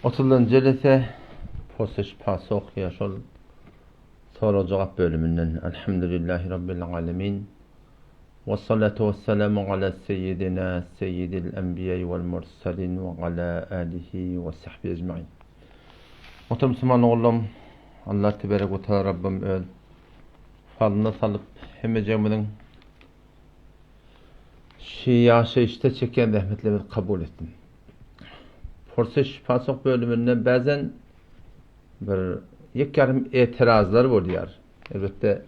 Oturylan jelese Porsyş Pasoh ýa şol sorag-jogap bölüminden Elhamdülillahi Rabbil Alemin We salatu we selamu ala seyyidina seyyidil enbiýai wel mursalin we ala alihi we sahbihi ecmain. Muhterem musulman ogullarym, Allah teberek we taala Rabbim öz falyna salyp hemmejigimiziň şu ýaşaýyşda çekýän zähmetlerimizi kabul etsin. Porsyş Pasoh bölüminde bazen bir ýek ýarym etirazlar bolýar. Elbetde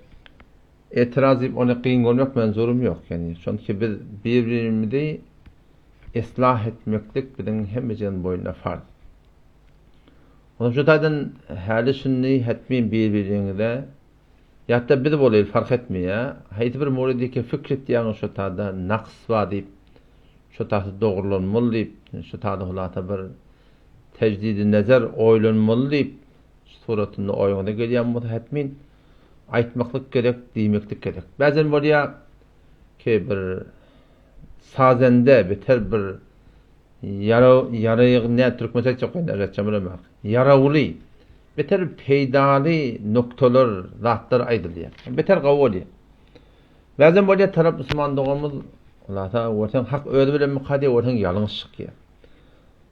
etiraz diýip ony kyn görmek menzurum ýok. Ýani çünki biz bir-birimizi islah etmeklik biziň hemmejegiň boýnuna farz. Onuň şu taýdan häli şindi hetmin bir-biriňize ýa-da biz bolaýyl fark etmeýär. Haýsy bir muridike fikr etýäňiz şu taýda naks bar diýip, şu taýda dogrulanmaly diýip, şu taýda hulasa bir tejdidi nezer oýlanmaly diýip suratynda oýuňyza gelýän bolsa hetmin aýtmaklyk gerek, diýmeklik gerek. Bäzen bolýar ki bir sazende beter bir ýara ýaraýyg nä türkmençe aýtjak bolýan aýtjam bilemok. Ýarawly beter peýdaly noktalar, zatlar aýdylýar. Beter gowy bolýar. Bäzen bolýar tarap musulman doganymyz hulasa görseň hak özi bilen mukadde görseň ýalňyş çykýar.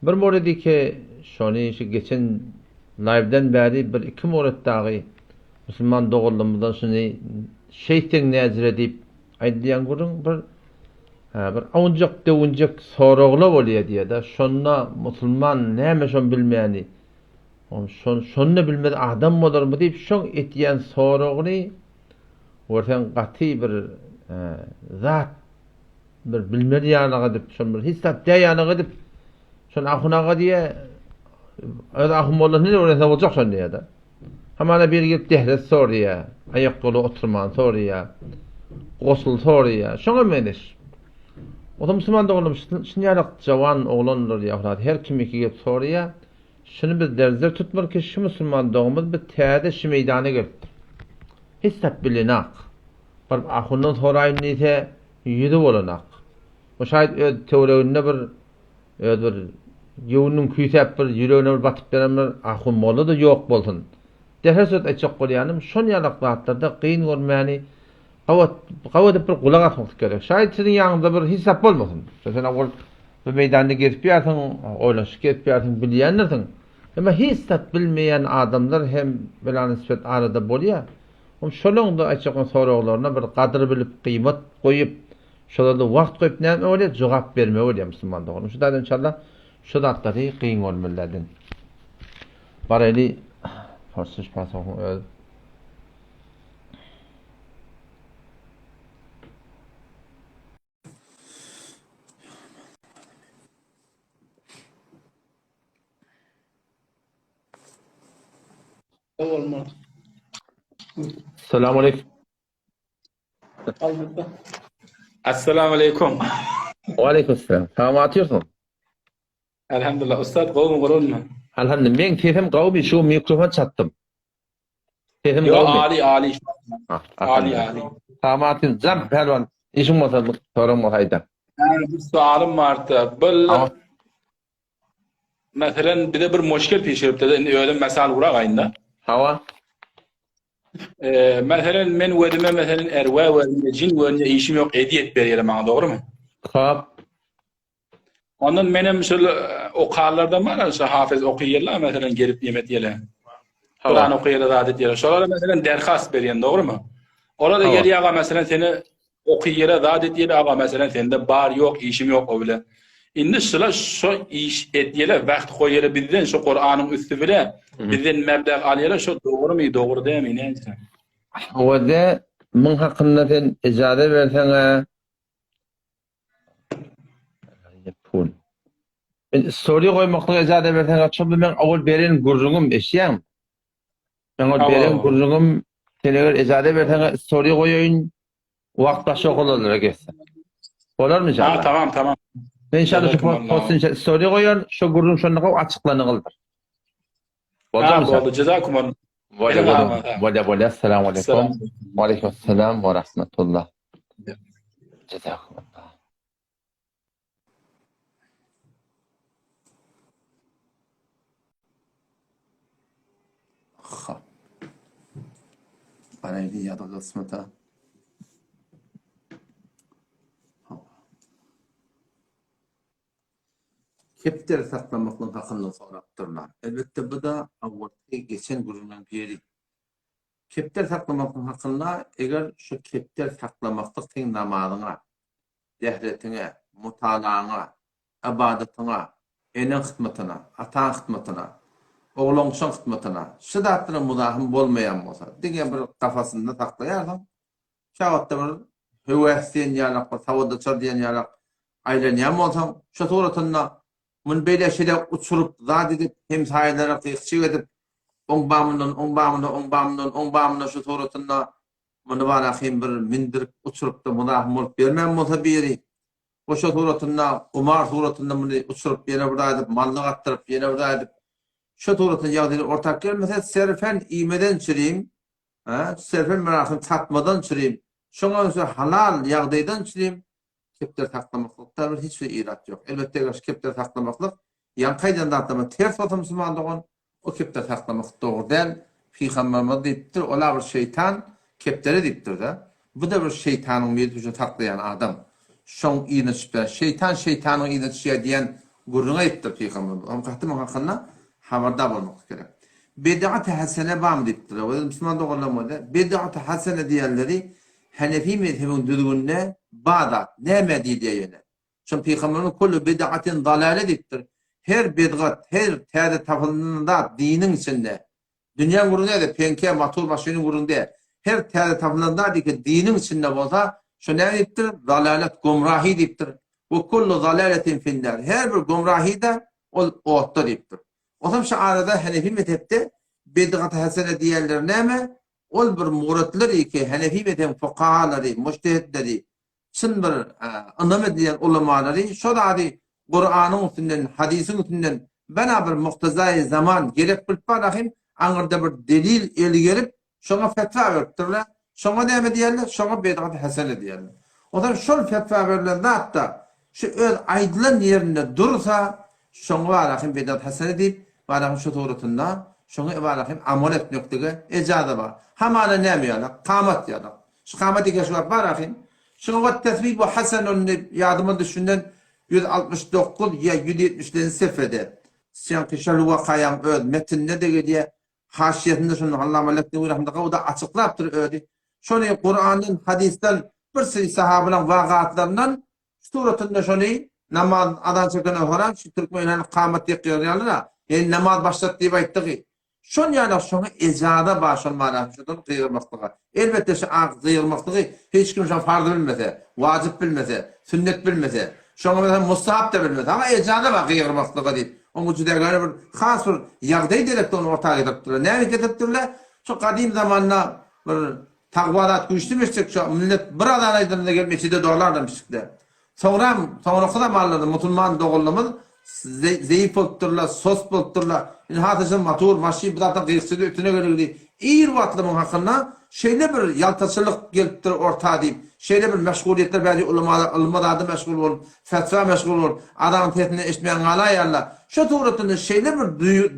Bir moredi ki şony şu geçen live'den bäri bir iki moret dagy musulman doganlarymyzdan şuny şeýtseň näjire diýip aýdylýan gürrüň bir bir awunjak döwünjek soragla bolýar diýýär-de şonda musulman näme şony bilmäni şon şonda bilmez adam bolarmy diýip şoň etýän soragyny görseň gaty bir zat Bir bilmeli ýalyk edip, şony bir hiç zat däl ýalyk edip, şony ahun aga diýe, öz ahun molla nire öwrense boljak şony diýe-de. Hamana biri gelip dehret soraýa, aýak gola oturman soraýa, gosul soraýa, şoňa meňzeş. O da musulman doganlarym şuny ýalyk jawan oglanlar ýa her kim iki gelip soraýa, şuny biz derzer tutmaly ki, şu musulman doganymyz bir täze şu meýdana gelipdir. Hiç zat bilenak. Baryp ahundan soraýyn diýse, ýüzi bolanak. O şaýat öz töwereginde bir öz bir göwnüniň küýsäp bir ýüregine bir batyp beren bir ahun molla-da ýok bolsun. Derhal söz aýtjak bolýanym, şon ýalak zatlarda gyn görmäni gabat gabat edip bir gulak asmaklyk gerek. Şaýat siziň ýanyňyzda bir hiç zat bolmasyn. Şo sen ol bu meýdanda gezip ýörsiň, oýlanyşyp gezip ýörsiň, bilýändirsiň. Emma hiç zat bilmeýän adamlar hem bela-nisbet arada bolýar. Hom şolaň-da aýtjak bolan soraglaryna bir gadyr bilip, gyýmat goýup, şolarda wagt goýup näme bolýar, jogap bermeli bolýar musulman doganym. Şu taýdan inşallah şu zatlary gyn görmelilerden. Baraýly Porsyş pasohyň öz. Olmaz. Selamun aleyküm. Assalamu aleyküm. Ve aleyküm selam. Tamam atıyorsun. Elhamdülillah. Ustad gowmy gurulmy? Elhamdülillah. Men sesim gowmy şu mikrofon çatdym. Sesim Yo gowmy? Ali Ali. Ah, Ali elhamdülillah. Ali. Tamam atıyorsun. Can pehlivan. İşin bolsa sorun bolsa aýda. Yani bir sualım vardı. Bil Tamam. Meselen bize bir muşkil pişiripdi. Indi özüm mesal guragaýynda. Hawa. Ee, meselen men özüme meselen erwa we jin we işim yok ediyet berýär maňa dogrymy? Hop. Ondan menem şol e, okarlardan bar, şu hafız okyýarlar meselen gelip yemet ýele. Kur'an okyýarlar zat edýärler. Şolara meselen derhas berýän dogrymy? Olar da gelýär meselen seni Oky ýere zat et ýele aga meselen sende bar ýok işim ýok o bile. Indi şula şo iş et ýele wagt goý ýele bizden şo Kuranyň üsti bile bizden meblag al ýele şo dogrymy dogry dämi näçe. Howada muň hakynda sen ijaza berseňä pul. Men story goýmaklyga ijaza berseňä şo bu meň owal beren gürrüňim eşýäňmi? Meň ol beren gürrüňim sen eger ejaza berseň story goýaýyn wagt başga okanlara geçsin. Bolarmy inşallah? Ha tamam tamam. Men inşallah şu post inşallah story goýaryn şu gürrüň şonda gowy açyklanygylydyr. Boldy boldy jezakumullah. Bolýa bolýa bolýa assalamu aleýkum. Wa aleýkum assalam we rahmetullah. Jezakumullah. Ha. Garaýly ýa-da gysmata. Kepderi saklamaklygyň hakynda sorapdyrlar. Elbetde bu-da awalky geçen gürrüňiň biri. Kepder saklamaklyk hakynda eger şu kepder saklamaklyk seň namazyňa, dähretiňe, mutalaňa, ybadatyňa, eneň hytmatyna, ataň hytmatyna, oglançaň hytmatyna, şu zatlara muzahym bolmaýan bolsa, diňe bir kafasynda saklaýarsyň, şo wagtda bir höwes diýen ýalak, bir sawadaçar diýen ýalak aýlanýan bolsaň, şo suratynda muny beýle-şeýle uçuryp, zat edip, hemsaýalara gyk-çyk edip, oň bamyndan, oň bamynda, oň bamyndan, oň bamynda şu suratynda muny barahym bir mindirip, uçuryp-da muzahym bolup bermän bolsa biri, Goşa suratynda, gumar suratynda muny uçuryp, ýene bir zat edip, malyny gatdyryp, ýene bir zat edip, şo suratynda ýagdaýlar ortak gelmese, serfen iýmeden çürim, serfen mirasyny satmadan çürim, şoňa görä halal ýagdaýdan çürim, kepder saklamaklykda bir hiç bir irat ýok. Elbetde, eger şu kepder saklamaklyk ýaňky aýdan zatlaryma ters bolsa musulman dogan, O kepder saklamak dogry däl. Pygamberimiz diýipdir, ol-a bir şeýtan kepderi diýipdir-de. Bu-da bir şeýtanyň biri üçin saklaýan adam. Şoň yzyna düşüp ýör. Şeýtan şeýtanyň yzyna düşýär diýen gürrüňi aýdypdyr pygamberimiz. Onuň gaty muň hakynda habardar bolmak gerek. Bid'at-y hasene barmy diýipdirler. Olar musulman doganlarym bolýar. Bid'at-y hasene diýenleri Hanefi mezhebiň düzgüninde bar zat. Näme diýilýär ýöne? Şol Pygamberimiz Kullu bid'atin dalale diýipdir. Her bidgat, her täze tapylan zat diniň içinde, dünýäň gürrüňi däl-de, peňke, motor, maşynyň gürrüňi däl. Her täze tapylan zat diýip, diniň içinde bolsa, şo näme diýipdir? Dalalet, gomrahy diýipdir. We kullu dalaletin finnar. Her bir gomrahy-da ol otda diýipdir. Onsoň şu arada Hanefi mezhepde bidgat hasene diýenleri näme? Ol bir muratlar iki Hanefi mezhebiň fukahalary, mujtehidleri, çyn bir ynam edilýän ulamalary şo zady Kuranyň üstünden, hadysyň üstünden bena bir muktazaýy zaman gerek bilip barahym aňyrda bir delil eli gelip şoňa fetwa beripdirler. Şoňa näme diýerler? Şoňa bidgat hasene diýerler. Onsoň şol fetwa berlen zat-da şu öz aýdylan ýerinde dursa şoňa barahym bidgat hasene diýip barahym şu suratynda şoňa barahym amal etmeklige ejaza bar. Hamana näme ýalak? Kamat ýalak. Şu kamat eken şu wagt bar ahyn. Şuňa wagt tesbibu hasanun diýip ýadyma düşünen 169 ýa 170-nji sefede. Sýanki şol wakaýaň öz metninde-de gelýär. Haşiýesinde şony Allama Leknewi rahmetullah o-da açyklapdyr özi. Şony Kurandan, hadysdan bir sürü sahabalaň wagatlaryndan suratynda şony namaz azan çekenden soňra şu türkmenler kamat ýykýarlar-a. Ýani namaz başlat diýip aýtdygy. Şon ýaly şoňa ejaza bar şol manasy şodan gygyrmaklyga. Elbetde şu ak gygyrmaklygy hiç kim şoň farz bilmese, wajyp bilmese, sünnet bilmese, şoňa meselem mustahap da bilmese, ama ejaza bar gygyrmaklyga diýip. Oň juda göre bir has bir ýagdaý gerekdi ony orta getiripdirler. Näme getiripdirler? Şu gadym zamanda bir Tagwa zat güýçli meşjek şo millet bir azan aýdylanda gelip mesjide dolardan pişikler. Soňram soňraky zamanlarda musulman doganlarymyz zeýif bolupdyrlar, sos bolupdyrlar. Indi has şo motor, maşyn bu zatlar gyzykçydy üstüne geregidi. Ir wagtlar muň hakynda şeýle bir ýaltaçylyk gelipdir orta diýip, şeýle bir meşgulyýetler bäri ulamalar ylma zada meşgul bolup, fetwa meşgul bolup, azanyň sesini eşitmän galaýarlar. Şo suratynda şeýle bir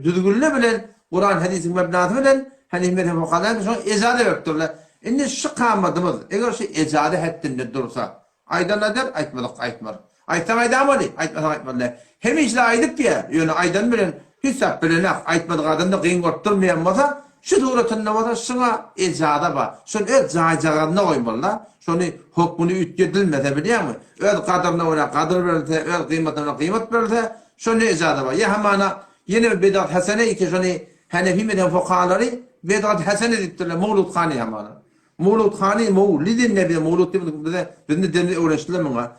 düzgünler bilen Kuran hadisiň mebnasy bilen Hanif mezhebi fukahalary şoňa ejaza beripdirler. Indi şu kamadymyz eger şu ejaza hetdinde dursa, aýdan aýdar, aýtmadyk aýtmar. Aýtsaň aýdamaly, aýtmasaň aýtmaly däl. Hemişe aýdyp diýýär, ýöne aýdan bilen hiç zat bilenak, aýtmadyk adam-da gyn görüp durmaýan bolsa, şu suratynda bolsa şuňa ejaza bar. Şony öz jaýjagazyna goýmaly-da. Şony hokmuny üýtgedilmese bilýäňmi? Öz gadyryna görä gadyr berilse, öz gymmatyna görä gymmat berilse, şonda ejaza bar. Ýa hamana Ýene bir bedat hasene iki şony Hanefi mezhebi fukahalary bedat hasene diýipdirler Mowlud hany hamana. Mowlud hany mowlidin nebi mowlud diýip bize bizde dilimiz öwrenişdiler muňa.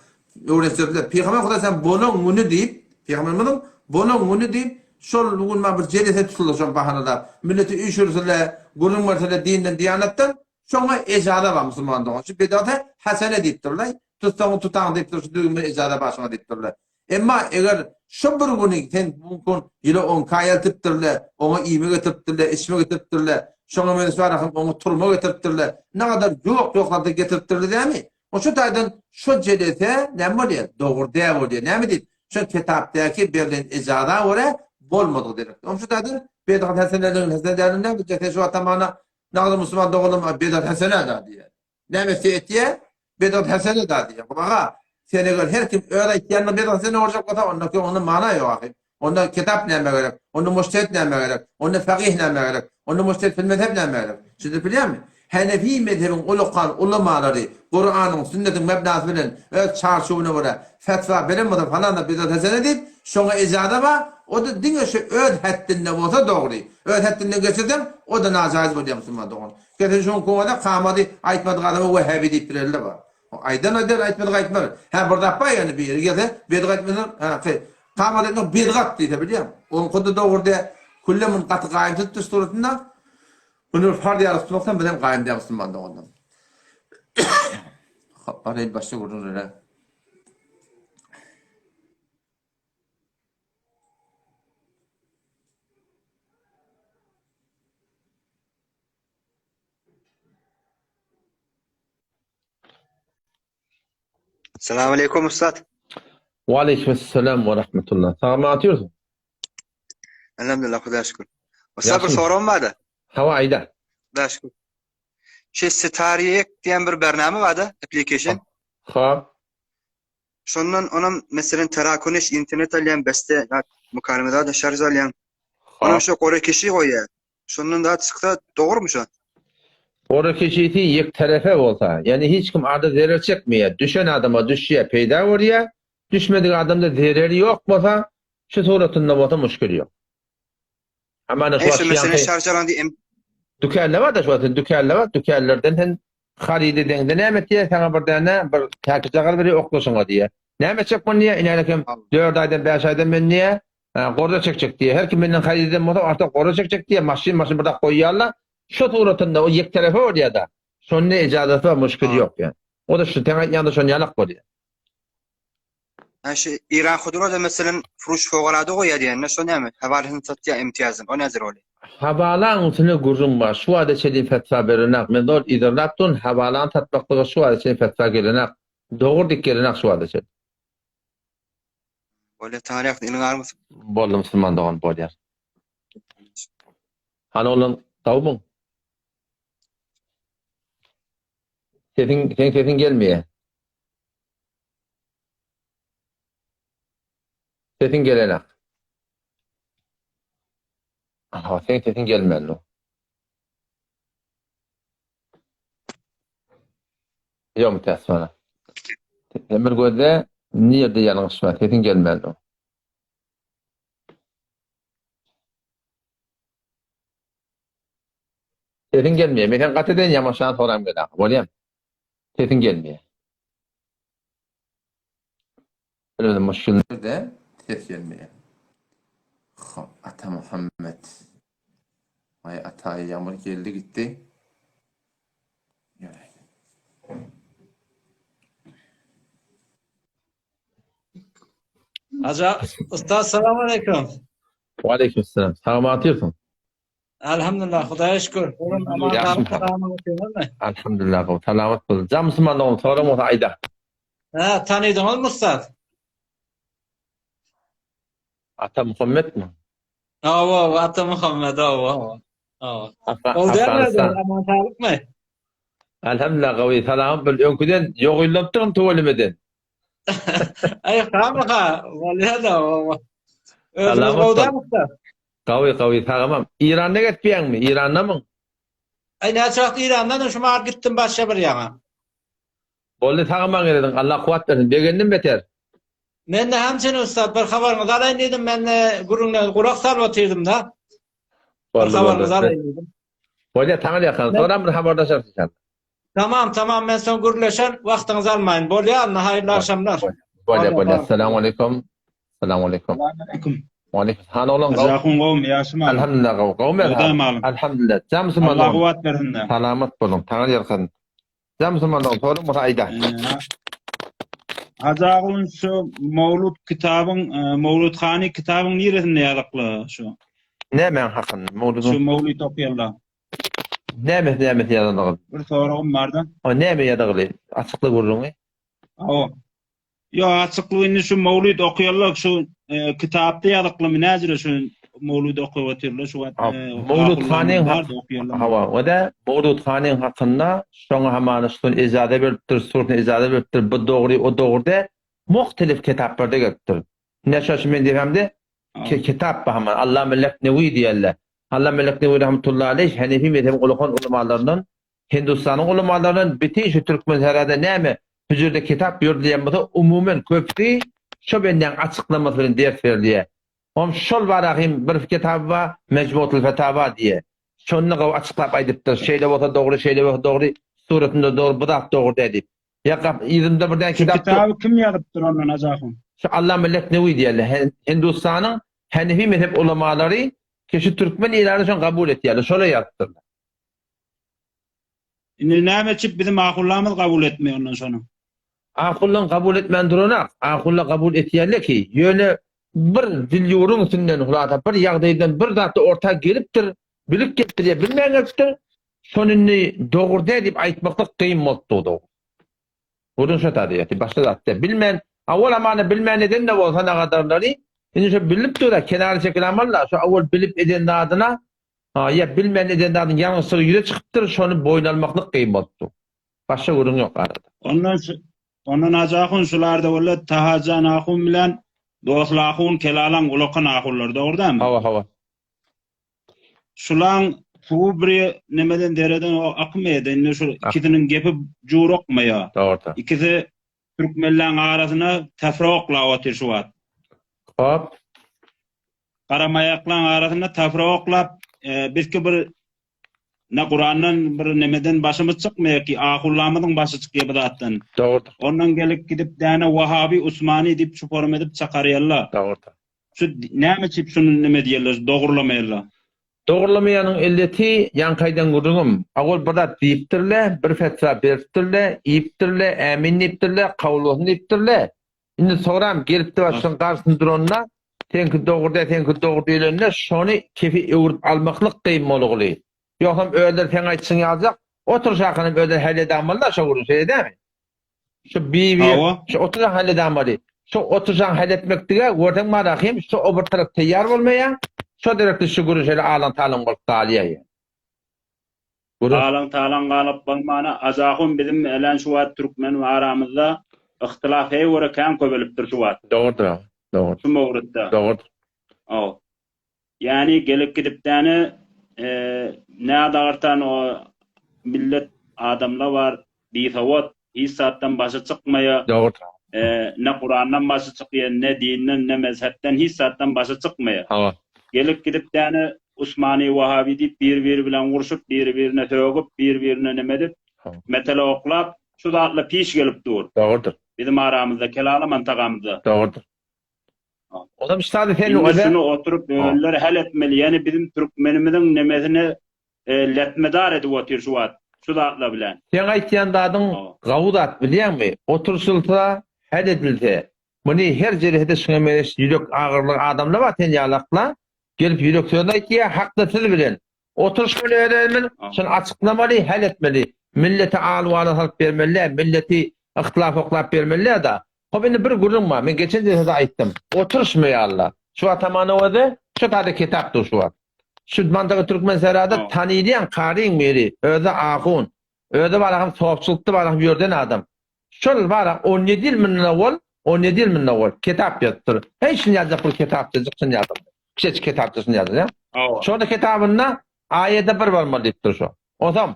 Öwrenişdirdiler. Pygamber Hudaý sen bolan güni diýip pygamberimiziň bolan güni diýip şol gün ma bir jelese tutuldy şol bahanada. Milleti üýşürseler, gürrüň berseler dinden diýanatdan şoňa ejaza bar musulman dogan. Şu bedat hasene diýipdirler. Tutsaň tutaň diýipdir şu düzgün ejaza bar şoňa diýipdirler. Emma eger şo bir güni sen bu gün ýyla oňka eltipdirle, oňa iýme getiripdirle, içme getiripdirle, şoňa meňzeş barahym oňa turma getiripdirle, nagadar ýok-ýok zady getiripdirle dämi? O şo taýdan şo jelese näme bolýar? Dogry däl bolýar. Näme diýip? Şo kitapdaky berlen ejaza görä. bolmadygy derekdir. Onuň şu taýdan bidgat haseneligini hasene dälini näme biljek? Sen şu wagt tamana nagly musulman doganlarym bidgat hasene da diýýär. Näme etse etýär? Bidgat hasene da diýýär. Aga, sen eger her kim öz aýtýanyny bidgat hasene görjek bolsa, onda ki onda mana ýok ahy. Onda kitap näme gerek? Onda mujtehid näme gerek? Onda fakyh näme gerek? Onda mujtehid fil mezheb näme gerek? Düşündirip bilýärmi? Hanefi mezhebiň ulakan ulamalary Kuranyň, sünnetiň mebnasy bilen öz çarçuwyna görä fetwa beren bolsa falan zat bidat hasene diýip, şoňa ijaza bar, o-da diňe şu öz hetdinde bolsa dogry. Öz hetdinden geçirseň, o-da najaýyz bolýar musulman dogan. Gelse şoň koňada kamady aýtmadyk adama wehhabi diýip bilerler bar. Aýdan aýdar, aýtmadyk aýtmar. Hä bir zat bar ýöne biri gelse bedgat etmesen, hä kamady aýtmak bedgat diýse bilýäň. Oňky-da dogry dä. Külle muny gaty gaýym tutdy suratynda. Muny bir farz ýaly tutmakdan bizem gaýym däl musulman doganlar. Hop, bar başga gürrüňlere. Salam aleykum ustad. Wa aleyküm selam we rahmetullah. Sagmy atýorsyň? Elhamdülillah Hudaýa şükür. Ustad bir soragym bardy. Hawa aýda. Hudaýa şükür. Şu Sitariyek diýen bir bername bardy, application. Ha. Şondan onam meselen terakuniş internet alýan beste mukalemede da şarj alýan. Onam şu gore kişi goýýar. Şondan zat çyksa dogrumy şo? Gora keşisi ýek terefe bolsa, ýagny hiç kim ada zerer çekmeýär, düşen adama düşýär, peýda görýär, düşmedik adamda zereri ýok bolsa, şu suratynda bolsa muşkil ýok. Hamana şu Eý şu mesele şarj alan diýip Dükände bar-da şu wagt sen dükände bar, dükänlerden sen haryt edeňde näme etýär, saňa bir däne bir käkijagal berýär oklaşyňa diýýär. Näme etjek muny diýýär, ine kem 4 aýdan 5 aýdan men diýýär, Gorda çekjek diýýär. Her kim menden haýyt eden bolsa, artyk gorda çekjek diýýär. Maşyn maşyn bir zat goýýarlar. Şo suratynda o ýek terefe bolýar-da. Şonda ejazasy bar, muşkil ýok ýa. O da şu seň aýtýaňda şony ýalak bolýar. Ha şu İran Hudro da meselem furuş fogalada goýýar diýende şo näme? Hawalasyny satýar imtiýazyn. O näzir bolýar? Hawalaň üstüne gürrüň bar. Şu wagta çenli fetwa berenak. Men zol yzarlap durun, hawalany satmaklyga şu wagta çenli fetwa gelenak. Dogry diýip gelenak şu wagta çenli. Bolýar taryh iliň armysy. Boldy musulman dogan bolýar. Hany oglan gawmyň? Sesiň seň sesiň gelmeýär. Sesiň gelenak. Aha, seň sesiň gelmändir. Ýok mütässif ana. Sen bir gözle nirde ýalňyş bar sesiň gelmändir. Sesiň gelmeýär. Men sen gaty eden ýamaşan soram gel ahy. Bolýam. Sesiň gelmeýär. Bilemedim muşkil nirde ses gelmeýär. Hop Ata Muhammet. Aý Ataý ýagmyr geldi gitdi. Aja, usta salam aleyküm. Wa aleyküm selam. Sagmy atyrsyň? Elhamdülillah, Hudaýa şükür. Oğlum aman Ýagşy sağlık, salamat Elhamdülillah, gowy. Salamat bol. Jam musulman dogan soran bolsa aýda. Ha, tanydyňyzmy ussat? Ata Muhammetmi? Hawa, Ata Muhammet, hawa. Hawa. Ol dälmi, aman saglykmy? Elhamdülillah gawy, salam bil. Öňküden ýogyllapdyryn tüwelemeden. Aý, hamyha, bolýa-da, hawa. Özüňiz gowy dälmi ussat? Gawy, gawy, sagamam. Iranda gezipýäňmi? Irandamyň? Aý, näçe wagt Irandan şu mahal gitdim başga bir ýaňa. Boldy sag-aman gelediň Allah kuwwat bersin begendim beter. Mende hem seni ussat bir habaryňyzy alaýyn diýdim mende gürrüňleriňize gulak salyp otyrdım-da. Bir Boldy boldy. habaryňyzy alaýyn diýdim. Bolýa taňa ýakan soram bir habarlaşarys inşallah. Tamam tamam men soň gürleşen wagtyňyzy almaýyn. Bolýa anna haýyrly agşamlar. Bolýa bolýa. Assalamu aleýkum. Assalamu aleýkum. Aleýkum. Waleýkum. Hany oglan gowy. Jahun gowmy ýagşymy? Alhamdulillah gowy. Gowmy? Alhamdulillah. Jam musulman. Allah kuwwat bersin. Salamat boluň. Taňa ýalkasyn. Sen musulmanlaryň soruň bolsa aýda. Hajy agyn şu Mawlud kitabyň, Mawlud hany kitabyň niresinde ýazykly şu? Nämäň hakynda? Mawludyň. Şu Mawlud okýarlar. Näme näme ýazandygy? Bir soragym barda. O näme ýazandygy? Açykla gürrüňi. Hawa. Ýok, açyklyk indi şu Mawlud okýarlar şu kitapda ýazyklymy näjire şu? mowlud okyp otyrlar şu wagt. Mowlud hanyň hawa, o-da Mowlud hanyň hakynda şoňa hamana şuny ijaza beripdir, şuny ijaza beripdir, bu dogry, o dogry dä, muhtelif kitaplarda gelipdir. Ine şo şu men diýemde kitap bar hamana Allama Leknewi diýerler. Allama Leknewi rahmetullahi aleýh Hanefi mezhebiň ulakan ulamalaryndan, Hindistanyň ulamalaryndan bitin şu türkmen sährada näme hüjrede kitap ýöredilýän bolsa umumen köpüsi şo bendäň açyklamasy bilen ders berilýär. Oň şol bara hem bir kitaby bar Mejmuatul Fetawa diýe. Şonda gowy açyklap aýdypdyr. Şeýle bolsa dogry, şeýle bolsa dogry, suratynda dogry, bu zat dogry däl diýip. Ýa gap yzymda bir däne Şu kitap dur. kitaby kim ýazypdyr ondan Hajy ahun? Şu Allama Leknewi diýerler. Hindustanyň Hanefi mezhep ulamalary ki şu türkmen ilany şony kabul etýärler. Şolar ýazypdyrlar. Indi näme üçin bizim ahunlarymyz kabul etmeýär ondan şony? Ahunlaň kabul etmän duranak. Ahunlar kabul etýärler ki, ýöne bir dil ýüwrüň üstünden hulasa bir ýagdaýdan bir zatda orta gelipdir, bilip gelipdir ýa bilmän gelipdir. Şony indi dogry däl diýip aýtmaklyk kyn bolupdy dogry. Gürrüň şo taýda ýatyr, başga zat däl. Bilmän, awal hamana bilmän eden-de bolsa nagadarlary, indi şo bilip dur-a, kenara çekilämalla, şo awal bilip eden zadyna, ýa bilmän eden zadynyň ýalňyşlygy ýüze çykypdyr, şony boýun almaklyk kyn bolupdy. Başga gürrüň ýok arada. Ondan ondan Hajy ahun şularda walla Tahajan ahun bilen Dostly ahun Kelalaň ulakan ahunlary dogry dämi? Hawa, hawa. Şulaň suwy bir nemeden dereden o akmaýar indi şu ikisiniň gepi jur okmaýar. Dogry. Ikisi türkmenleň arasyna tafra oklap otyr şu wagt. Hop. Garamaýaklaň arasynda tafra oklap, e, bizki bir ne Kurandan bir nemeden başymyz çykmaýar ki, ahullamyzyň başy çykýar bu zatdan. Dogrudyr. Ondan gelip gidip däne Wahabi Usmani diýip çuparym edip çakarýarlar. Dogrudyr. Şu näme üçin şuny neme diýerler, dogrulamaýarlar? Dogrulamaýanyň illeti ýaňky aýdan gürrüňim. Owal bir zat diýipdirle, bir fetwa beripdirle, iýipdirle, ämin diýipdirle, kabul bolsun diýipdirle. Indi soram gelipdi başyň garşysynda duranda, seňki dogry däl, seňki dogry diýlende şony kefi öwrüp almaklyk kyn bolugly. Ýogsam özleri seň aýtşyň ýaljak, oturyşakanam özleri häli edämeliler şo gürrüňi, şeýle dälmi? Şu bibi, şu oturan hal edamali. Şu oturan hal etmekdige görseň marahim, şu o bir tarap teýýar bolmaýar. Şo derekli şu gürrüň şeýle alaň talaň bolup galýar. Alaň talaň galyp bolmana Ajahun bizim elän şu wagt türkmen we aramyzda yhtylaf heý görä kän köpelipdir şu wagt. Dogrudyr aga. Dogrudyr. Şu mowrutda. Dogrudyr. Aw. Ýani gelip gidipdäni nädagyrtan o millet adamla bar bisowat hiç zatdan başy çykmaýa. Dogry. Ne Kurandan başy çykýa ne dinden ne mezhepden hiç zatdan başy çykmaýa. Hawa. Gelip gidipdäni Usmany Wahabi diýip bir biri bilen urşup bir birine sögüp bir birine neme edip metele oklap şu zatla piş gelip dur. Dogrudyr. Bizim aramyzda kelalaman tagamyzda. Dogrudyr. Onam ştady sen Indi öyle. şunu oturup ölenler hal etmeli. Yani bizim türkmenimiziň nemesini e, letmedar edip otyr şu wagt. Şu zatlar bilen. Sen aýtýan zadyň gawy zat bilýäňmi? Oturyşylsa, hal edilse, muny her jerehede şuňa meňzeş ýürek agyrlygy adamlar bar sen ýalakla, gelip ýürek sözüni aýtýar, hakda siz bilen. Oturyşmaly öz-özümiz, şuny açyklamaly, hal etmeli. Milleti al-wala salyp bermeli däl, milleti yhtilaf oklap bermeli däl-da. Hop indi bir gürrüň bar, men geçen jelsede aýtdym. Oturyşmaýarlar. Şu atamanyň özi şu taýda kitap dur şu wagt. Şu mantaga Türkmensährada tanylýan karyň biri, özi ahun. Özi baraham sopçylykda baraham ýörden adam. Şol bara 17 ýyl mundan owal, 17 ýyl mundan owal kitap ýazypdyr. Heý şuny ýazjak bir kitapçajyk şuny ýazdy. Kiçijik kitapça şuny ýazdy. Şonda kitabynda aýada bir bolmaly diýipdir şo. Onsoň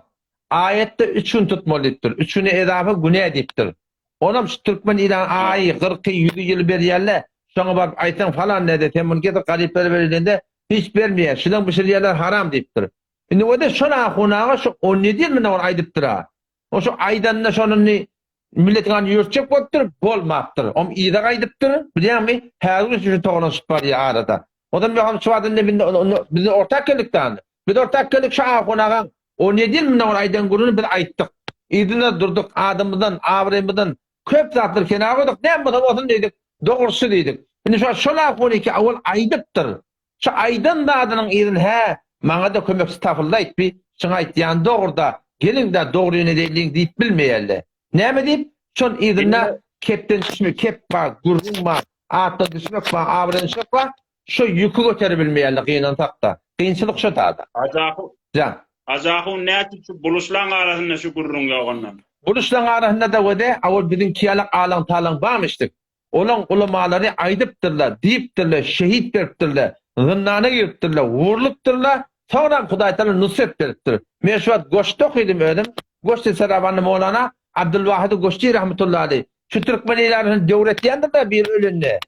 aýatda 3 gün tutmaly diýipdir. 3 güne ezafa günä diýipdir. Onam şu türkmen ilan aýy, gyrky, ýüzi ýyly berýärler. Şoňa baryp aýtsaň falan näde sen muny getir garyplara ber diýende hiç bermeýär. Şulaň bişirýärler haram diýipdir. Indi o-da şol ahun aga şu 17 ýyl mundan owal aýdypdyr-a. O şu aýdanyna şony indi milletiň ganyny ýörtjek bolupdyr, bolmapdyr. Om yza gaýdypdyr, bilýäňmi? Häzir üçin şu togalanyşyp barýar arada. Ondan ýoham şu wagt indi biz ortak geldik dany. Biz ortak geldik şu ahun agaň 17 ýyl mundan owal aýdan gürrüňini biz aýtdyk. Yzyna durduk, adymyzdan, abraýymyzdan köp zatlary kenar goýduk, näme bolsa bolsun diýdik, dogrusy diýdik. Indi şu wagt şol ahun iki owal aýdypdyr. Şu aýdan zadynyň yzyny hä, maňa-da kömekçi tapyldy aýtby, şuň aýtýany dogry-da, geliň-dä dogryny edeýliň diýip bilmeýärler. Näme diýip, şon yzynda kepden düşme, kep bar, gürrüň bar, atdan düşmek bar, abraýdan düşmek bar. Şu ýüki göteribilmeýärler gynansak-da. Kynçylyk şo tada. Hajy Jan. Hajy ahun nätip şu buluşlaň arasynda şu gürrüň ýok ondan. Buluşlaň arasynda-da wede, awal biziňki ýalak alaň-talaň barmyşdyk. Olaň ulamalary aýdypdyrlar, diýipdirler, şehit beripdirler, zyndana giripdirler, wurlupdyrlar, soňram Hudaýtagala nusret beripdir. Men şu wagt Goşda okydym özüm. Goşda Serabanly Mowlana Abdulwahydy Goşdy rahmetullahi aleý. Şu türkmen ilaryny döwür etýändir-de biri ölende.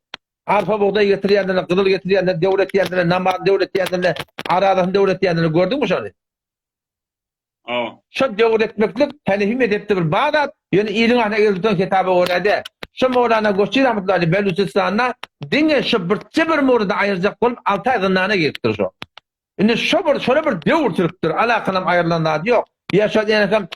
Arpa bugdaý getirýändirler, gyzyl getirýändirler, döwür etýändirler, namaz döwür etýändirler, arazasyny döwür etýändirler. Gördüňmi şony? Hawa. Şo döwür etmeklik Hanefi mezhepde bir bar zat, ýöne iliň ahyna gelip duran kitaba görä-de, şo Mowlana Goşçy rahmetullahi aleý Belüçistanda diňe şo birje bir murady aýyrjak bolup alty aý zyndana giripdir şo. Indi şo bir şola bir döwür sürüpdir, alakanam aýrylan zady ýok. Ýa şo diýen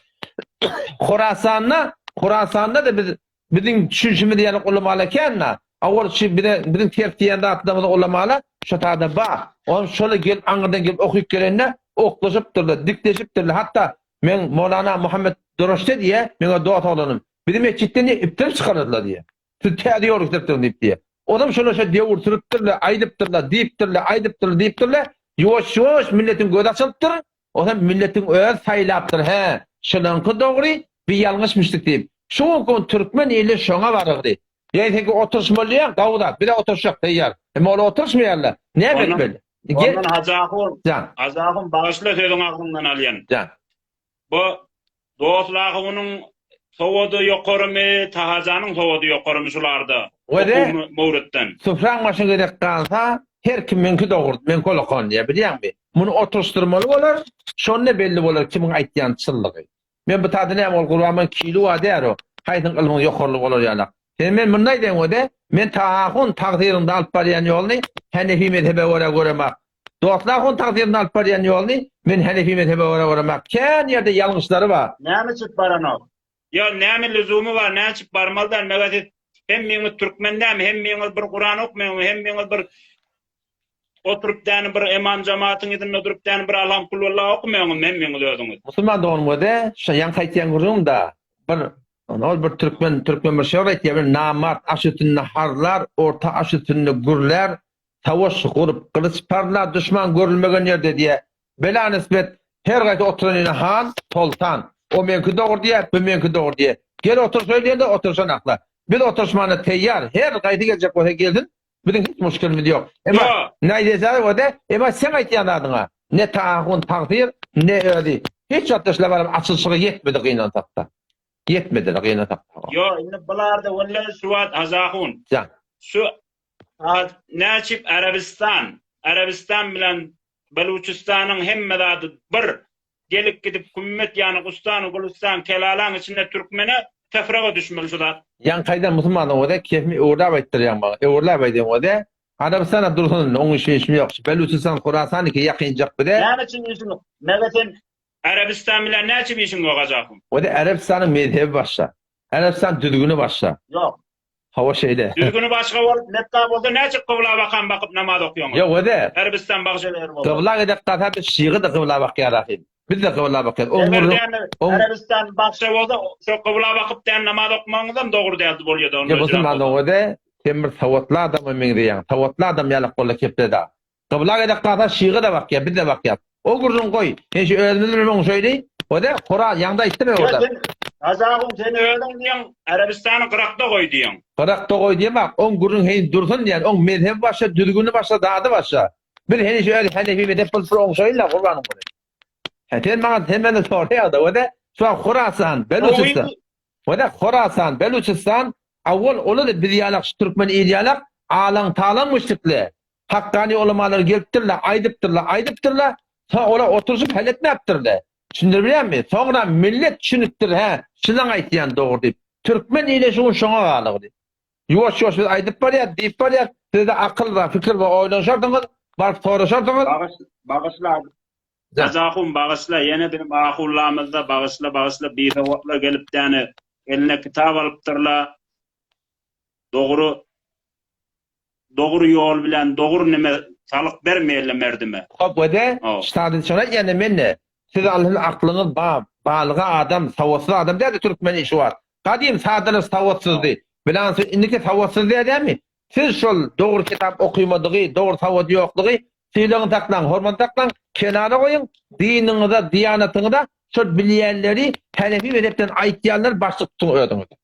Horasanda, Horasanda-da biz biziň düşünişimiz ýaly ulamalar kän-de. Awal şu bize biziň ters diýen zatlarymyzy ulamala şo tada bar. Ol şola gelip aňyrdan gelip okyp gelende oklaşypdyrlar, dikleşipdirler. Hatda men Molana Muhammed Doroşde diýe, meňe dost oglanym. Bizi metjitden diýe ipdirip çykardylar diýe. Siz täze ýol getiripdiňiz diýip diýe. Olam şola şo döwür sürüpdirler, aýdypdyrlar, diýipdirler, aýdypdyrlar, diýipdirler. Ýuwaş-ýuwaş milletiň gözi açylypdyr. Onam milletiň özi saýlapdyr, hä, şulaňky dogry, bi ýalňyşmyşdyk diýip. Şu günki gün türkmen ili şoňa barygdy. Ýa seňki oturyşmaly diýýäň, gawy zat, biz-ä oturyşjak, taýýar. Emma olar oturyşmaýarlar. Näme etmeli? Ondan Hajy ahun, Jan. Hajy ahun bagyşla sözüň agzyňdan alýan. Jan. Bu Dostly ahunyň sowady ýokarymy, Tahajanyň sowady ýokarymy şularda? Wede, Okuw möwritden. Süfraň başyna gezek galsa, her kim meňki dogry, meňki olakan diýýär, bilýäňmi? Muny oturyşdyrmaly bolar, şonda belli bolar kimiň aýtýan çynlygy. Men bu taýda näme ol Gurbanmyň kili bar däl o, haýsyň ylmyň ýokarylygy bolar ýalak. Sen men muny aýdaýyn wede, men Taha ahun tagsyryňda alyp barýan ýoluny Hanefi mezhebe görä göremak. Dostlar ahun tagsyryňda alyp barýan ýoluny men Hanefi mezhebe görä göremak. Kän ýerde ýalňyşlary bar. Näme üçin baranok? Ýa näme lüzumy bar, näçip barmaly däl, meger siz hemmeňiz türkmen dämi, hemmeňiz bir Kuran okmaýaňyzmy, hemmeňiz bir oturyp däni bir emam jamatyň yzynda durup däni bir Alham kulwallah okamaýaňyzmy hemmeňiz özüňiz? Musulman doganym göze, şo ýaňky aýtýan gürrüňim-da, bir ol bir türkmen türkmen bir şygyr aýtýar, bir namart aş üstünde harlar, orta aş üstünde gürlär, Savaş gurup, gylyç parlar, duşman görülmegen ýerde diýýär. Bela nisbet, her gaýsy oturan ýerine han, soltan. O meňki dogry diýýär, bu meňki dogry diýýär. Gel oturşaýyn diýende oturşanaklar. Biz oturşmana teýýar, her gaýsy geljek bolsa gelsin, biziň hiç muşkilimiz ýok. Emma Ýok. näýdese o-da, emma seň aýtýan zadyňa, ne Taahun tagsyr, ne özi. Hiç wagtda şular baryp açylyşyga ýetmedi gynansakda. Ýetmediler gynansakda. Ýok, indi bularda walla şu wagt Hajy-ahun. Jan. Şu Näçip Arabistan, Arabistan bilen Beluçistanyň hemme zady bir. Gelip gidip kümmet ýany Gustan, Gulüstan, Kelalaň içinde türkmene tefraga düşmeli şu zat. Ýaňky aýdan musulmanyň özi kefimi öwürläp aýtdyrýaň maňa. Öwürläp aýdýaň özi. Arabystana dursun indi oň işi işim ýok. Beluçistan Horasan iki ýakynjak bize. Näme üçin işiň ýok? Mege sen Arabistan bilen näçip işiň ýok Ajahym? Özi Arabistanyň mezhebi başga. Arabistan düzgüni başga. Ýok. Hawa şeýle. Düzgüni başga bolup Mekga bolsa näçe kybla bakan bakyp namaz okýaňyz? Ýok öde. Erbistan bagşa ýer bolsa. Kybla gezek galsa biz şygy-da kybla bakýar ahym. Biz-de kybla bakýas. Oň Eger gürrüň däne oň Erebistan bagşa bolsa şo kybla bakyp däne namaz okmagyňyzam dogry däldi bolýada onda Ýa musulman bolsa. öde sen bir sowatly adama meňzeýäň. Sowatly adam ýalak bolsa kepleda. Kybla gezek galsa şygy-da bakýar, biz-de bakýas. O gürrüň goý. Men şu özümiz bilen oňşaýly. Öde, Hora, ýaňda aýtdym Ýa orada. sen Gazagym sen özüň diýeň Arabistany gyrakda goý diýeň. Gyrakda goý diýemok. Oň gürrüň heniz dursun diýen. Oň mezhebi başga, düzgüni başga, zady başga. Biz heniz şu öz Hanefi mezhep bolup bir oňşaýly-la gurbanyň guly. Hä, sen maňa sen menden soraýaňda öde, şu wagt Horasan, Beluçistan. Öde, Horasan, Beluçistan, awwal olar-da biz ýalak şu türkmen ili ýalak alaň-talaň müşrikler. Hakkani ulamalar gelipdirler, aýdypdyrlar, aýdypdyrlar, soň olar oturyşyp hal etmäpdirler. Düşündirip bilýärmi? Soňra millet düşünipdir, hä, şulaň aýtýany dogry diýip. Türkmen ili şu gün şoňa galygdy. Ýuwaş-ýuwaş biz aýdyp barýas, diýip barýas, sizde akyl bar, pikir bar, oýlanyşarsyňyz, baryp soraşarsyňyz. Bagyş, bagyşla, Hajy ahun bagyşla, ýene biziň ahunlamyzda bagyşla, bagyşla, bisowatlar gelip däne eline kitap alypdyrlar. Dogry dogry ýol bilen dogry nime salyk bermeýärler merdime. Hop wede ştady şony aýtýanda mende siz alhyn aklyňyz ba balyga adam sawatsyz adam däldi türkmeni şu wagt gadym sadalar sawatsyzdy bilan indiki sawatsyz dälmi? Siz şol dogry kitap okymadygy, dogry sawady ýoklugy sylagyny saklaň, hormatyny saklaň, kenara goýuň, diniňize, diýanatyňyza şol bilýänleri Hanefi mezhepden aýtýanlary başlyk tutuň özüňize.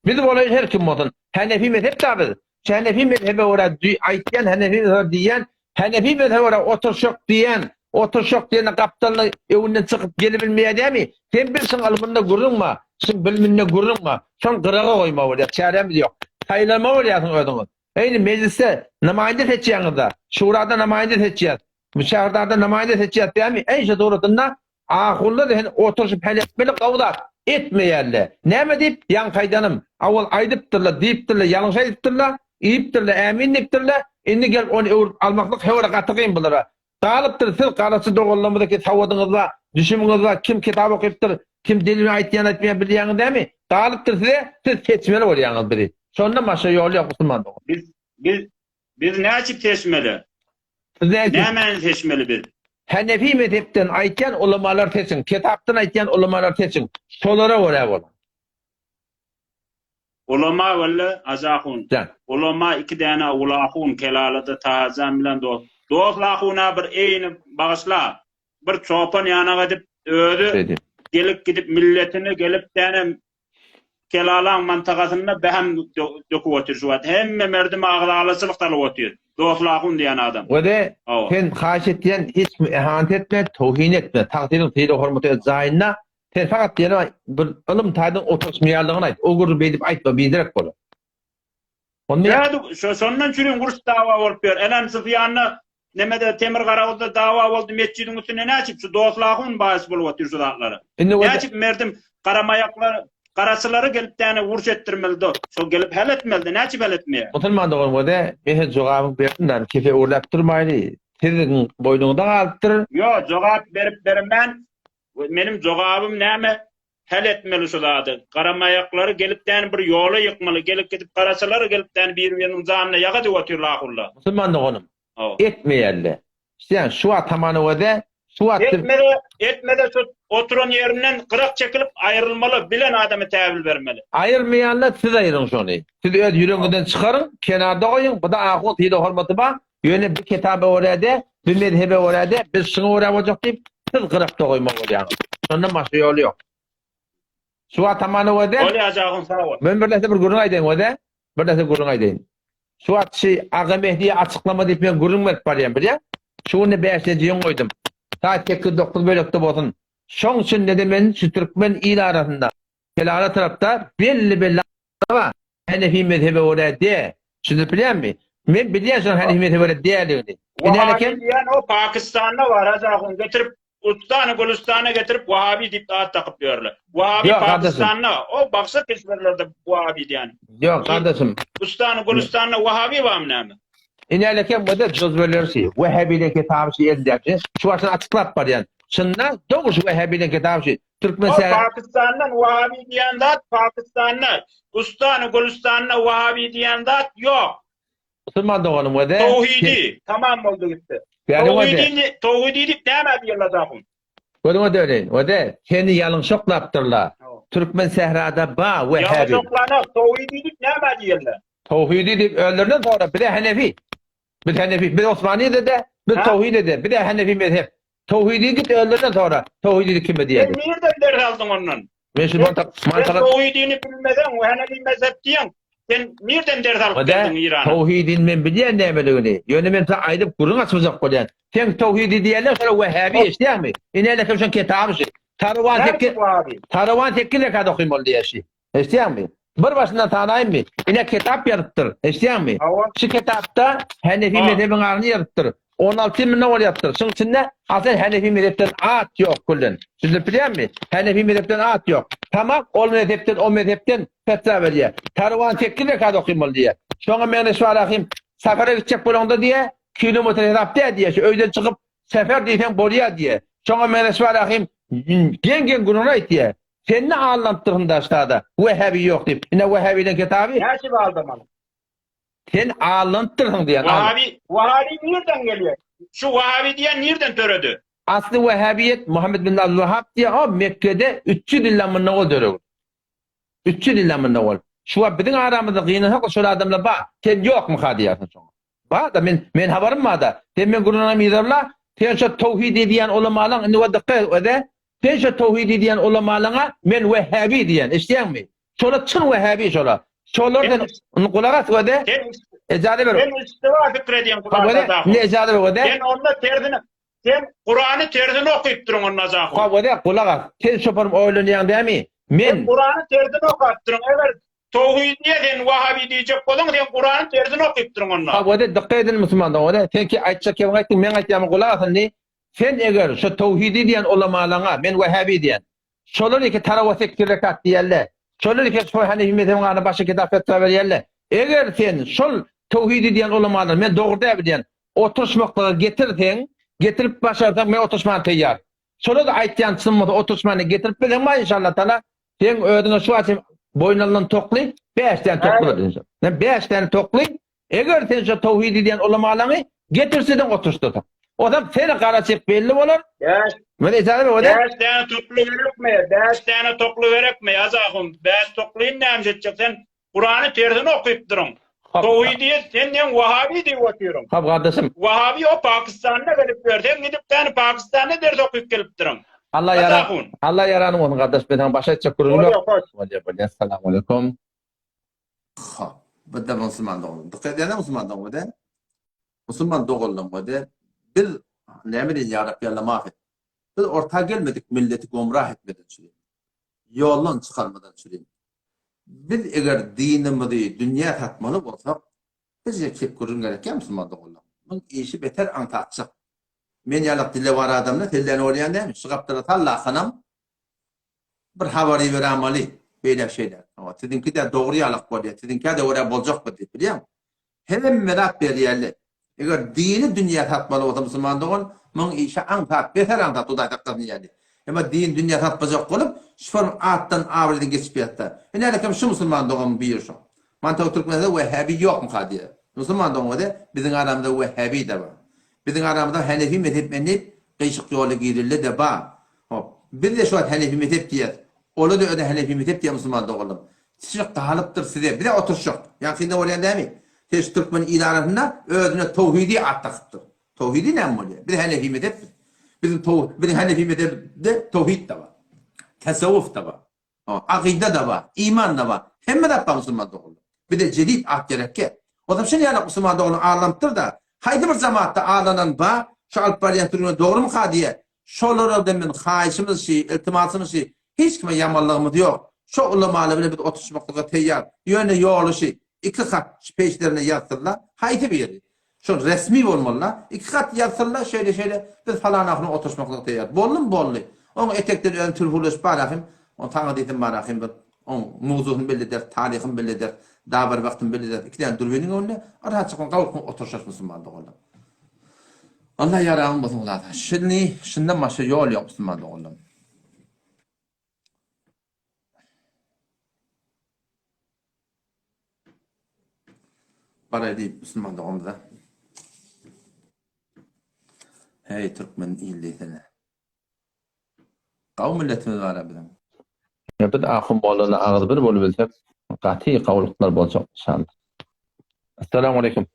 Biz bolaýyn her kim bolsun. Hanefi mezhep da biz. Şu Hanefi mezhebe görä aýtýan, Hanefi mezhebe diýýän, Hanefi mezhebe görä oturşak diýýän, oturşak diýende gapdalyna öňünden çykyp gelibilmeýär dämi? Sen bilşiň ylmynda gürrüň bar, şuň biliminde gürrüň bar. Şony gyraga goýmaly bolýar, çärämiz ýok. Saýlamaly bolýarsyň özüňiz. Eýni mejlisde namaýynda seçýäňiz-de, şurada namaýynda seçýäs, müşahirdarda namaýynda seçýäs dämi? Eý şu suratynda Ahunlar hen oturyşyp hal etmeli gowy zat etmeýärler. Näme diýip, ýaňky aýdanym, awal aýdypdyrlar, diýipdirler, ýalňyş aýdypdyrlar, iýipdirler, ämin diýipdirler, indi gelip ony öwrüp almaklyk höwre gaty kyn bulara. Galypdyr, siz garaçy doganlarymyzdaky sawadyňyz bar, düşümiňiz bar, kim kitap okypdyr, kim dilini aýtýan aýtmaýan bilýäňiz dämi? Galypdyr size, siz seçmeli bolýaňyz bizi. Şondan başga ýol ýok musulman dogan. Biz biz biz näçip seçmeli? Siz näçip? Nämäni seçmeli biz? Hanefi mezhepden aýtýan ulamalary seçiň, kitapdan aýtýan ulamalary seçiň. Şolara görä boluň. Ulama walla Ajahun. Jan. Ulama iki däne ulahun kelalada Tahajan bilen dost. Dost lahuna bir eýni bagyşla. Bir çopan ýanak edip özi gelip gidip milletini gelip däne Kelalaň mantagasynda bähem döküp otyr şu wagt. Hemme merdime agzalaçylyk salyp otyr. Dost lahun diýen adam. Wede sen haýyş etýän hiç kime ehanet etme, towhin etme. Tagsyryň sylag-hormaty öz jaýynda. Sen fakat ýene bir ylym taýdan oturyşmaýanlygyny aýt. O gürrüň beýdip aýtma, biderek bolar. Onda Nädip şo şondan çürin uruş dawa bolup ýör. Elen Syfýanda nemede Temir Garaguzda dawa boldy metjidiň üstünde näçip şu Doslahun baýys bolup otyr şu zatlara. Indi o Näçip merdim garamaýaklar garaçylary gelip däne uruş etdirmeli do. Şo gelip hal etmelide näçip hal etmeýär. Musulman dogan wede men size jogabyňy berdim däl kese öwürläp durmaýly siziň boýnuňyzda galypdyr. Ýo jogap berip bermän Meniň jogabym näme? Hal etmeli şu zady. Garamaýaklary gelip däni bir ýola ýykmaly. Gelip gidip garaçalary gelip däni bir-biriniň janyna ýaga döwüp otyr lahulla. Musulman doganym, Hawa. etmeýärler. Sen şu wagt hamana wede, şu wagt biz. Etmese, etmese şu oturan ýerinden gyrak çekilip aýrylmaly, bilen adamy täwil bermeli. Aýyrmaýanlar siz aýyryň şony. Siz öz ýüregiňizden çykaryň, kenarda goýuň, bu-da ahun sylag-hormaty bar, Ýöne bi kitaba görä-de, bi mezhebe görä-de, biz şuňa görä boljak diýip, siz gyrakda goýmaly bolýaňyz. Şondan başga ýol ýok. Şu wagt hamana wede. Bolýa jagyn sag bol. Men bir näse bir gürrüň aýdaýyn wede. Bir näse gürrüň aýdaýyn. Şu wagt şi Aga Mehdiýe açyklama diýip men gürrüň berip barýan bilýäň. Şu günde bäşlenji ýyň goýdum. Saat sekiz-dokuz bölekde bolsun. Şoň içinde-de men şu türkmen il arasynda Kelala tarapda belli-belli bar. Hanefi mezhebe görä de. Düşünip bilýäňmi? Men bilýän şonuň Hanefi mezhebe görä däldigini. Wahabi diýen o Pakistanda bar Hajy ahun getirip Ustany Gülüstana getirip Wahabi diýip at dakyp ýörler. Wahabi Pakistanda o bagşa keşberlerde Wahabi diýen. Ýok gardaşym. Ustany Gülüstanda Wahabi barmy näme? Inäleken bu-da jözbelerşi, Wehebiniň kitaby şi elindäki. Şu başdan açyklap barýan. Çynda dogry şu Wehebiniň kitaby şi. Türkmen O Pakistandan Wahabi diýen zat Pakistanda, Gustany Gülüstanda Wahabi diýen zat ýok. Musulman doganym wede. Towhidi tamam boldy gitdi. Towhidini towhidi diýip näme diýerler dahun. Gözüňe döneýin wede seni ýalňyşoklapdyrlar. Türkmen sährada ba Wehabi. Ýalňyşoklanok towhidi diýip näme diýerler. Towhidi diýip özlerinden sonra bize Hanefi. Biz Hanefi, biz Osmanyda de, biz Towhide de, bize Hanefi mezhep. Towhidi git özlerinden sora. Towhidi kime diýýär? Sen nirden ders aldyň ondan? Men şu mantak mantaga Towhidini bilmeseň, we Hanefi mezhep diýen. Sen nirden ders alyp geldiň Irana? Towhidini men bilýän nämeligini. Ýöne men saňa aýdyp gürrüň açmajak bolýan. Sen towhidi diýenler şolar wehhabi eşidýäňmi? Ine şoň kitaby şu. Tarawan sekiz Tarawan sekiz rekat okymaly diýýär şi. Eşidýäňmi? Bir başyndan sanaýynmy? Ine kitap ýazypdyr. Eşidýäňmi? Hawa. Şu kitapda Hanefi mezhebiň adyny ýazypdyr. 16 ýyl mundan ol ýazypdyr. Şuň içinde asyl Hanefi mezhepden at ýok küllen. Düşünip bilýäňmi? Hanefi mezhepden at ýok. Tamam ol mezhepden, o mezhepden fetwa berýär. Tarwan sekiz rekat okymaly diýýär. Şoňa meňzeş bar ahym. Safara gitjek bolaňda diýýär, kilometr hesap däl diýýär. Şu öýden çykyp sefer diýseň bolýar diýýär. Şoňa meňzeş bar ahym. Geň-geň gürrüň aýtýar. Sen ne aldanypdyrsyň daşdada Wehhabi ýok diýip. Ine Wehhabiden kitaby. Näçe aldamaly? Sen aldanypdyrsyň diýen. Wahhabi, Wahhabi nirden gelýär? Şu Wahhabi diýen nirden töredi? Asly Wehhabiýet Muhammed bin Abdulwahhab diýen o Mekgede 300 ýyldan mundan ozal döregi. 300 ýyldan mundan ozal. Şu wagt biziň aramyzda gynansak-da şol adamlar bar. Sen ýokmyka diýýärsiň şoňa. Bar-da, men men habarym bar-da. Sen meň gürrüňlerimi yzarla. Sen şo towhidi diýýän ulamalaň indi we dykgat et öze. Sen şo towhidi diýýän ulamalaňa men wehhabi diýýän. Eşidýäňmi? Şola çyn wehhabi şola. Şolar sen indi gulak as öze. Sen Ejaza ber. Sen üstüne pikir edýäň Kuranda. Indi ejaza ber öze. Sen onda tersine Sen Kurany tersine okypdyryň onda Jahun. Hawa öze gulak as. Sen şoparym oýlanýaň dämi? Men Sen Kurany tersine okapdyryň. Eger Towhid niye sen Wahabi diýjek bolsaň sen Kurany tersine okypdyryň onda. Hawa öze dykgat edin musulman dogan öze. Senki aýtjak gepiňi aýtdyň meň aýtýanyma gulak as indi. Sen eger şo towhidi diýen ulamalaňa men Wahabi diýen. Şolar iki tarawa sekiz rekat diýerler. Şolar iki şo Hanefi mezhebiň arasynda başga kitap fetwa berýärler. Eger sen şol towhidi diýen ulamalar men dogry däl diýen oturyşmaklyga getirseň, getirip başarsaň men oturyşmaga taýýar. Şolar-da aýtýan çyn bolsa oturyşmany getirip bilseň bar inşallah taala seň özüňe şu wagt boýun alnan tokly bäş däne tokly bar inşallah. Men bäş däne tokly Eger sen şo towhidi diýen ulamalaňy getirsedeň oturyşdyrsaň. Ozam seni gara çek belli bolar. Bäş. Men ejaza ber ode. Bäş däne tokly gerekmi? Bäş däne tokly gerekmi? Ýaz ahun. Bäş toklyny näme etjek sen? Kurany tersine okypdyryň. Towhidi sen diýen wahabi diýip otyryň. Hop gardaşym. Wahabi o Pakistanda gelip ýör. Sen gidip däne Pakistanda ders okyp gelipdiriň. Allah ýaran Allah ýaranyň bolsun gardaş men saňa başa aýtjak gürrüňim ýok. Bolýa bolýa. Assalamu aleýkum. Hop, bu da musulman doganlar. Dikkat edýäňmi musulman doganlar? Musulman doganlar, biz näme diýen ýa Rabbi Allah maaf et. Biz orta gelmedik milleti gomrah etmeden üçin. Ýoldan çykarmadan üçin. Biz eger dinimizi dünýä satmaly bolsak, bizce kep gürrüň gerek ýa musulman doganlar. Muň işi beter aňsatjak. Men ýalak dile bar adamlar selläni bolýan dämi? Şu gapdala sallasanam Bir habar iberamaly, beýläk şeýläk. Hawa, siziňki-de dogry ýalak bolýar, siziňkä-de görä boljakdyr diýip, bilýäňmi? Hemme zat berýärler. Eger dini dünýä satmaly bolsa musulman dogan, muň işi aňsat, beter aňsat, Hudaý saklasyn diýýärdi. Emma dini dünýä satmajak bolup, şu bir atdan abraýdan geçip ýatsa. Ine hälekem şu musulman doganmyň biri şo. Mantaw türkmende wehhabi ýokmyka diýýär. Musulman dogan bolsa, biziň aramyzda wehhabi-de bar. Biziň aramyzda hanefi mezhep menip, gyşyk ýola girilli-de bar. Hop. Biz-de şu wagt hanefi mezhep diýýäs. Olar-da özüne hanefi mezhep diýýär musulman doganlarym. Şyh galypdyr size. Bize oturyşjak. Ýakynda bolýan dämi? Sen şu türkmen il arasynda özüne towhidi at dakypdyr. Towhidi näme bolýar? Biz hanefi mezhepbiz. Biziň tow biziň hanefi mezhebde towhid-de bar. Tasawwuf-da bar. Akyda-da bar, iman-da bar. Hemme zat bar musulman doganlar. Bize jedid at gerekge. Ozam şeýle ýaly musulman doganlar allanypdyr-da. Haýsy bir jamaatda allanan bar, şu alyp barýan sürgüne dogrumyka diýe. Şolardan men haýyşymyz şi, iltimasymyz şi, hiç kime ýamanlygymyz ýok. Şo ulamalar bilen biz oturyşmaklyga teýýar. Ýöne ýoly şi, iki hat şu peçlerine ýazsynlar, haýsy biri. Şol resmi bolmaly-da. Iki gat ýazsynlar, şeýle-şeýle, biz falan ahun oturyşmaklyga teýýar. Boldumy? Boldy. Oň etekden özüm tilhurlaşyp barahym, oň saňa diýsem barahym bir oň mowzugyny belli ederis, taryhyny belli ederis, dabar wagtyny belli ederis. Iki däne dürbiniň öňünde rahatjykdan gawukdan oturyşarys musulman doganlar. Allah ýaragyň bolsun Hudaýa. Şindi şundan başga ýol ýok musulman doganlar. Baraý diýip musulman doganymyza. Heý türkmen il diýsene. Gawy milletimiz bar-a biziň. Eger biz ahun mollala agyz bir bolubilsek gaty gawulyklar boljak inşallah. Essalamu aleýkum.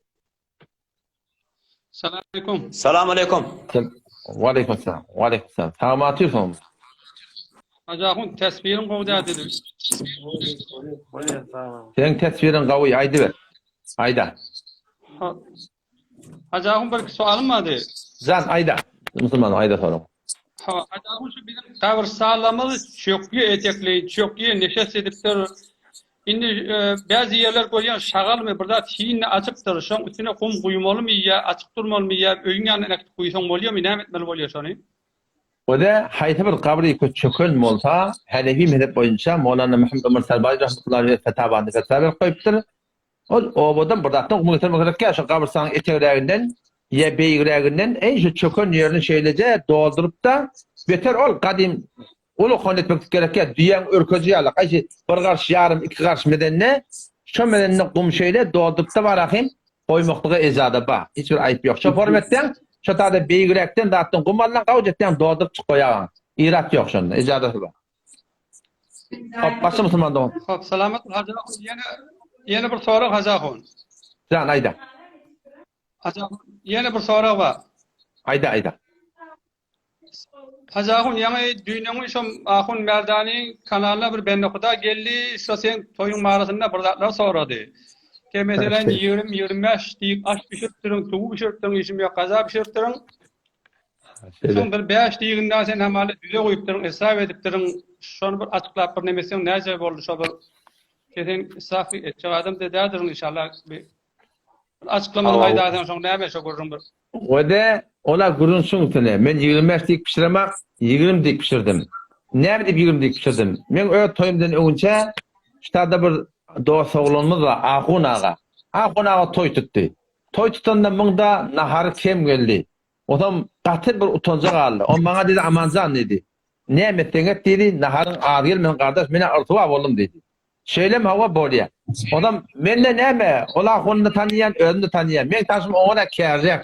Salam aleýkum. Salam aleýkum. Waleýkim salam. Waleýkim salam. Sagmy otyrsyňyz? Hajy ahun teswiriň gowy däl dedi. Seň teswiriň gawy aýdyber. Aýda. Hajy ahun bir soalym bardy. Jan aýda. Musulman aýda soraň. Ha, Hajy ahun şu biziň gabyrstanlarymyz çökýe etekli, çökýe neşes edipdir. Indi bäzi ýerler görýän şagalmy bir zat hinini açypdyr, şoň üstüne gum guýmalymy ýa açyk durmalymy ýa öýüň ýanyna äkidip guýsaň bolýamy näme etmeli bolýa şony? Oda haýsy bir gabry köt çöken bolsa, Hanefi mezhep boýunça Mowlana Muhammet Omar Sarbaý rahmetullahi aleyh fetawasynda fetwa berip goýupdyr. Ol obadan bir zatdan gum getirmek gerekýär, şo gabrystanyň etegräginden ýa beýigräginden eý şu çöken ýerini şeýleje dolduryp-da, beter ol gadym uly hon etmeklik gerekýär, düýäň örkeji ýaly, haýsy bir garş ýarym, iki garş medende, şo medende gum şeýle dolduryp-da barahym goýmaklyga ejada bar. Hiç bir aýyp ýok. Şo form etseň, şo taýda beýigräkden zatdan gum alsaň, gawja etseň dolduryp çyk goýagaň. Irat ýok şonda, ejadasy bar. Hop, başla musulman dogan. Hop, salamat Hajy ahun. Ýene ýene bir sorag Hajy ahun. Jan aýda. Hajy ahun, ýene bir sorag bar. Aýda, aýda. Hajy ahun, ýaňy düýneňi şo ahun Merdanyň kanalyna bir bende huda geldi, şo seň toýuň barasynda bir zatlar sorady. Ke meselen 20, 25 diýip aş bişiripdiriň, tüwi bişiripdiriň, işim ýok, gaza bişiripdiriň. Şoň bir 5 diýiginde sen hamala düze goýupdyryň, hesap edipdiriň. Şony bir açyklap bir neme etseň näce boldy şo bir. Ke sen israf etjek adam da däldirin inşallah. Bir açyklamaly aýdarsaň şoň näme şo gürrüň bir. Wede ola gürrüň şuň üstüne. Men 25 diýip bişiremak, 20 diýip bişirdim. Näme diýip 20 diýip bişirdim? Meň öz toýumdan öňünçä ştada bir dost oglanymyz bar, Ahun aga. Ahun aga toý tutdy. Toý tutanda muňda nahary kem geldi. Onsoň gaty bir utanja galdy. O maňa diýdi, Amanjan diýdi. Näme etseň et diýdi, naharyň az gelmesin gardaş, men-ä yrtyba boldum diýdi. Şeýlemi hawa bolýa. Onam mende näme, ol ahunyny tanýan, özüm-de tanýan. Meň tanşym oňa-da kärjek.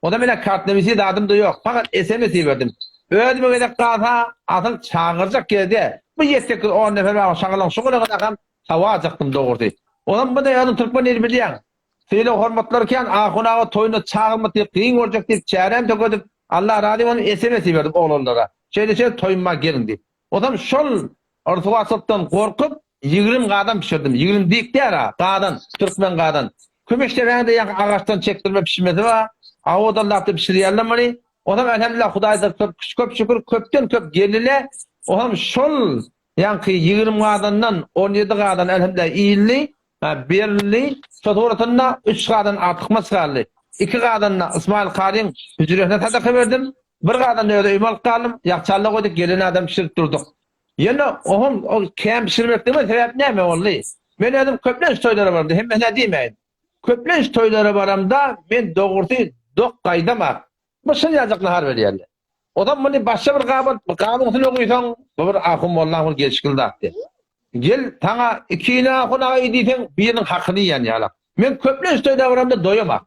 Onda men-ä kartnemisi zadym-da ýok. Fakat sms iberdim. Özüme gezek galsa, asyl çagyrjak ýerde bir ýedi-sekiz, on nefer bar, şagalaň şugulaňadakam sawajakdym dogrusy. Onam bu-da özüň türkmen ili bilýäň. Sylag-hormatlary kän, ahun aga toýuna çagyrma diýip kyn görjek diýip çäräm tökedip, Allah razy bolsun sms iberdim oglanlara. Şeýle-şeýle toýum bar geliň diýip. Onam şol Ryswaçylykdan gorkup, ýigrim gazan bişirdim. Ýigrim dik däl-a, gazan, türkmen gazan. Kümüşdepäniň-de ýaňky agaçdan çekdirme pişmesi bar. Awadalap-da bişirýärler muny. Onam elhemdülillah Hudaýdan köp köp şükür, köpden köp geldi-le. Onam şol ýaňky ýigrim gazandan on ýedi gazan elhemdülillah iýildi, berildi. Şo suratynda üç gazan artykmaç galdy. Iki gazanyny Ysmaýyl karyň hüjresine sadaka berdim. Bir gazanyny öz öýüme alyp galdym. Ýagçalla goýduk, gelen adam bişirip durduk. Ýöne oňam ol kän bişirmekligime sebäp näme boldy? Men özüm köplenç toýlara baramda, hemmesine diýmäýin. Köplenç toýlara baramda men dogrusy dok gaýdamak. Bu şul ýaljak nahar berýärler. Ozal muny başga bir gaba, gabyň üstüne guýsaň, bu bir ahun mollaň bir gelşikli zatdy. Gel, saňa ikini ahun aga iý diýseň, biriniň hakyny iýen ýalak. Men köplenç toýlara baramda doýamak.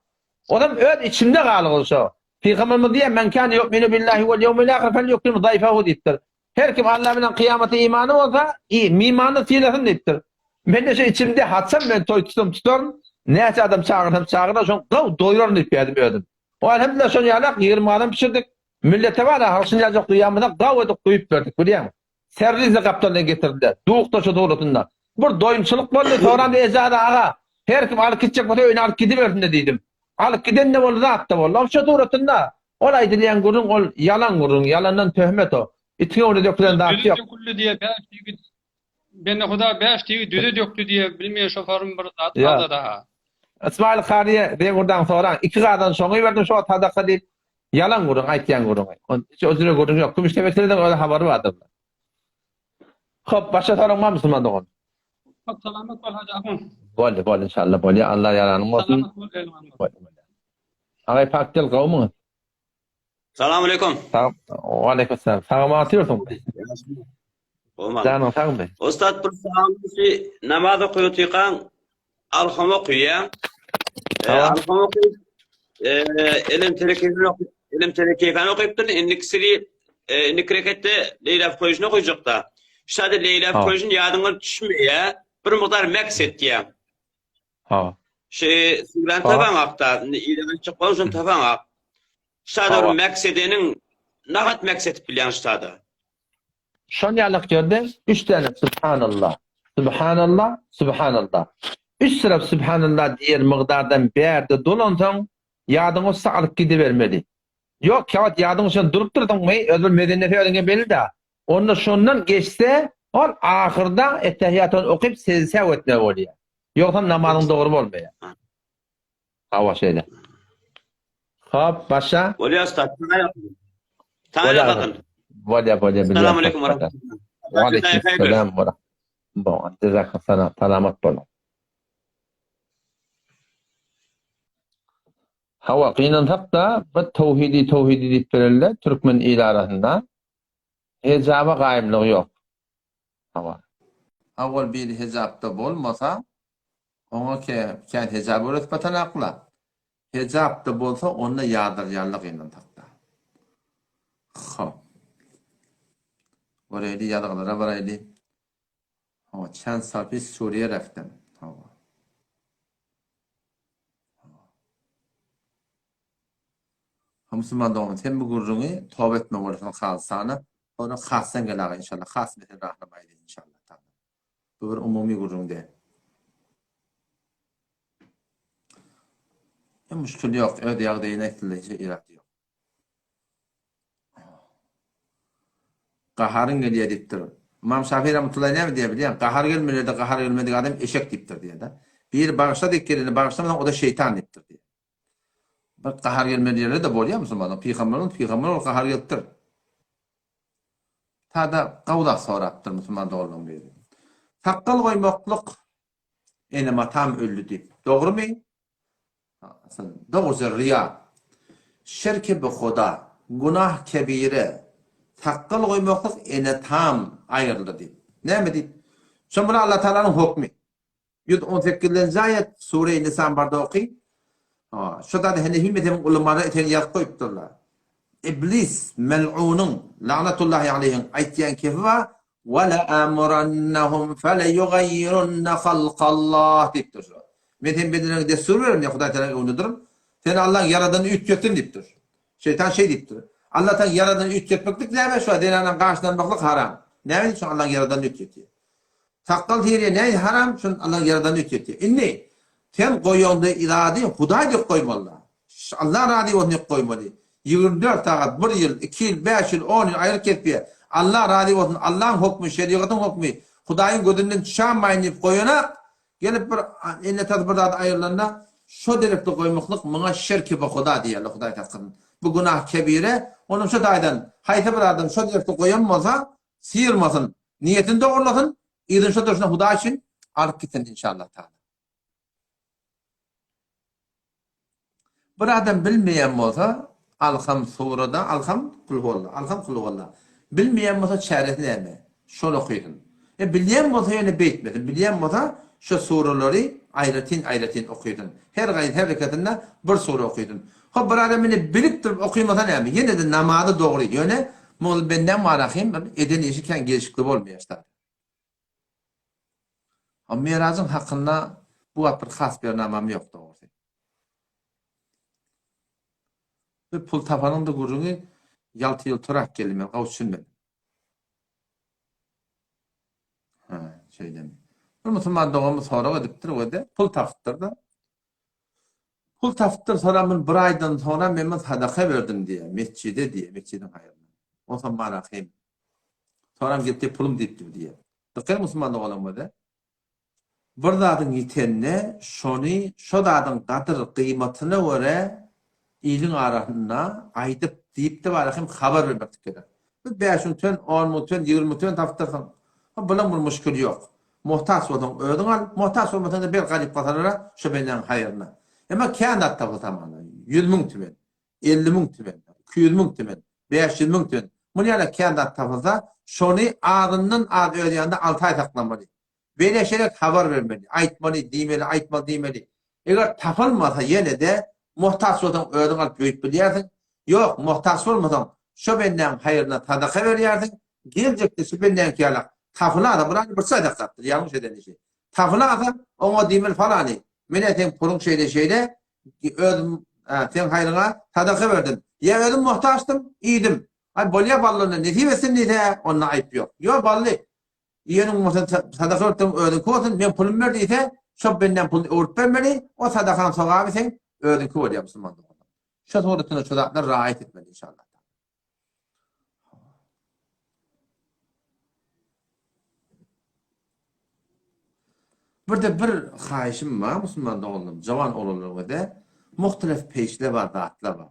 Onam öz içimde galygy şo. Pygamberimiz diýýär, Men kâne ýu'minu billahi wel ýewmil ahir fel-ýukrim zaýfahu diýipdir. Her kim Alla bilen kyýamata imany bolsa, mimany sylasyn diýipdir. Mende şu içimde haçan men toý tutsam tutaryn, näçe adam çagyrsam çagyraryn, şoň gaw doýraryn diýip geldim özüm. O elhamdülillah şon ýalak 20 adam pişirdik. Millete bar ha, şun ýaljak duýamyza gaw edip guýup berdik bilýäňmi? Serwizi gapdaldan getirdiler. Dukda şu suratynda. Bir doýumçylyk boldy, soram Ejaza aga, her kim alyp gitjek bolsa öýüne alyp gidibersin-de diýdim. Alyp giden-de boldy, zat-da boldy. Ol şu suratynda Ol aýdylýan gürrüň ol ýalan gürrüň, ýalandan töhmet o. Itiň öňüne dökülen zat Düze ýok. döküldi diýe bäş ýigit Bende huda bäş ýigit düze dökdi diýe bilmeýän şofarym bir zat Ýa. barda daha. Ysmaýyl karyýa Zeňňurdan soraň, iki gazan şoňa berdim şo sadaka diýip, ýalan gürrüň aýtýan gürrüňi. On hiç o jüre gürrüň ýok. Kümüşdepe tiliniň özi habary bardyr. Hop, başga soraň barmy musulman dogan? Hop salamat bol Hajy ahun. Boldy, boldy inşallah bolýa. Allah ýaranyň bolsun. Salamat bol elwan bol. Boldy, boldy. Agay Pakdil gowmyňyz? Salam aleyküm. Sag, aleyküm selam. Sag aman otyrsyň. Gowman. Janyň sagmy? Ustad bir salam namaz okuýatykaň alham okuýaň. Tamam. Alham okuýup elem terekefini okuýup, elem terekefini okuyupdyr. Indikisi indiki reketde Leýla koýuşyny okuýjakda. Şada Leýla koýuşyny ýadyňa düşmeýär. Bir mukdar meks etýär. Ha. Şe sygran tabaňak da, indi ýerden çykmaň üçin tabaňak. Şada bir meksedeniň nahat meksetip bilýän şada. Şon ýalak ýerde üç däne Subhanallah, Subhanallah, Subhanallah. Üç syrap Subhanallah diýen mygdardan bärde dolansaň, ýadyňa ussa alyp gidibermeli. Ýok, käwagt ýadyň uçan durup durduňmy, öz bir medeniýeti özüňe belli-dä. Onda şondan geçse, ol ahyrda Ettehiýatyny okyp sejde etmeli bolýar. Ýogsam namazyň dogry bolmaýar. Hawa şeýle. Hop, başa. Bolýar ustad. Taňa ýalkasyn. Bolýar, bolýar. Assalamu aleykum we rahmetullah. Wa aleyküm selam we rahmetullah. Jazakallah, salamat boluň. Hawa, gynansak-da, bir towhidi towhidi diýip berelde türkmen il arasynda hejaba gaýymlygy ýok. Hawa. Owal biri hejapda bolmasa, oňa kän hejap öwretip batanakla. Hejapda bolsa onda ýazdyrýarlar gynansakda. Hop. Göreýli ýazgylara baraýly. Hawa, çend sal peş Suriýe raftim. Hawa. Ha musulman dogan sen bu gürrüňi toba etme bolarsyň halysana. Sonra hasdan gel aga inşallah. Has mesele rahnama edin inşallah. Taala. Bu bir umumy gürrüň däl. E, müşkil ýok. Öz ýagdaýyny aýtdylar, hiç irat ýok. Gaharyň gelýär diýipdir. Ymam Şafii rahmetullahi näme diýýär bilýäňmi? Gahar gelmelerde gahar gelmedik adam eşek diýipdir diýýär-de. Biri bagyşla diýip gelende bagyşlamasaň o-da şeýtan diýipdir diýýär. Bir gahar gelmeli ýerleri-de bolýar musulmanlaryň. Pygamberimiz pygamber bolup gahar gelipdir. Tada gawzak sorapdyr musulman doganlaryň biri. Sakgal goýmaklyk enem-atam öldi diýip. Dogrumy? Dogrusy ryýa, şirki bi Huda, günah kebire, sakgal goýmaklyk ene-tam aýryldy diýip. Näme diýip? Şo muny Allah Tagalanyň hokmy. 118-nji aýat Sure-i Nisan barda oky. Ha, şo zady Henefi mezhebiň ulamalary eterini ýazyp goýupdyrlar. Iblis mel'unyň, lagnatullahi aleýhiň aýtýan kefi bar, Ve le'amurannahum feleyugayyirunne halkallah diýipdir şo. Men seň bedeniňe dessur bererin diýýär Hudaý Tagalaň öňünde durup. Sen Allaň ýaradanyny üýtgetsin diýipdir. Şeýtan şeý diýipdir. Allah Tagalaň ýaradanyny üýtgetmeklik näme şo zenanaň gaşyny almaklyk haram. Näme üçin Allaň ýaradanyny üýtgetýär? Sakgal syrýa näme haram şun Allaň ýaradanyny üýtgetýär. Indi sen goýaňda zady Hudaý diýip goýmaly. Allah razy bolsun diýip goýmaly. 24 sagat, bir ýyl, iki ýyl, bäş ýyl, on ýyl aýry kesýär. Allah razy bolsun, Allaň hokmy, şerigatyň hokmy, Hudaýyň gözünden çyşanmaýyn diýip goýanak, gelip bir ene-atasy bir zady aýrylanda, şo derekde goýmaklyk muňa şirki bi Huda diýerler, Hudaý saklasyn. Bu günah kebire, onuň şo taýdan haýsy bir adam şo derekde goýan bolsa, syrmasyn, niýetini dogrulasyn, yzyny şo durşuna Hudaý üçin alyp gitsin inşallah taala. Bir adam bilmeýän bolsa, Alham surada, Alham kulhuwalla, Alham kulhuwalla. Bilmeýän bolsa çäresi näme? Şony okysyn. E bilýän bolsa ýöne beýtmesin. Bilýän bolsa şo suralary aýratyn-aýratyn okysyn. Her gaýsy her rekatynda bir sura okysyn. Hop bir adam indi bilip durup okymasa näme? Ýene-de namazy dogry. Ýöne muňa bendäň barahym eden işi kän gelşikli bolmaýar. A Mirajyň hakynda bu wagt bir has bernamam ýok dogrusy. Bu pul tapanyň-da gürrüňi ýalty-ýulturak geldi men gowy düşünmedim. Hä, şeýlemi. Bir musulman doganymyz sorag edipdir we-de pul tapypdyr-da. Pul tapypdyr, soňra men bir aýdan soňra men muny sadaka berdim diýýär, metjide diýýär, metjidiň haýryna. Onsoň marahym. Soňram gelip diýýär, pulum diýipdir diýýär. Dykgat musulman doganlarym bolsa, bir zadyň ýitenine şony şo zadyň gadyr gyýmatyna görä iliň arasynda aýdyp diýip-de barahym habar bermeklik gerek. Bir 5000 tön, 10 müň tön, 20 müň tön tapypdyrsyň. Ha bulaň bir muşkili ýok. Muhtaç bolsaň özüň al, muhtaç bolmasaň-da ber garyp-gasarlara şo bendäň haýryna. Emma kän zat tapylsa mana, 100 müň tümen, 50 müň tümen, 200 müň tümen, 500 müň tümen, muny ýaly kän zat tapylsa, şony azyndan az öz ýanynda alty aý saklamaly. Beýle-şeýle habar bermeli, aýtmaly, diýmeli, aýtmaly, diýmeli. Eger tapylmasa ýene-de muhtaç bolsaň özüň alyp ýoýup bilýärsiň. Ýok, muhtaç bolmasaň, şo bendäň haýryna sadaka berýärsiň. Geljekde şu bendäňki ýalak tapylasa, bir aýda bir çaý saklapdyr, ýalňyş eden işi. Tapylasa, oňa diýmeli falany, men-ä seň puluň şeýle-şeýle, özüm seň haýryňa sadaka berdim. Ýa özüm muhtaçdym, iýdim. Aý, bolýa bally onda nesip etsin diýse, onda aýyp ýok. Ýo, bally, Iýeniň bolsa sadaka berseň özüňki bolsun, meň pulum ber diýse, şo bendäň puluny öwrüp bermeli, o sadakaň sogaby seň özüňki bolýar musulman doganlar. Şo suratynda şo zatlara raýat etmeli inşallah. Bir-de bir haýyşym bar musulman doganlarym, jawan oglanlar we muhtelif peýşler bar, zatlar bar.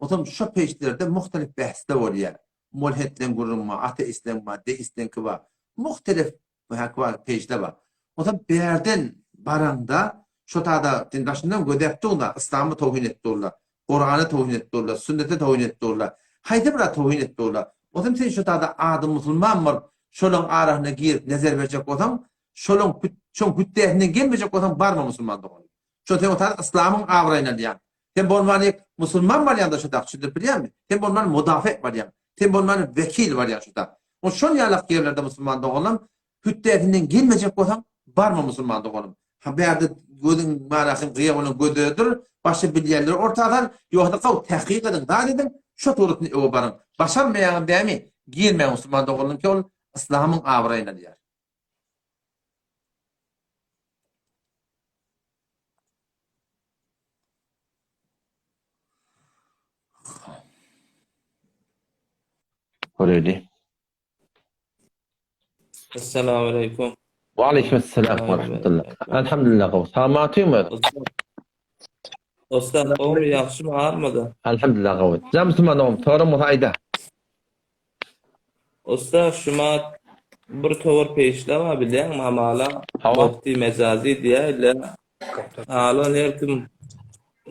Onsoň şo peçlerde muhtelif bähsler bolýar. Molhetleň gürrüňi bar, ateistleň bar, deistleňki bar. Muhtelif häki bar, peçler bar. Onsoň bärden baraňda şo tada sen daşyndan gözläp dur-da, yslama towhin edip durlar, Kurana towhin edip durlar, sünnete towhin edip durlar. Haýsy bir towhin edip durlar. Onsoň sen şo tada ady musulman bolup, şolaň arasyna girip nezer berjek bolsaň, şolaň şoň hütdesinden gelmejek bolsaň barma musulman dogan. Şo sen o tada yslamyň abraýyny alýaň. Sen bolmany musulman bolýaňda şu dak düşündirip bilýäňmi? Sen bolmany mudafi bolýaň. Sen bolmany wekil bolýaň şu dak. O şol ýalak ýerlerde musulman doganlarym. Hütdesinden gelmejek bolsaň, barma musulman doganym. Ha bärde gözüň manasyny gyýa bolan gözedir, başga bilýänleri orta sal, ýogsa gaw tahkyk ediň, zat ediň, şo suratyny öwe baryň. Başarmaýaňyz dämi, girmäň musulman doganym ki ol yslamyň abraýyny alýar. Göreli. Essalamu aleýkum. Wa aleýkum esselam we rahmetullah. Elhamdülillah gowy. Salamatyňmy? Ussat gowmy ýagşymy armada? Elhamdülillah gowy. Jan musulman dogum, soraň bolsa aýda. Ussat şumat bir towar peýişle bar bilýäňmi hamala wagty mejazi diýäýle. Halan her kim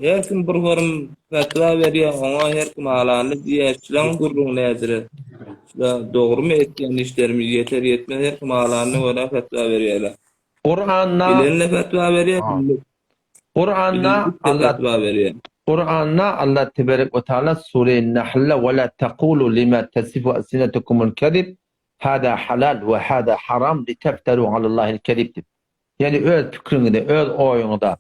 her kim bir görüm fetwa berýär oňa her kim halanly diýýär şulaň gürrüňi nädire şula dogrymy etýän işlerimiz ýeter ýetmez her kim halanyna görä fetwa berýärler. Kuranda Bilenine fetwa berýär Kuranda Allah fetwa berýär. Kuranda Allah teberek we taala sure Nahlda we la taqulu lima tasifu alsinatukumul kezib hada halal we hada haram litefteru alallahil kezib diýip. Ýagny öz pikriňize, öz oýuňyza,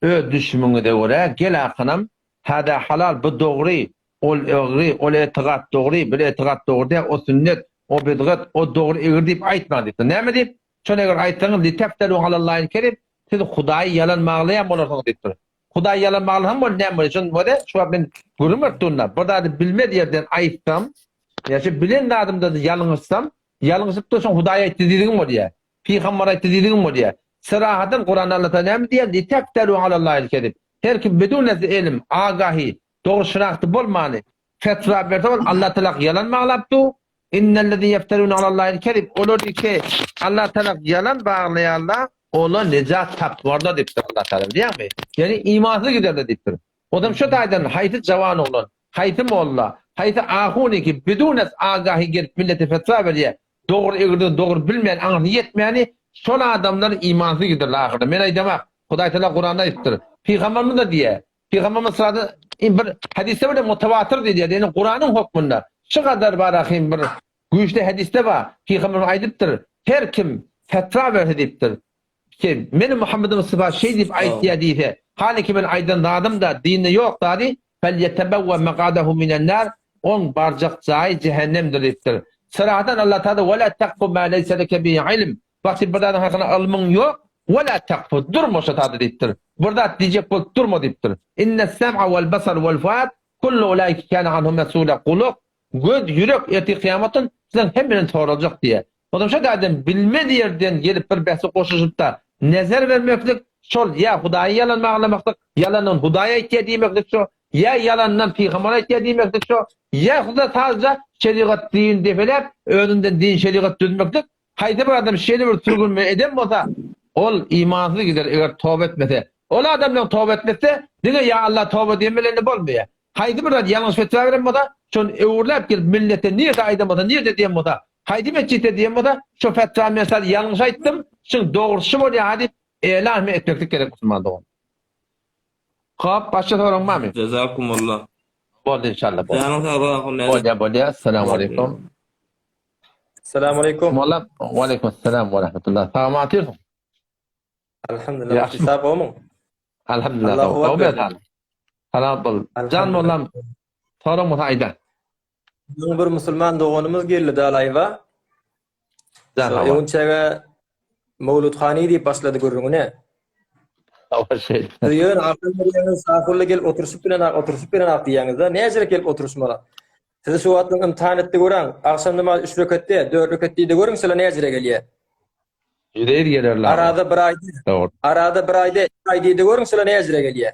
öz düşümiňize görä gel akynam, hada halal, bu dogry, ol egri, ol etigat dogry, bir etigat dogry däl, o sünnet, o bidgat, o dogry egri diýip aýtmaň diýipdir. Näme diýip? Şony eger aýtsaňyz, litefteru alallahil kezib, siz Hudaýy ýalan maglaýan bolarsyňyz diýipdir. Hudaýy ýalan maglasaň boldy näme bolýar? Şony bolýar, şu wagt men gürrüň berip durun-da, bir zady bilmez ýerden aýtsam, ýa şu bilen zadymda-da ýalňyşsam, ýalňyşyp durşuň Hudaý aýtdy diýdigim bolýar. Pygamber aýtdy diýdigim bolýar. Serahadan Kuranda Allah Taala näme diýýär? Litefteru alallahil kezib. Her kim bidun ilm, agahi, dogry şynagty bolmany fetwa berse ol Allah Taala ýalan baglap dur. Innellezine yefterun alallahil kezib. Olar ki Allah Taala ýalan baglaýarlar, olar nejat tapmarlar diýipdir Allah Taala. Bilýäňmi? Ýagny imansyz giderler diýipdir. Odam şo taýdan haýsy jawan oglan, haýsy molla, haýsy ahuny ki bidun agahi gelip millete fetwa berýär, Dogry egriden dogry bilmeýän aňyrsy ýetmeýäni şol adamlar imansyz giderler ahyrda. Men aýdamak, Hudaý Tagala Kuranda aýdypdyr. Pygamberimiz-de diýýär. Pygamberimiz syrada bir hadysda bile mutawatyr diýilýär. Ýagny Kuranyň hokmunda şu gadar barahym bir güýçli hadysda bar. Pygamberimiz aýdypdyr, her kim fetwa berse diýipdir. Ki, meni Muhammed Mustafa şeý diýip aýtýar diýse, hany ki men aýdan zadym-da dinde ýok zady, Felýetebewwe mek'adehu minen-nar, oň barjak jaýy jähennemdir diýipdir. Syradan Allah Tagala Ve la takfu ma leýse leke bihi ilm, bak sen bir zadyň hakynda ylmyň ýok, ve la takfu, durma şo zada diýipdir. Bir zat diýjek bolup durma diýipdir. Innes-sem'a vel-basar vel-fuad kullu ulaike kâne anhu mesûlâ, gulak, Göz, ýürek ertir kyýamatdan siziň hemmeden soraljak diýýär. Onsoň şo taýdan bilmez ýerden gelip bir bähse goşulyşyp-da nezer bermeklik şol ýa Hudaýy ýalan baglamaklyk, ýalandan Hudaý aýtýar diýmeklik şo, ýa ýalandan pygamber aýtýar diýmeklik şo, ýa huda sadja şerigat din depeläp özünden din şerigat düzmeklik Haýsy bir adam şeýle bir sürgünme eden bolsa, ol imansyz gider, eger toba etmese. Ol adamlaryň toba etmese, diňe Ýa Allah toba diýen bilen-de bolmaýar. Haýsy bir zat ýalňyş fetwa beren bolsa, şony öwürläp gelip millete nirde aýdan bolsa, nirde diýen bolsa, haýsy metjitde diýen bolsa, şo fetwany men sal ýalňyş aýtdym, şuň dogrusy şu bolýar diýip elan hem etmeklik gerek musulman dogan. Hop, başga soragyň barmy? Jazakumullah. Boldy inşallah boldy. Janyň sag bolsun. Bolýar, bolýar. Assalamu aleýkum. Selamu aleýkum. Molla, wa aleýkum assalam wa rahmetullah. Sagmy otyrsyň? Alhamdulillah. Mufti sag gowmyň? Alhamdulillah. Allah kuwwat bersin. Salam bol. Jan mollam, soraň bolsa aýda. Biziň bir musulman doganymyz geldi dalaýwa. Jan hawa. Öňçäge Mawlud hany diýip başlady gürrüňine. Hawa şeýle. Siz ýöne akyl berýäňiz, şahulla gelip oturyşyp bilen oturyşyp bilen diýýäňiz-de, näjirek gelip oturyşmaly? Sizi şu wagtlyk ymtahan etdi göräň. Agşam namazy üç reket de, dört reket diýdi görüň şola näjire gelýä. Ýüzeýir gelerler. Arada bir aýda. Dogry. Arada bir aýda, iki aý diýdi görüň şola näjire gelýä.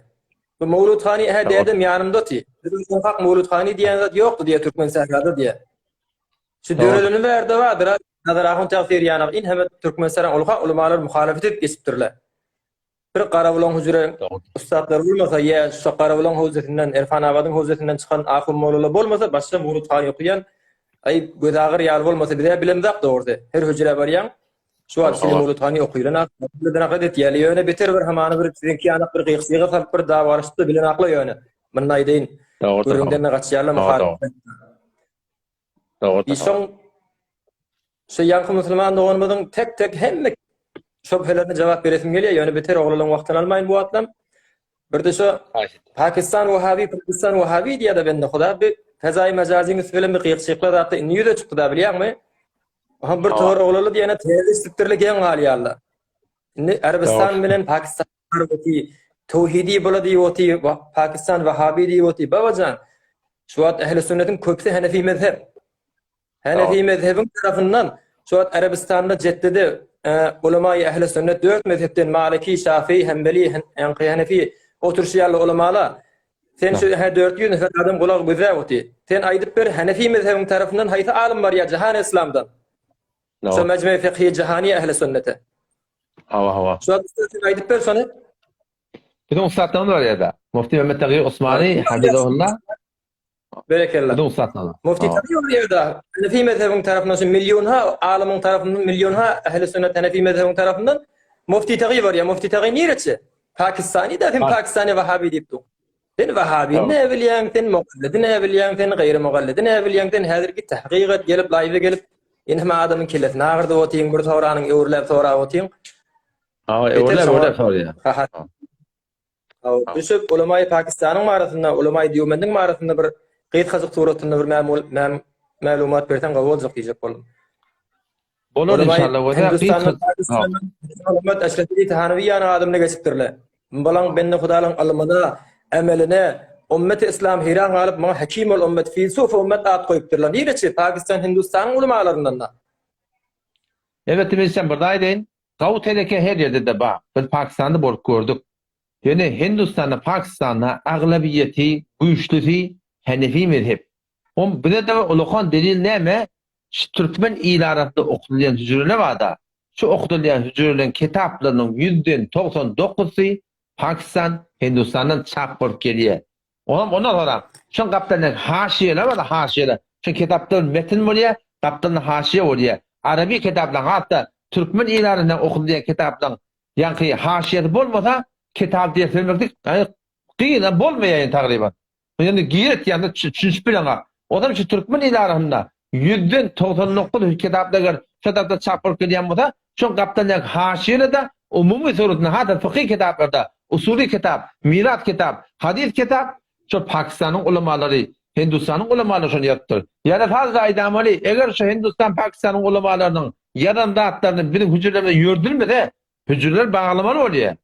Bu Mawlud hany hä dädem ýanymda oty. Biziň hak Mawlud hany diýen zat ýokdy diýä türkmen sährada diýä. Şu döredeni bärde bardyr. Nazar ahun tagsyr ýanak in hemme türkmen sähraň ulka ulamalar muhalefet edip geçipdirler. Bir Garabulaň hüjre ussatlary bolmasa, ýa şo Garabulaň howzesinden, Erfanabadyň howzesinden çykan ahun mollalar bolmasa, başga Murut han okaýan, aý, gözagyr ýaly bolmasa, biz-ä bilemzok dogrusy. Her hüjrä barýaň, şu wagt şeýle Murut hany okylan ak, bilen akyl etýäli, ýöne beter bir hamana bir siziňki ýanak bir gyk-syga salyp bir dawalaşyp-da bilenakla ýöne. Muny aýdaýyn. Gürrüňden-de gaçýarlar muhalyflar. Dogry. Şoň. Şu ýaňky musulman doganymyzyň tek-tek hemme şübhelerine jogap beresim gelýär, ýöne beter oglanlaryň wagtyny almaýyn bu wagtlam. Birde şu Pakistan Wahabi, Pakistan Wahabi diýýär-de bende Huda bi fezaýy mejazyň üsti bilen bir gyýyk-çyýyklar zatda indi ýüze çykdy-da bilýäňmi? Oha bir towar oglanly diýene täze eşidipdirler geň galýarlar. Indi Arabystan bilen Pakistan oty, towhidi bola diýip oty, Pakistan Wahabi diýip oty. Babajan, şu wagt ähli sünnetiň köpüsi Hanefi mezhep. Hanefi mezhebiň tarapyndan şu wagt Arabystanda Jeddede ulamaýy ähli sünnet dört mezhepden Maliki, Şafii, Hanbeli, Hanefi oturyşy ýaly ulamala sen şu hä 400 nefer adam gulak gözläp oty. Sen aýdyp ber Hanefi mezhebiň tarapyndan haýsy alym barýar jahany yslamdan? Şu mejme fikhi jahani ähli sünnete. Hawa hawa. Şu wagt sen aýdyp ber şony. Biziň ussatlarymyz bar ýerde. Mufti Mehmet Tagi Osmani hafizahullah. Berekella. Biziň ussatlarymyz. Mufti Tagi bar ýerde. Hanefi mezhebiň tarapyndan şu millionha alymyň tarapyndan millionha ähli sünnet Hanefi mezhebiň tarapyndan Mufti Tagi bar ýa. Mufti Tagi nireçi? Pakistani da sen Pakistani Wahabi diýip dur. Sen Wahabini ne bilýäň, sen mukallidi ne bilýäň, sen gaýry mukallidi ne bilýäň, sen häzir git tahkyk et, gelip laýwa gelip, indi adamyň kellesini agyrdyp otyň, bir soranyň öwrüläp sorap otyň. Hawa, öwrüläp öwrüläp sorýar. Hawa, düşüp ulamaýy Pakistanyň barasynda, ulamaýy Dýumendiň barasynda bir gysgajyk suratynda bir mälumat berseň gowy boljak diýjek boldum. Bolar inşallah göze Hindistandan Pakistandan Muhammed Eşrefi Tahanawi ýaly adamlar geçipdirler. Bulaň bende Hudalyň ylmyna, emeline ummeti islam heýran galyp muňa Hakim ol ummet, filsuf ummet at goýupdyrlar. Nireçi? Pakistan Hindistanyň ulamalaryndan da. Elbetde men sizden bir zat aýdaýyn. Gawy teleke her ýerde-de bar. Biz Pakistanda bolup gördük. Ýöne Hindistanda, Pakistanda aglabiýeti, güýçlüsi Hanefi mezhep. Oň bize-de ulakan delil näme? Şu türkmen il arasynda okudylýan hüjreler barda, şu okudylýan hüjreleriň kitaplarynyň ýüzden 99-sy Pakistan, Hindistandan çap bolup gelýär. Onam ondan soraň. Şoň gapdalynda haşiýeler bar-da, haşiýeler. Şoň kitapda bir metin bolýar, gapdalynda haşiýe bolýar. Araby kitaplaryň hat-da türkmen il arasynda okudylýan kitaplaryň ýaňky haşiýesi bolmasa, kitaby ders bermeklik kyn, bolmaýar ýaňy tagryban. Indi giret ýa-da düşünişip bileňok. Ozal şu türkmen il arasynda ýüzden 99 kitapda eger şu tarapda çap bolup gelýän bolsa, şoň gapdalyndaky haşiýede umumy suratynda hat-da fykyh kitaplarda, usuly kitap, miras kitap, hadys kitap şol Pakistanyň ulamalary, Hindistanyň ulamalary şony ýazypdyr. Ýa-da sadece aýdamaly, eger şu Hindistan, Pakistanyň ulamalarynyň ýazan zatlaryny biziň hüjrelerimizde ýördülmese, hüjreler baglamaly bolýar.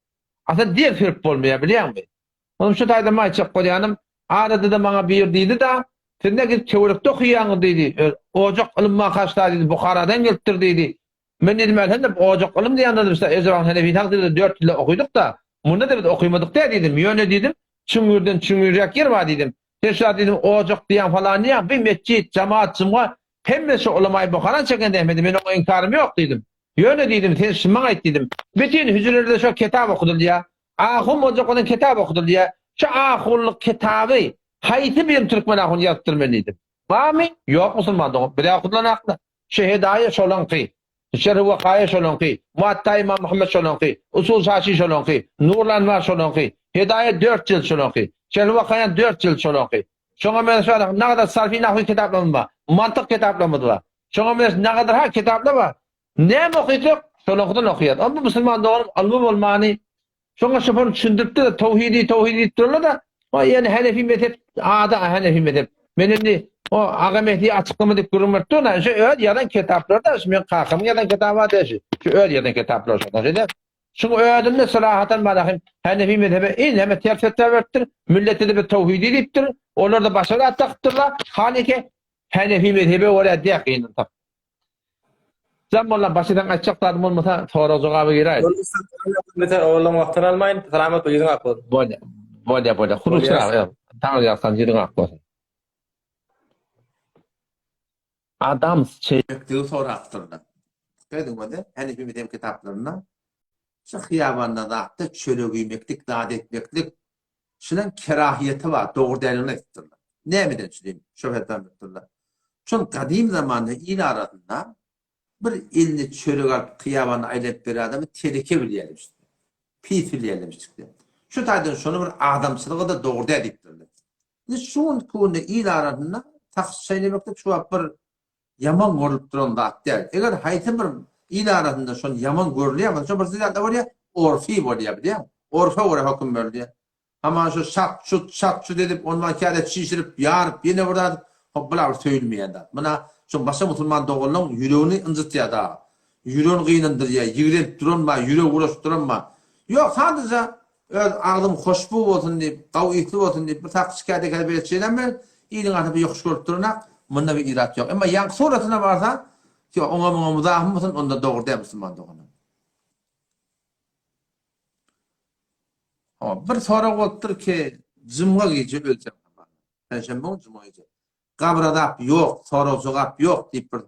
Aslynda ders berip bolmaýar bilýäňmi? Onuň şu taýdan aýtjak bolýanym, arada-da maňa bir diýdi-da, Siz ne gidip töwerekde okaýaňyz diýdi. Ojak ylym makaşda diýdi, Buharadan gelipdir diýdi. Men diýdim, Elhamdülillah, ojak ylym diýende biz Ezragyň Henefi tagtynda dört ýylda okydyk-da, munda-da biz okymadyk däl diýdim. Ýöne diýdim, çuňňurdan çuňňurrak ýer bar diýdim. Sen şu zat diýdim, ojak diýýäň falan diýýäň, bir metjit, jemaat, jumga, hemmesi şu ulamaýy Buharaň çeken zähmeti, men oňa inkarym ýok diýdim. Ýöne diýdim, sen şy maňa aýt diýdim. Bütin hüjrelerde şo kitap okudylýar. Ahun boljak bolan kitap okudylýar. Şu ahunlyk kitaby haýsy bir türkmen ahuny ýazypdyr men diýdim. Barmy? Ýok musulman dogan. Bize okudylanakmy? Şu Hedaýa şolaňky. Şerhi Wekaýa şolaňky. Muatta Imam Muhammet şolaňky. Usul Şaşi şolaňky. Nurul Anwar şolaňky. Hedaýa dört jilt şolaňky. Şerhi Wekaýa dört jilt şolaňky. Şoňa meňzeş nagadyr sarfi nahwi kitaplarymyz bar. Mantyk kitaplarymyz bar. Şoňa meňzeş nagadyr ha kitaplar bar. Näme okysak, şolaňkydan okaýas. Onda musulman doganym ylmy bolmany, şoňa şoför düşündiripdir-de, towhidi, towhidi diýip durarlar-da, o ýöne Hanefi mezhep, ady Hanefi mezhep. Men indi o Aga Mehdiýe açyklama diýip gürrüň berip durun, şu öz ýazan kitaplary-da, şu meň kakamyň ýazan kitaby bar şu, şu öz ýazan kitaplary şondan şeýle. Şuň özünde syrahatan malahym Hanefi mezhebe iň hemme ters fetwa beripdir, millete-de bir towhidi diýipdir, olar-da başga zat takypdyrlar, haliki Hanefi mezhebe görä däk gynansak. Jan molla başydan aýtjak zadym bolmasa sorag jogaba giräý. Beter ogluň wagtyny almaýyn. Salamat bol ýüzüň ak bolsun. Bolýa. Bolýa bolýa. Huruşra. Taňry ýalkasyn ýüzüň ak bolsun. Adams çe. Mekdebi sorapdyrlar. Dikkat ediň onda, Hanefi mezhebi kitaplarynda şu hyýabanda zatda çörek iýmeklik, zat etmeklik şunuň kerahiýeti bar, dogry däldigini aýdypdyrlar. Nämeden şu diýip, şo fetwa beripdirler. Şol gadym zamanda il arasynda bir eline çörek alyp hyýabanda aýlanyp ýören adamy teleke bilýärmişdi. Pis bilýärmişdi. Şu taýdan şony bir adamçylyga-da dogry däl diýipdirler. Indi şu günki günde il arasynda sakyç çeýnemeklik şu wagt bir. ýaman görlüp duran zat däl. Eger haýsy bir il arasynda şol ýaman görülýän bolsa, şo bir zat bolýar, orfi bolýar bilýäňmi? Orfa görä höküm berilýär. Hamana şu şat-şut, şat-şut edip, ondan käde çişirip, ýaryp, ýene bir zat, hop, bular bir söýülmeýän zat. Muna şoň başga musulman doganlaň ýüregini ynjytýar dagy. Ýüregini gynandyrýar, ýigrenip duran bar, ýüregi bulaşyp duran bar. Ýok, sadaja öz agzyň hoşbu bolsun diýip, gawy ysly bolsun diýip, bir sakgyç käde-käde beýle çeýnäm bilen, iliň arasynda bir ýokuş görüp duranak, munda bir irat ýok. Emma ýaňky suratyna barsa, ýok, oňa-muňa muzahym bolsun, onda dogry däl musulman doganlar. Hawa, bir sorag bolupdyr ki, jumga gije ölseň, penşenbe gün jumga gije. Gabyr azap ýok, sorag-jogap ýok diýip bir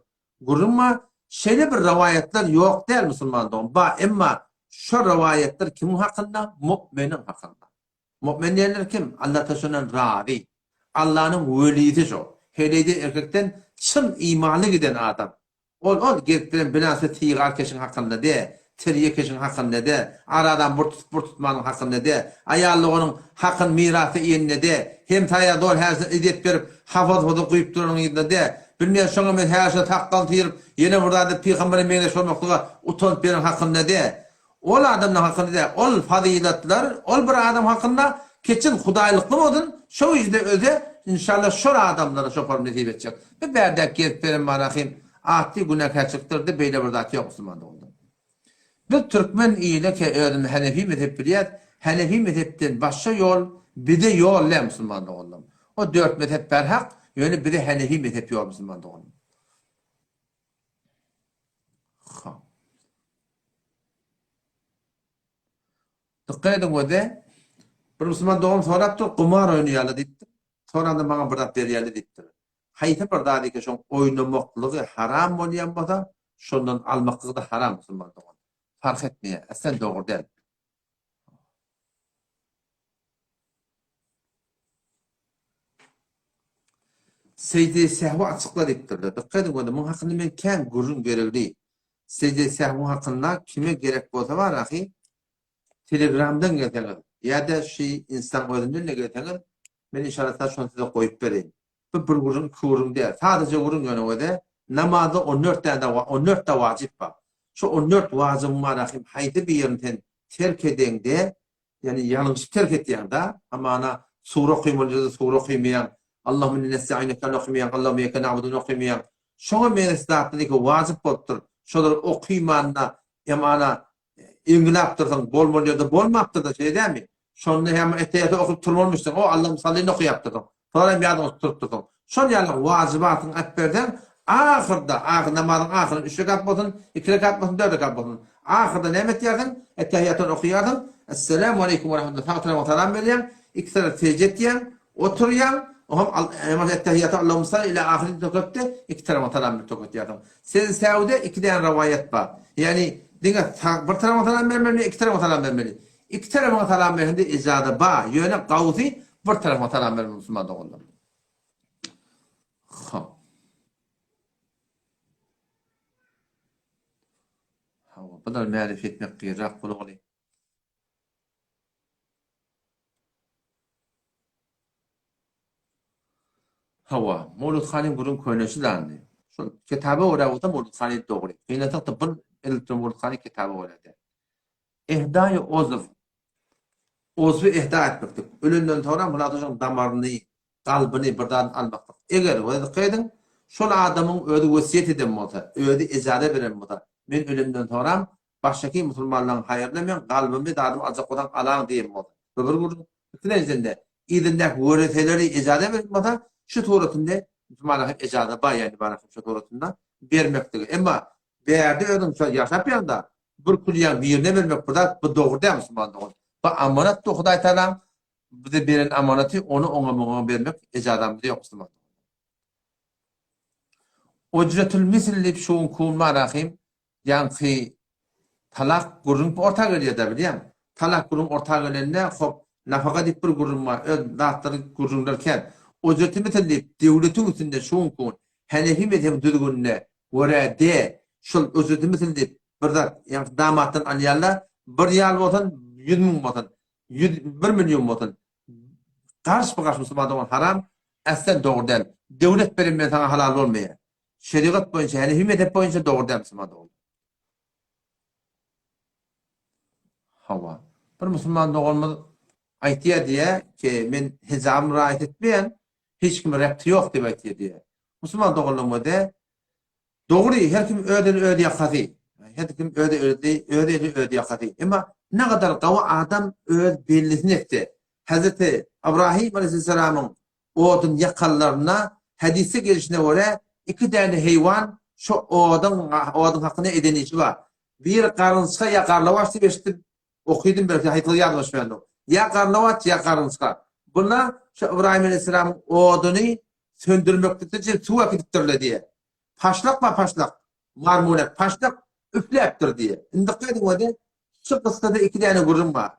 gürrüň bar. Şeýle bir rowaýatlar ýok däl musulman dogan, bar, emma şo rowaýatlar kimiň hakynda? Mu'miniň hakynda. Mu'min diýenler kim? Alla şondan razy. Allanyň welisi şo. Heleýden erkekden çyn imanly giden adam. Ol ol gezip bilen binasy sygar keşiň hakynda de, tirýe keşiň hakynda de, aradan bur tutup bur tutmanyň hakynda de, aýal doganyň hakyn mirasda iýeninde de, hemsaýa zor häşine yzýet berip hafaz-huzur guýup duranyň yzynda de, bilmeýän şoňa men häşine sakgal syryp ýene bir zat edip pygambere meňzeş bolmaklyga utanyp beren hakynda de. Ol adamlaň hakynda däl, ol fazylatlar ol bir adam hakynda keçil hudaýlykly bolsun, şo gijede öze inşallah şol adamlara şopar nesip etjek. Bir bärdäk gezip beren barahym atly günäkärçilikdirdi beýle bir zat ýok musulman doganlar. Biz türkmen ile ke özümizi hanefi mezhep bilýäs, hanefi mezhepden başga ýol bize ýol däl musulman doganlar. O dört mezhep berhak, ýöne bize hanefi mezhep ýol musulman doganlar. Ha. Dykgat ediň öze. Bir musulman dogan sorapdyr, gumar oýnaýarlar diýipdir. Soranda maňa bir zat berýärler diýipdir. Haýsy bir zat eken şoň oýnamaklygy haram bolýan bolsa, şondan almaklygy-da haram musulman dogan. Parh etmeýär. Aslen dogry däl. Sežde-i sehwi açykla diýipdirler. Dykgat ediň onda, muň hakynda men kän gürrüň beregli. Sežde-i sehwiň hakynda kime gerek bolsa bar ahy, telegramdan gelseňiz ýa-da şi instaň özünden-de gelseňiz, men inşallah şony size goýup bereýin. Bu bir gürrüň, iki gürrüň däl. Sadaja gürrüň ýöne özi namazda 14 däne 14 da wajyp bar. Şu 14 wajybyň bar ahim haýsy birini sen terk edeňde, ýagny ýalňyşyp terk etýäň-da, hamana sure okymaly ýerde sure okymaýaň, Allahümme inni nesta'inukany okymaýaň, Allahümme iyyake na'buduny okymaýaň. Şoňa meňzeş zatlar ýeke wajyp bolupdyr. Şolary okymanda hamana Eňňilapdyrsyň, bolmaly ýerde bolmapdyr-da, şeýle dälmi? Şonda hem etteýýaty okyp turmalymyşsyň, o Allahym sallyny okaýapdyrsyň. Soň hem ýadyňa tutupdyrsyň. Şol ýaly wajybatyňy aýyp berseň, ahyrda, ahyr namazyň ahyrynda üç rekat bolsun, iki rekat bolsun, dört rekat bolsun. Ahyrda näme etýärsiň? Ettehiýatyny okaýarsyň, Esselamu aleýkum we rahmetullah, sag tarapyňa salam berýäň, iki salat sežde etýäň, oturýaň, oňam ettehiýaty Allahumma salli ila ahyry tökepde iki tarapyňa salam berip töketýärsiň. Sen säwde iki däne rowaýat bar. Ýagny diňe sag bir tarapyňa salam bermeli, iki tarapyňa salam bermeli. Iki tarapyňa salam berende ijaza bar, ýöne gawusy bir tarapyňa salam bermeli musulman doganlar. Hop. Hawa, bular märif etmek gyrak bulagyny. Hawa, Mowlud hanyň gürrüň köneşi zandy. Şol kitaba görä bolsa Mowlud hany dogry. Gynansak-da bir elipdir Mowlud hany kitaba görä däl. Ehdaýy ozw. Ozwy ehda etmeklik. Ölenden soňra muny damaryny, kalbyny bir zadyny almaklyk. Eger, dykgat ediň, şol adamyň özi wesýet eden bolsa, özi ejaza beren bolsa, men ölemden soňram Başdaky musulmanlaryň haýryna meň galbymy zadymy aljak bolsaň alaň diýen bolsa. Bu bir gürrüň. Ikilenjiden-de, yzyndaky wereseleri ejaza beren bolsa, şu suratynda musulmanlar hem ejaza bar, ýagny bar şu suratynda bermekligi. Emma bärde özüň şo ýaşap ýaňda bir külýäň birine bermek bir zat, bu dogry däl musulman dogan. Bu amanatdy Hudaý Tagalaň bize beren amanaty, ony oňa muňa bermek ejazamyz ýok musulman dogan. Ujretül misl diýip şu gün kun bar ahym, Ýaňky talak gürrüň orta gelýär-dä bilýäň. Talak gürrüň orta gelende hop nafaka diýip bir gürrüň bar, öz zatlary gürrüňler kän. Ujreti misl diýip döwletiň üstünde şu günki gün Hanefi mezhebiň düzgünine görä de şol ujreti misl diýip bir zat ýaňky damatdan alýarlar bir ýal bolsun 100 müň bolsun 100 bir million bolsun garyş bir garyş musulman dogan haram äslen dogry däl. Döwlet beren bilen saňa halal bolmaýar. Şerigat boýunça, Hanefi mezhep boýunça dogry däl musulman dogan. Hawa. Bir musulman doganymyz aýtýar diýýär ki, men hijabymy raýat etmeýän, hiç kime repti ýok diýip aýtýar diýýär. Musulman doganlarymyz dogry, her kim öz eli öz ýakasy. Her kim öz eli öz eli öz ýakasy. Emma ne gadar gawy adam öz bellisini etse, Hazreti Ibrahim aleyhisselamyň odun ýakanlarynda hadysda gelşine görä iki däne heýwan şo oduň oduň hakynda eden işi bar. Biri garynçga ýa garlawaç diýip eşitdim, okydym belki haýsylygy ýadyma düşmändir. Ýa garlawaç ýa garynçga. Bunda şo Ybraýym aleýhissalamyň oduny söndürmeklikde üçin suw äkidipdirler diýýär. Paşlak bar paşlak, marmunak paşlak üfläpdir diýýär. Indi dykgat ediň ode, şu kyssada iki däne gürrüň bar.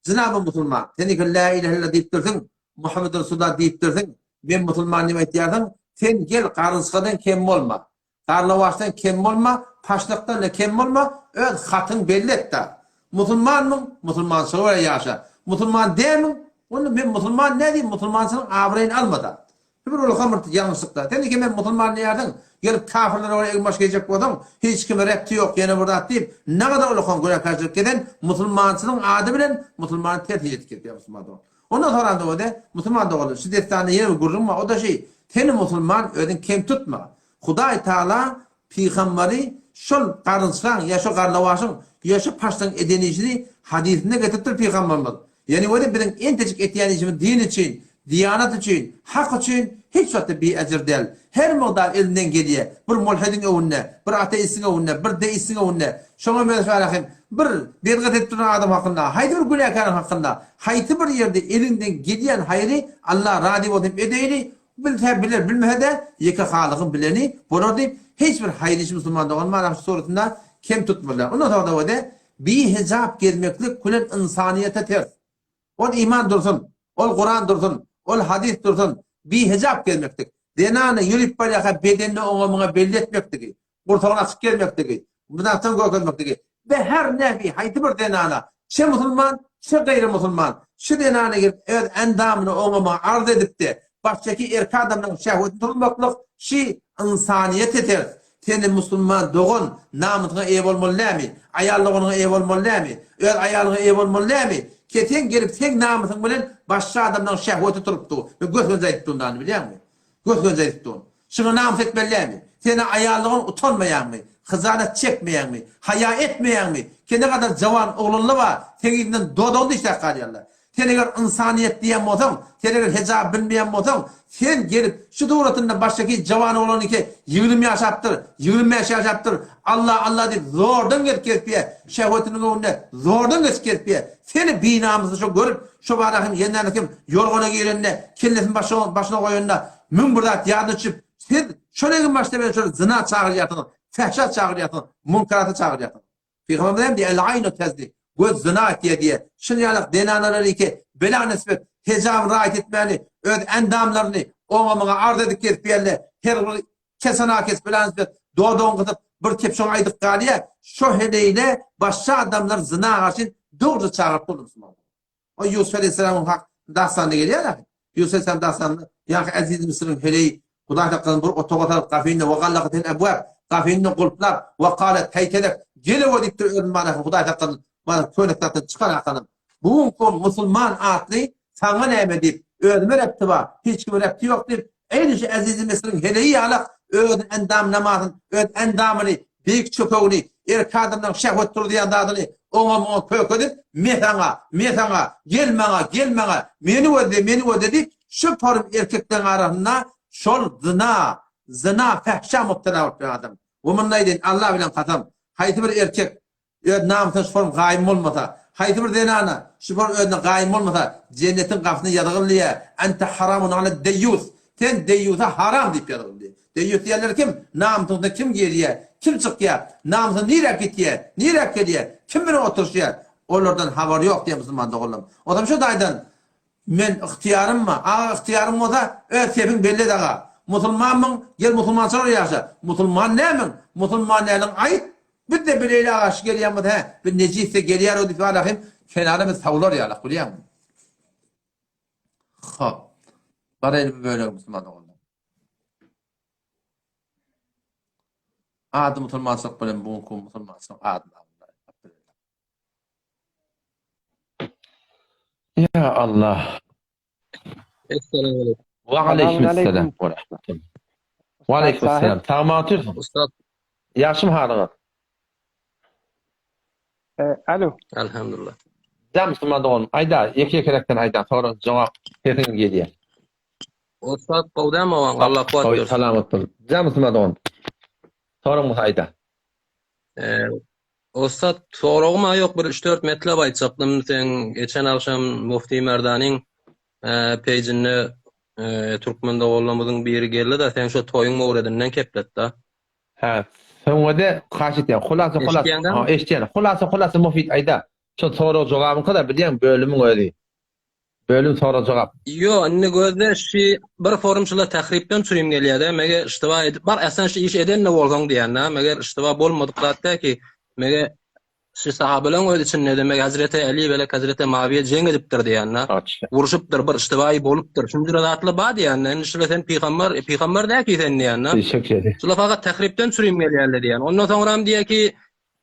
Jynaby musulman, sen iki lä ilahe illallah diýipdirsiň, Muhammed Resulullah diýipdirsiň, men musulman diýip aýtýarsyň, sen gel garynçgadan kem bolma, garlawaçdan kem bolma, paşlykdan-da kem bolma, öz hatyň belli et-da. Musulmanmyň, musulmançylyga görä ýaşa. Musulman dälmiň, onda men musulman däl diýip musulmançylygyň abraýyny alma-da. Şu bir uly hamyrt ýalňyşlykda. Sen iki men musulman diýýärsiň, gelip kafirlere görä egin-baş geýjek bolsaň, hiç kime repti ýok, ýene bir zat diýip, nagadar uly günäkärçilik eden musulmançylygyň ady bilen musulmany ters ýetip gidýär musulman dogan. Ondan soranda öde, musulman doganlar, şu dessanda ýene bir gürrüň bar, o da şeý, seni musulman özüň kem tutma. Hudaý Taala pygambary şol garynçgaň ýa şo garlawaşyň ýa şo paşsyň eden işini hadysynda getiripdir pygambarymyz. Ýani weli biziň entejik etýän işimiz din üçin, diýanat üçin, hak üçin hiç wagtda biejir däl. Her mugdar elinden gelýä, bir mulhidiň öwünde, bir ateistiň öwünde, bir deistiň öwünde, şoňa meňzeş hem bir bedgat edip duran adam hakynda, haýsy bir günäkäriň hakynda, haýsy bir ýerde eliňden gelýän haýry Allah razy bolsun edeýli, Bilse biler, bilmese-de ýeke Halygyň bileni bolar diýip, hiç bir haýyr işi musulman doganym Araf suresinde kem tutmadylar. Ondan soňra da bihijap gezmeklik külen ynsanyýete ters. Ol iman dursun, ol Kuran dursun, ol hadys dursun, bihijap gezmeklik. Zenany ýörip barýarka bedenini oňa-muňa belli etmekligi, gursagyny açyk gezmekligi, mynasdan görkezmekligi we her näfi haýsy bir zenana, şe musulman, şe gaýry musulman, şu zenana gelip öz endamyny oňa-muňa arz edip-de, başdaki erkek adamlaryň şehwetini turuzmaklyk şi ynsanyýete ters. Seni musulman dogan namysyňa eýe bolmaly dälmi? Aýal doganyňa eýe bolmaly dälmi? Öz aýalyňa eýe bolmaly dälmi? Ke sen gelip seň namysyň bilen başga adamlaryň şehweti turupdy. Men gös-göni aýdyp durun bilýäňmi? Gös-göni aýdyp durun. Şuňa namys etmeli dälmi? Sen-ä aýallygyň utanmaýaňmy? Hyjalat çekmeýäňmi? Haýa etmeýäňmi? Ke ne gadar jawan oglanlar bar, seň yzyňdan dodagyny dişläp galýarlar. Sen eger ynsanyýet diýen bolsaň, sen eger hejap bilmeýän bolsaň, sen gelip şu suratynda başdaki jawan oglanyňky 20 ýaşapdyr, 25 ýaşapdyr, Alla, Alla diýip zordan gelip gezipýär, şehwetiniň öňünde zordan geçip gezipýär. Seni binamysy şo görüp, şo bada hem ýenäni kim ýorgana girende, kellesini başa, başyna goýanda 1001 zat ýadyna düşüp, siz şol egin başda bilen şol zyna çagyrýarsyňyz, fähşa çagyrýarsyňyz, munkarata çagyrýarsyňyz. Pygamberimiz hem diýýär, El-aýnu tezni, göz zyna etýär diýýär. Şuny ýalak zenanalar iki bela nisbet hejab raýat etmäni, öz endamlaryny oňa-muňa arz edip gezip ýerle, her bir kese-nakes bela nisbet dodagyny gysyp bir kepşoň aýdyp galýar. Şo heleýle başga adamlar zyna garşy dogruja çagyryp durdy musulmanlar. O Ýusup aleýhissalamyň hak dastanyna gelýär ahy. Ýusup aleýhissalam dastanynda ýaňky Eziz Müsüriň heleý Hudaý saklasyn bir otaga salyp gafyny we gallakat ebwab gafyny gulplap we galet heýtelek gelewe diýipdir özüni mana Hudaý saklasyn mana köne kitapdan çykan hakanam. Bu gün musulman atly saňa näme diýip özüme repti bar hiç kime repti ýok diýip Eýni şu Ezizi Misriň heleýi ýalak öz endam namazyn, öz endamyny, beýik çökegini, erkek adamlaryň şehwet turuzýan zadyny oňa-muňa kökedip, me saňa, me saňa, gel maňa, gel maňa, meni gözle, meni gözle diýip, şu forum erkekleriň arasynda şol zyna, zyna, fähşä mubtela bolup ýören adam. We munda aýdaýyn, Alla bilen kasam, haýsy bir erkek Öz namysyna şu form gaýym bolmasa, haýsy bir zenana şu form özüne gaýym bolmasa, jennetiň gapysyna ýazygylýar, Ente haramun ala deýýus, Sen deýýusa haram diýip ýazygylýar. Deýýus diýenler kim? Namysyňyzdan kim girýär, kim çykýar, namysy nirä gitýär, nirä gelýär, kim bilen oturyşýar, olardan habary ýok diýýär musulman doganlarym. Onsoň şu taýdan Men ygtyýarym bar. Aga ygtyýaryň bolsa, öz sepiň belli et aga. Musulmanmyň, gel musulmançalar ýaşa. Musulman nämiň? Musulman näliň aýt. Biz-de bileýli aga şu gelýän bolsa hä, bir nejis-de gelýär-ow diýip alahym, kenara biz sawlar ýalak bilýäňmi? Hop. Baraýly bu bölegi musulman doganlar. Ady musulmançylyk bilen bu günki musulmançylyk adyny aldylar. Ya Allah. Esselamu aleýkum. Wa aleýkum esselam we rahmetullah. Wa aleýkum esselam. Sagmy otyrsyň? Ussat. Ýagşymy halyňyz? Alo. Elhamdülillah. Jan musulman doganym, aýda, ýeke-ýekeräkden aýda, sorag, jogap, sesiňiz gelýär. Ussat gowy dämi owaň, Allah kuwwat bersin. Salamat bol. Jan musulman dogan. Soragyň bolsa aýda. Ussat, soragym-a ýok, bir üç-dört metlep aýtjakdym. Seň geçen agşam Mufti Merdanyň peýjinde türkmen doganlarymyzyň biri geldi-de, seň şo toýuň mowredinden kepletdi. Hä, soňňada haýyş etýän, hulasa hulasa, ha, eşitýän. Hulasa hulasa Mufid aýda. Şo sorag jogabyňky-da bilýäň bölümiň özi. Bölüm sorag jogap. Ýo, indi gözle şi bir forum şula tahripden çürim gelýär-de, meger iştiba edip, bar äslen şu işi eden-de bolsaň diýýän-dä, meger iştiba bolmadyk zat däl ki, meger şi sahabalaň öz içinde-de meger Hazreti Äli belek Hazreti Mawiýe jeň edipdir diýýän-dä. Urşupdyr, bir iştibaýy bolupdyr. Şunjura zatlar bar diýýän-dä. Indi şula sen pygamber, pygamber däl ki sen diýýän-dä. Şula fakat tahripden çürim gelýärler diýýän. Ondan soňram diýýär ki,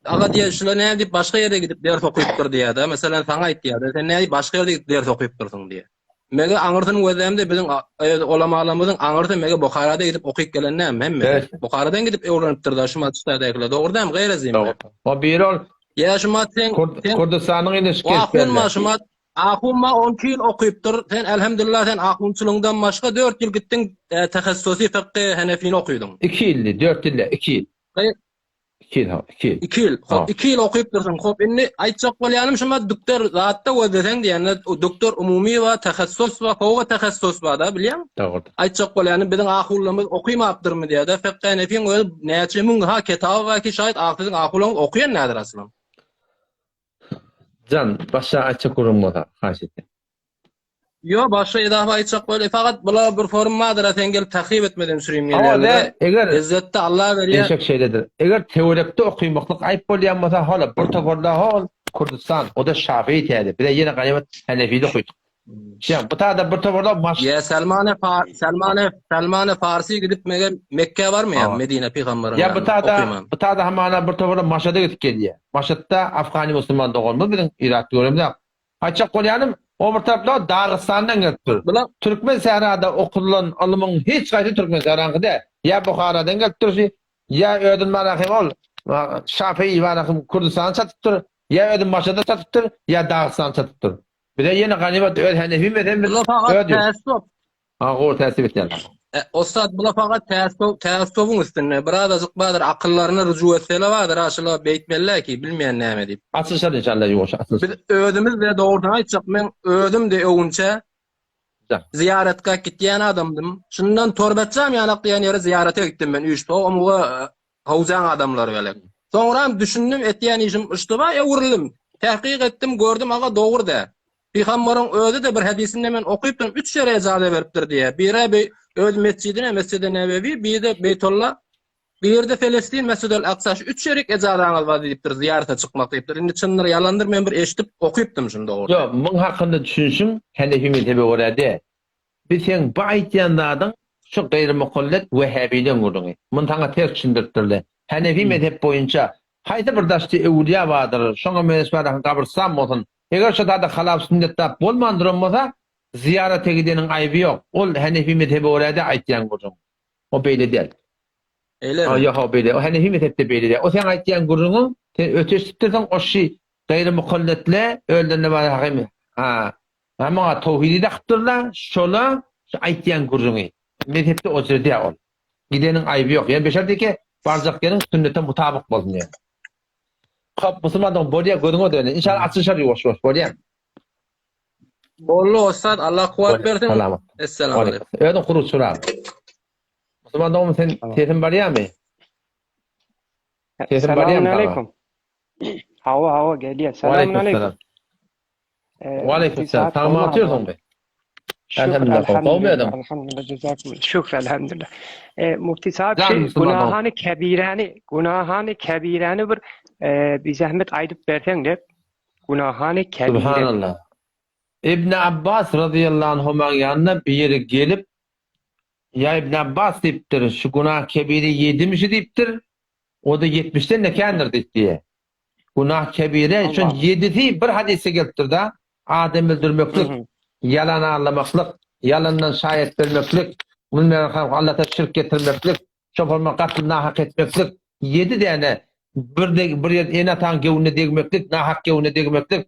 Aga diýýär, şular näme diýip başga ýere gidip ders okypdyr diýýär-de. Meselem, saňa aýtýar-da, sen nädip başga ýerde gidip ders okypdyrsyň diýýär. Mege aňyrsyny gözlämde biziň öz ulamalarymyzyň aňyrsy mege Buharada gidip okyp gelen näme hemmesi. Buharadan gidip öwrenipdir-de şu matçydakylar. Dogry dämi Gaýrazym? Dogry. O biri ol Ýa şu mat sen Kurdistanyň ine şu Ahun ma şu mat Ahun ma 12 ýyl okypdyr. Sen elhamdülillah sen ahunçylygyňdan başga 4 ýyl gitdiň tehassusy fykhy henefini okydyň. 2 ýyldy, 4 ýyl däl, 2 ýyl. 2 ýyl, ha, 2 ýyl. 2 ýyl. Hop, 2 ýyl okypdyrsyň. Hop, indi aýtjak bolýanym şuma dükter zatda gözleseň diýende, doktor umumy bar, tehassus bar, fowga tehassus bar-da, bilýäňmi? Dogry. Aýtjak bolýanym biziň ahunlarymyz okymapdyrmy diýýär-de, Fekge Henefiň özi näçe müň ha kitaby bar ki, şaýat siziň ahunlaryňyz okaýan nädir aslym. Jan, başga aýtjak gürrüň bolsa, haýyş etýän. Ýo başga edafa aýtjak bolýa fakat bula bir forum bardyra sen gelip tahryp etmeden sürüm Hawa gelýärler. de eger Ezzetde Allah berýär. Eşek şeýledir. Eger töwerekde okymaklyk aýyp bolýan bolsa hala bir toparda hol Kürdistan o-da şafii täze bize ýene ganymat Hanefide okydyk. Şeýle bu tada bir toparda maş Ýa Salmane Far Salmane Salmane Farsi gidip meger Mekkä barmaýar Medine pygamberiň Ýa bu ýanyna tada okyman. bu tada hamana bir toparda Maşada gidip gelýär. Maşatda Afgany musulman doganymyz biziň Irakda göremzok. Aýtjak bolýanym, o bir tarapda Dagystandan gelipdir. Bular Türkmen sährada okudylan ylmyň hiç haýsy türkmen sähraňky däl. Ýa Buharadan gelipdir şu, ýa özün manahym ol Şafii manahym Kürdistana çatypdyr, ýa özün Maşada çatypdyr, ýa Dagystana çatypdyr. Bize ýene ganymat öz Henefi mezhebimiz Bular fakat öz ýurt. täessop. Ha gowy täsip etýärler. E, Ussat bula fakat täessop, täessobyň üstünde birazajyk bardyr akyllaryna rüju etseler bardyr ha şular beýtmeliler ki bilmeýän näme diýip. Açylyşar inşallah ýuwaş açylyşar. Biz özümiz de dogrusyny aýtjak men özüm de öwünçä zyýaratga gitýän adamdym. Şundan Torbetjam ýanak diýen ýere zyýarata gitdim men üýşüp omuga howzaň adamlary bilen. Soňram düşündim etýän işim yştyba öwrüldim. Tahkyk etdim gördüm aga dogry dä. Pygambaryň özi-de bir hadysynda men okypdym, üç ýere ejaza beripdir diýýär. Biri bi öz mesjidine, Mesjidi Nebewi, biri-de Beýtulla, biri-de Felestin, Mesjidül Aksa. Şu üç ýerik ejazaňyz bar diýipdir, zyýarata çykmak diýipdir. Indi çyndyr, ýalandyr, men bir eşidip okypdym şuny dogrusu. Ýok, muň hakynda düşünişiň Henefi mezhebe görä däl. Bi seň bu aýtýan zadyň şu gaýry-mukallet wehhabileň gürrüňi. Muny saňa ters düşündiripdirler. Henefi mezhep boýunça haýsy bir daşda öwülýä bardyr, şoňa meňzeş bardaky gabrystan bolsun, Eger şo zada halap sünnet zat bolman duran bolsa, zyýarata gideniň aýby ýok. Ol Henefi mezhebe görä-de aýtýan gürrüň. O beýle däl. Beýlemi? Ýok, o beýle. O Henefi mezhepde beýle däl. O seň aýtýan gürrüňiň, sen öte eşidipdirsiň, o şi gaýry mukalletle özlerinde bar hakymy. Ha. Ha muňa towhidi dakypdyrlar, şola şu aýtýan gürrüňi. Mezhepde o jür däl ol. Gideniň aýby ýok. Ýöne beşer diýke, barjak ýeriň sünnete mutabyk bolsun diýen. Kop musulman dogan bolýa gözüňe döne. Inşallah açylyşar ýuwaş ýuwaş bolýa. Boldy ussat Allah kuwwat bersin. Salamat. Esselamu aleýkum. Özüň huruç şural. Musulman dogan sen sesim barýamy? Sesim barýamy? Aleýkum. Hawa hawa gelýär. Salam aleýkum. Waleýkim salam. Sagmy otyrsyňmy? Elhamdülillah. Gowy özüň? Elhamdülillah. Jazakumullah. Şükür elhamdülillah. E, Mufti sahip şey günahany kebirani, günahany kebirani bir e, bir zahmet aýdyp berseň dep. Günahany kebire. Subhanallah. Ibn Abbas radıyallahu anhumaň ýanyna biri gelip, Ýa Ibn Abbas diýipdir, şu günah kebiri ýedimişi diýipdir. O-da ýetmişden-de kändir diýip diýýär. Günah kebire, şol ýedisi bir hadysda gelipdir-da, adam öldürmeklik, ýalan arlamaklyk, ýalandan şaýat bermeklik, Allata şirk getirmeklik, çopanma gatl nahak etmeklik, ýedi däne bir bir ýer ene-ataň göwnüne degmeklik, nahak göwnüne degmeklik,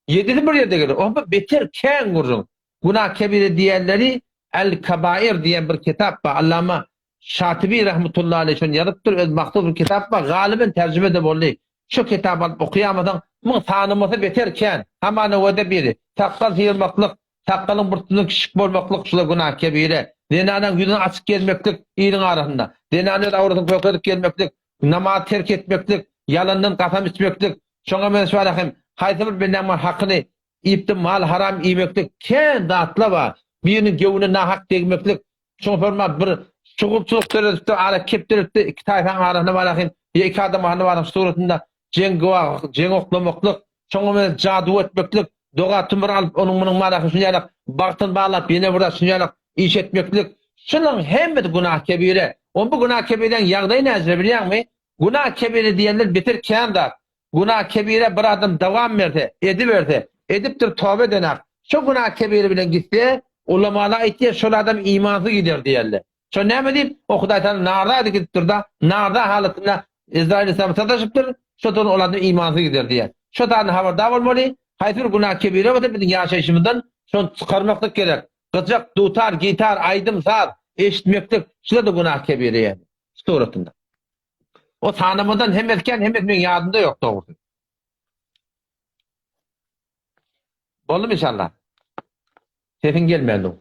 ýedisi bir ýerde geler. Oba beter kän gürrüň. Günah kebire diýenleri El-Kabair diýen bir kitap bar. Allama Şatibi rahmetullahi aleýh şony ýazypdyr, öz mahsus bir kitap bar, galyben terjime-de boldy. Şo kitaby alyp okaýamasaň, muň sanamasy beter kän. Hamana o-da biri. Sakgal syrmaklyk, sakgalyň burçundan kiçijik bolmaklyk şular günah kebire. Zenanaň ýüzüni açyk gezmeklik iliň arasynda. Zenany öz awratyny kökezip gezmeklik, namazy terk etmeklik, ýalandan kasam içmeklik, şoňa meňzeş bar hem haýsy bir bendäň bar hakyny iýipdir mal haram iýmeklik kän zatlar bar. Biriniň göwnüne nahak degmeklik, Şoňa hormat bir şugulçylyk döredipdir, ara kepdiripdir, iki taýfaň arasynda barahyn, ýa iki adam arasynda barahyn suratynda jeň güwah, jeň oklamaklyk, şoňa bilen jadu etmeklik, doga tümür alyp onuň munuň barahyn şuny ýalak bagtyny baglap ýene bir zat şuny ýalak iş etmeklik, şularyň hemmesi günah kebire. Oň bu günah kebiräň ýagdaýy näjire bilýäňmi? Günah kebire diýenler beter kän zat. Günah kebire bir adam dowam berse, ediberse, edipdir toba edenak, şo günah kebire bilen gitse, ulamalar aýtýar şol adam imansyz gider diýerler. Şo näme diýip, o Hudaý Tagala narza edip gidipdir-da, narza halatynda Ezraýyl aleyhissalam sataşypdyr, şo ol adam imansyz gider diýýär. Şo zadyna habardar bolmaly, haýsy bir günah kebire bolsa biziň ýaşaýşymyzdan şony çykarmaklyk gerek. Gyjak, dutar, gitar, aýdym, saz eşitmeklik şular-da günah kebire ýaly suratynda. O sanamadan hemmesi kän, hemmesi meň ýadymda ýok dogrusy. Boldumy inşallah? Sesiň gelmän dur.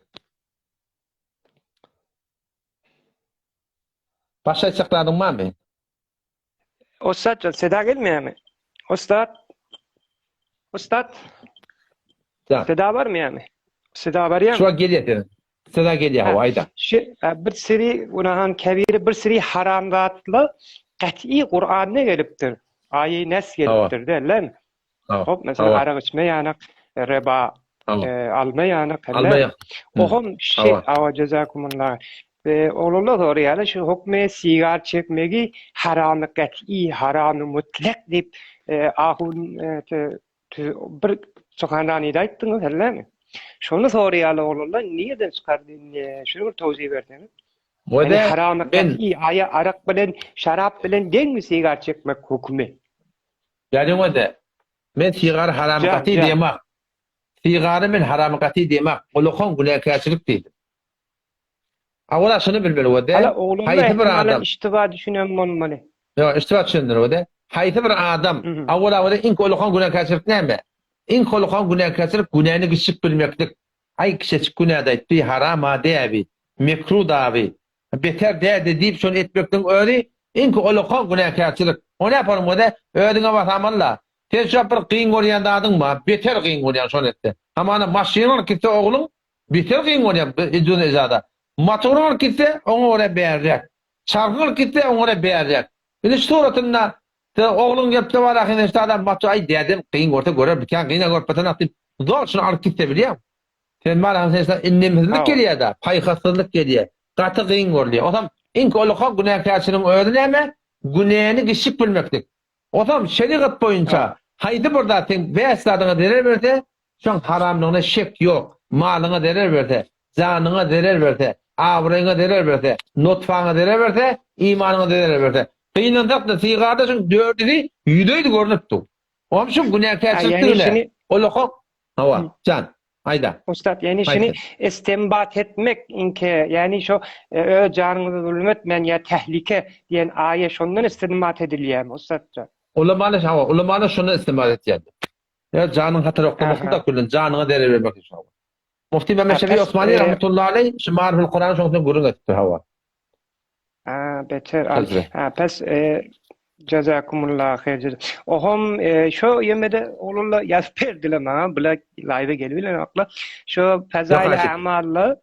Başga aýtjak zadyň barmy? Ussat jan, seda gelmeýärmi? Ussat. Ussat. Ja. Seda barmaýarmy? Seda barýarmy? Şu wagt gelýär sesiň. Seda gelýär, hawa, aýda. Şu bir siri günahyň kebiri, bir siri haram zatlar gat'i Kur'anda gelipdir. Aýy nes gelipdir, dälmi? Hop, mesela arak içme ýanak, reba alma ýanak, Alma Ohom şi awa jazakumullah. Ve oğlunla soraýarlar, şu hukmy sigar çekmegi haramy gat'i, haramy mutlak diýip, ahun bir suhanranide aýtdyňyz, hellemi? Şony soraýarlar oglanlar, nirden çykardy indi? Şuny bir towsiýe berseňiz. Wede haramy gat'i, aýa arak bilen, şarap bilen deňmi sigar çekmek hukmy? Ýadyň wede, men sigary haramy gaty diýemak. Sigary men haramy gaty diýemak, ulakan günäkärçilik diýdim. Awala şuny bilmeli wede, haýsy bir adam iştiba düşünen bolmaly. Ýok, iştiba düşünendir wede. Haýsy bir adam, awala wede iň ulakan günäkärçilik näme? Iň ulakan günäkärçilik günäni kiçijik bilmeklik. Aý kiçejik günä-de aýtdy, haram-a däbi, mekruh daby, beter dädi diýip şony etmekligiň özi iň ulakan günäkärçilik. O näparyň wede, özüňe basamalla. Sen şu bir kyn görýän zadyň bar, beter kyn görýän şony etse. Hamana maşynyň alyp gitse ogluň, Beter kyn bolýar bu ejada. Motoryň alyp gitse, oňa görä bärräk. Çarhyň alyp gitse, oňa görä bärräk. Indi şu suratynda sen ogluň gelip-de bar ahyryn şu adam motor aý dädem kyn görse görer, bikän kyn-a görüp batanok diýip, zor şuny alyp gitse bilýäň. Sen bar ahyryn sen indemsizlik gelýär-de, paýhassyzlyk gelýär. Gaty kyn görülýär. Onsoň iň uly günäkärçiligiň özi näme? Günäni kiçjik bilmeklik. Onsoň şerigat boýunça haýsy bir zat seň bäş zadyňa zerer berse, şoň haramlygyna şek ýok. Malyňa zerer berse, janyňa zerer berse, abraýyňa zerer berse, nutfaňa zerer berse, imanyňa zerer berse. Gynansak-da, sygada şoň dördüsi ýüze-ýüz görnüp dur. Oňam şoň günäkärçilikdigine, ol Hawa, jan. Aýda. Ussat, ýagny şuny istinbat etmek inke, ýagny şo öz janyňyza zulum etmän ýa tehlike diýen aýa şondan istinbat edilýärmi, ussat jan? Ulamalar hawa, ulamalar şondan istinbat etýär. Ýa janyň hatara oklamaklyk da küllen, janyňa zerer bermek üçin hawa. Mufti Mehmet Şefi Osmani rahmetullahi aleý şu Maariful Kurany şoň üçin gürrüň etipdir hawa. Ha, beter. Ha, pes Jazakumullah haýr. Ohom şo ýemede oglanlar ýazyp berdiler maňa, bular live gelip bilenoklar. Şo Fezail Amally,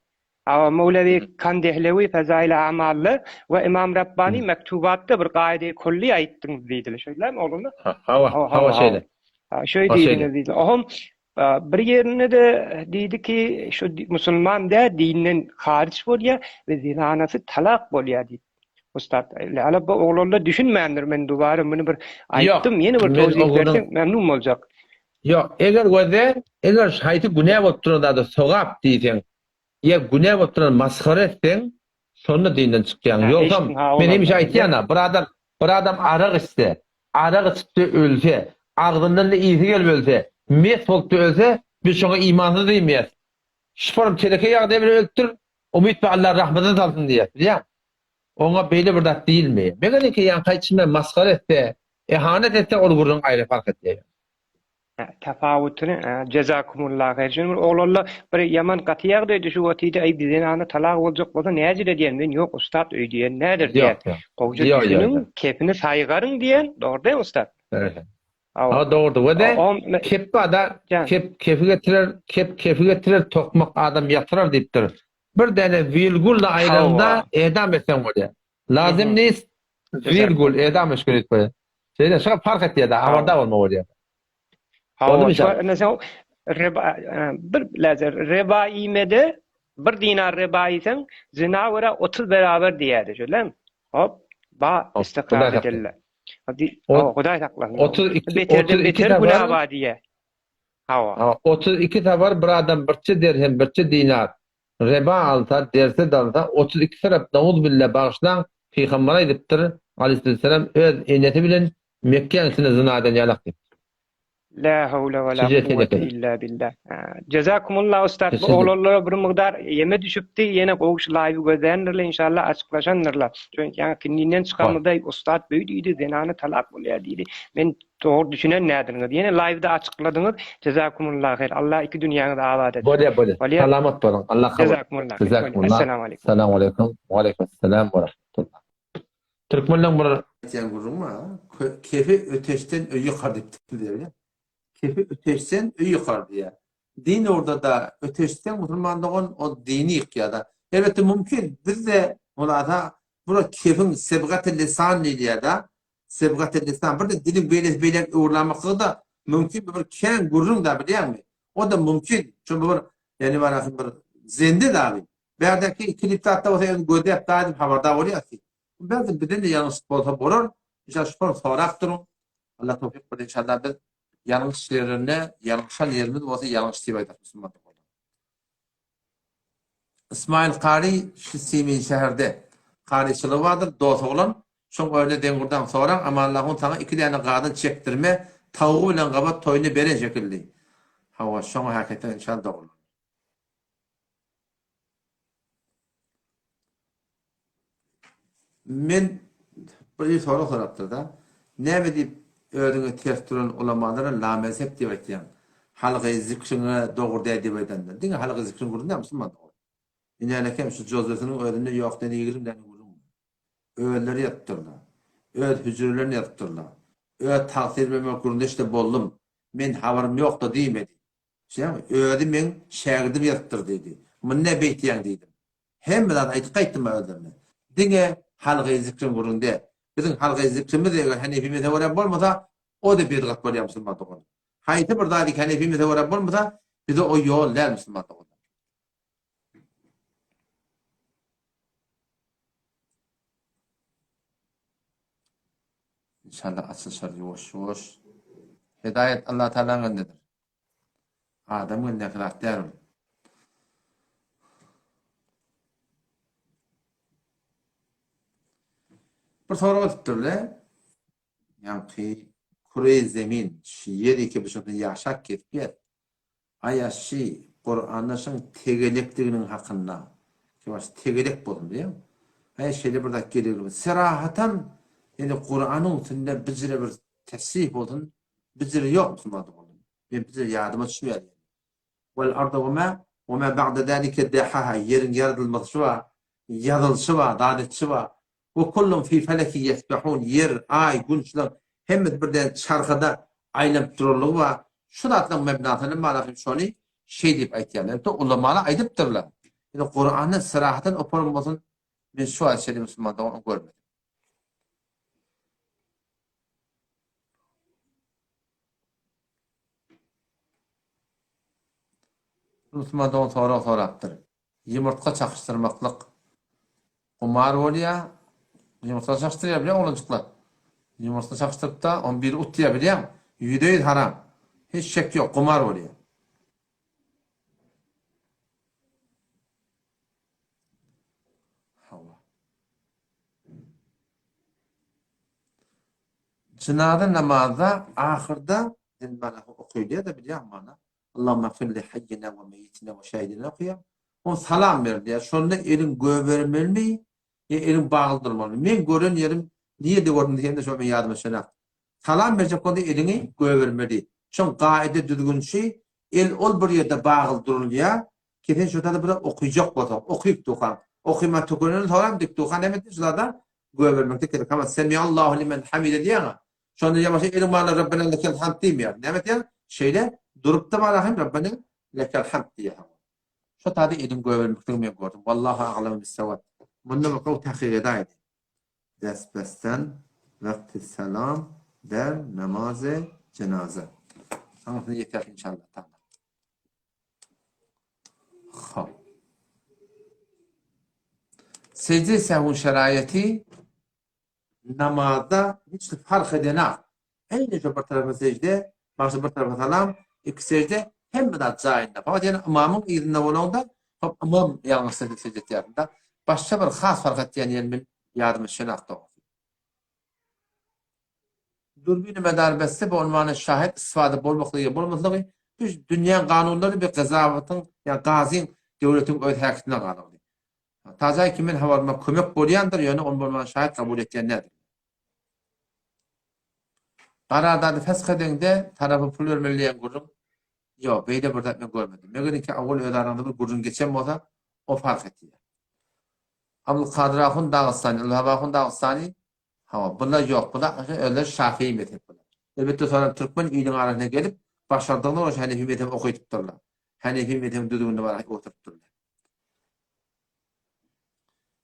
Awa Mowlewi Kandehlewi Fezail Amally we Imam Rabbani mektubatda bir gaýdy kulli aýtdyňyz diýdiler. Şeýlemi oglanlar? Hawa, hawa şeýle. Ha, şeý diýdiňiz diýdiler. Ohom bir ýerinde-de diýdi ki, şu musulman dä dinden hariç bolýar we zinanasy talak bolýar diýdi. Ussat, ala bu oglanlar düşünmändir men dubara muny bir Ýok, aýtdym, ýene bir men towzih o berseň günüň memnun boljak. Ýok, eger göze, eger haýsy günä bolup duran zada sogap diýseň, ýa günä bolup duran masgara etseň, şonda dinden çykýaň. Hä, Ýogsam, eşitdim, ha men hemişe oglanlar diýýär. aýtýan-a, bir adam, bir adam arak içse, arak içip-de ölse, agzyndan-da ysy gelip ölse, mes bolup-da ölse, biz şoňa imansyz diýmeýäs. Şuparam teleke ýagdaýy bilen ölüpdir, umyt bar Allah rahmetine salsyn diýýäs, bilýäňmi? Oňa beýle bir zat diýilmeýär. Megerem-ki ýaňky aýtşym ýaly masgara etse, ehanet etse ol gürrüň aýry fark etýär. Tapawutyny Jezakumullah haýr. Şuny bir oglanlar bir ýaman gaty ýagdaý düşüp otydy, aý bir zenana talak boljak bolsa näjile diýen, men ýok ussat öý diýen nädir diýen. Gowja düşüniň, kepini saýgaryň diýen, dogry dämi ussat? Ha dogrudy. We de kep bada kep kefi getirer, kep kefi getirer, tokmak adam ýatyrar diýipdir. Bir däne wilgul-da aýraňda edam etseň bolýar. Lazym nis wilgul edam eşgül etip bolýar. Şeýle şo parh etýär-de, habardar bolma bolýar. Hawa, şo ine sen reba bir läzer reba iýmede bir dinar reba iýseň, zina görä 30 beraber diýýärdi, şeýlemi? Hop, ba istikrar edildi. Hudaý saklasyn. 32 Beterden beter günä bar diýýär. Hawa. 32 sapar bir adam birçe derhem, birçe dinar reba alsa, derse dalsa, 32 tarap nauzbilla bagyşlaň, pygamber aýdypdyr, aleýhissalam öz enesi bilen Mekgäň içinde zyna eden ýalak diýipdir. La hawle we la kuwwete illa billah. Jezakumullah ustad bu oglanlara bir mugdar ýeme düşüpdi ýene gowy şu laýwy gözländirler inşallah açyklaşandyrlar. Çünki ýaňy kindinden çykamyzda ustad beý diýdi zenana talak bolýar diýdi. Men dogry düşünen nädiriňiz. Ýene laýwda açykladyňyz. Jezakumullah haýr. Allah iki dünýäňizi abat etsin. Bolýar bolýar. Bolýar. Salamat boluň. Allah kabul. Jezakumullah haýr. Jezakumullah. Essalamu aleýkum. Salam aleýkum. Wa aleýkum salam we rahmetullah. Türkmenleň bir Aýtýan gürrüňmi a? Kefi öteşden öý ýykar diýipdir diýýär. Kefi öteşsen öý ýykar diýýär. Din ugurda-da öteşseň musulman dogan o dini ýykýar-da. Elbetde mümkin bizde hulasa bura kefiň sebgaty lisan diýilýär-de. Sebgaty lisan bir-de diliň beýlesi beýläk öwrülämaklygy-da mümkin bu bir kän gürrüň-dä bilýäňmi? O-da mümkin. Şo bu bir ýani barasy bir zende dagy. Bärdäki klip zatda bolsa özüň gözläp da edip habardar bolýasy. Belki bizden de ýalňyşlyk bolsa bolar. Inşallah şükür sorap duruň. Allah towfyk bersin inşallah biz ýalňyş ýerinde ýalňyşan ýerimiz bolsa ýalňyş diýip aýdarys musulman doganlar. Ismail Kary şu Simin şäherde karyçylygy bardyr dos oglan. Şoň özüne deň-gurdaň soraň Amanlahun saňa iki däne gazyn çekdirme tawugy bilen gabat toýuny beren şekilli. Hawa şoňa häketden inşallah dogrulandyr. Men bir sorag sorapdyr-da. Näme diýip özüňe ters duran ulamalara lamezhep diýip aýtýaň? Halgy zikriňe dogry däl diýip aýdanda. Diňe halgy zikriň gürrüň däl musulman dogry. Inälekem şu jozesiniň özünde ýok däne 20 däne gürrüň bar. Özleri ýazypdyrlar. Öz hüjrelerini ýazypdyrlar. Öz tagsyr bilen men gürrüňdeş-de boldum. Men habarym ýok-da diýmedi. Şeýdemi? Özi meň şägirdim ýazypdyr diýdi. Muny nä beýtýäň diýdim. Hemme zady aýdyp gaýtdym men özlerine. Diňe halgaýy zikriň gürrüň däl. Biziň halgaýy zikrimiz eger Hanefi mezhebe görä bolmasa, o-da bidgat bolýar musulman doganlar. Haýsy bir zady Hanefi mezhebe görä bolmasa, bize o ýol däl musulman doganlar. İnşallah açylyşar ýuwaş-ýuwaş. Hidaýat Allah Tagalaň elindedir. Adam elindäki zat däl ol. Bir sorag edipdirler. Ýaňky küre zemin, şu ýer eke biz şonda ýaşap gezip ýer. Aýa şi Kuranda şyň tegelekdiginiň hakynda, ki baş tegelek bolsun diýýär. Aýa şeýle bir zat gerekli. Serahatan ýani Kuranyň üstünde bijire bir tesih bolsun, bijire ýok musulman doganlar. Men bijire ýadyma düşmeýär. Wal arda we ma we ma ba'da zalika dahaha ýeriň ýaradylmasy bar, ýazylyşy bar, zat etişi bar. We kullun fi felekin ýesbehun, ýer, aý, gün şularyň hemmesi birden çarhada aýlanyp duranlygy bar. Şu zatlaryň mebnasyny malahym şony şeý diýip aýtýarlar. Ýöne ulamalar aýdypdyrlar. Ýöne Kuranda syrahatan oparym bolsun, men şu wagt şeýle musulman dogan görmedim. Musulman dogan sorag sorapdyr. Ýumurtga çakyşdyrmaklyk gumar bolýar. Ýumurtga çaşdyrýar bilýäň oglanjyklar. Ýumurtga çaşdyrypda, on biri utýar bilýäň. 100% haram. Hiç şek ýok, gumar bolýar. Hawa. Jynaza namazda ahyrda sen bana okaýylýar-da bilýäň mana. Allahumma gfir li hayyina we meýitina we şahidina okaýar. On salam berilýär. Şonda eliň göbermelimi ýa eliň bagly durmalymy? Men gören ýerim nirde gördüm diýende şo men ýadyma düşenok. Salam berjek bolsa eliňi göbermeli. Şoň gaýda düzgünşi el ol bir ýerde bagly durulýar. Ki sen şo zady bir okyjak bolsaň, okyp durkaň, okyman tükeneni soram dik durkaň näme etmeli şu zada göbermekde gerek. Hama Semiallahu limen hamide diýýäň-a. Şonda ýa başga eliň barla Rabbena lekel hamd diýmeýär. Näme etýär? Şeýle durupda bara hem Rabbena lekel hamd diýýär. Şo taýda eliň göbermekdigi men gördüm. Wallahu aglamu bissawab. Mundan bir gowy tahkyk edäýdi. Dest-bestden wagty salam der namazy jenaza. Aňyrsyna ýeter inşallah taala. Hop. Secde sehwin şeraýeti namazda hiç fark edenak. Eýni şo bir tarapa secde, başga bir tarapa salam, iki secde hemme zat jaýynda. Fakat ýene ymamyň yzynda bolanda, hop ymam ýalňyşsa secde etýärinde. Başga bir has fark etýän ýeri men ýadyma düşenak dogrusy. Dürbini medar besse bu unwany şahit istifade bolmaklygy ýa bolmaslygy bu dünýäň kanunlary bir gazawatyň ýa gazyň döwletiň öz häkisine galygdy. Tajaý ki men habaryma kömek bolýandyr ýöne ony bolman şahit kabul etýän däldir. Garardady fesh edeňde tarapa pul bermeli diýen gürrüň ýok beýle bir zat men görmedim. Meger iki awwal öz araňyzda bir gürrüň geçen bolsa o fark etýär. Abdulkadyr ahun Dagystany, Ylham ahun Dagystany Hawa, bular ýok, bular özleri şafii mezhep bular. Elbetde soňra türkmen iliň arasyna gelip, başardygyna görä hanefi mezhebi okydypdyrlar. Hanefi mezhebiň düzgünine görä oturypdyrlar.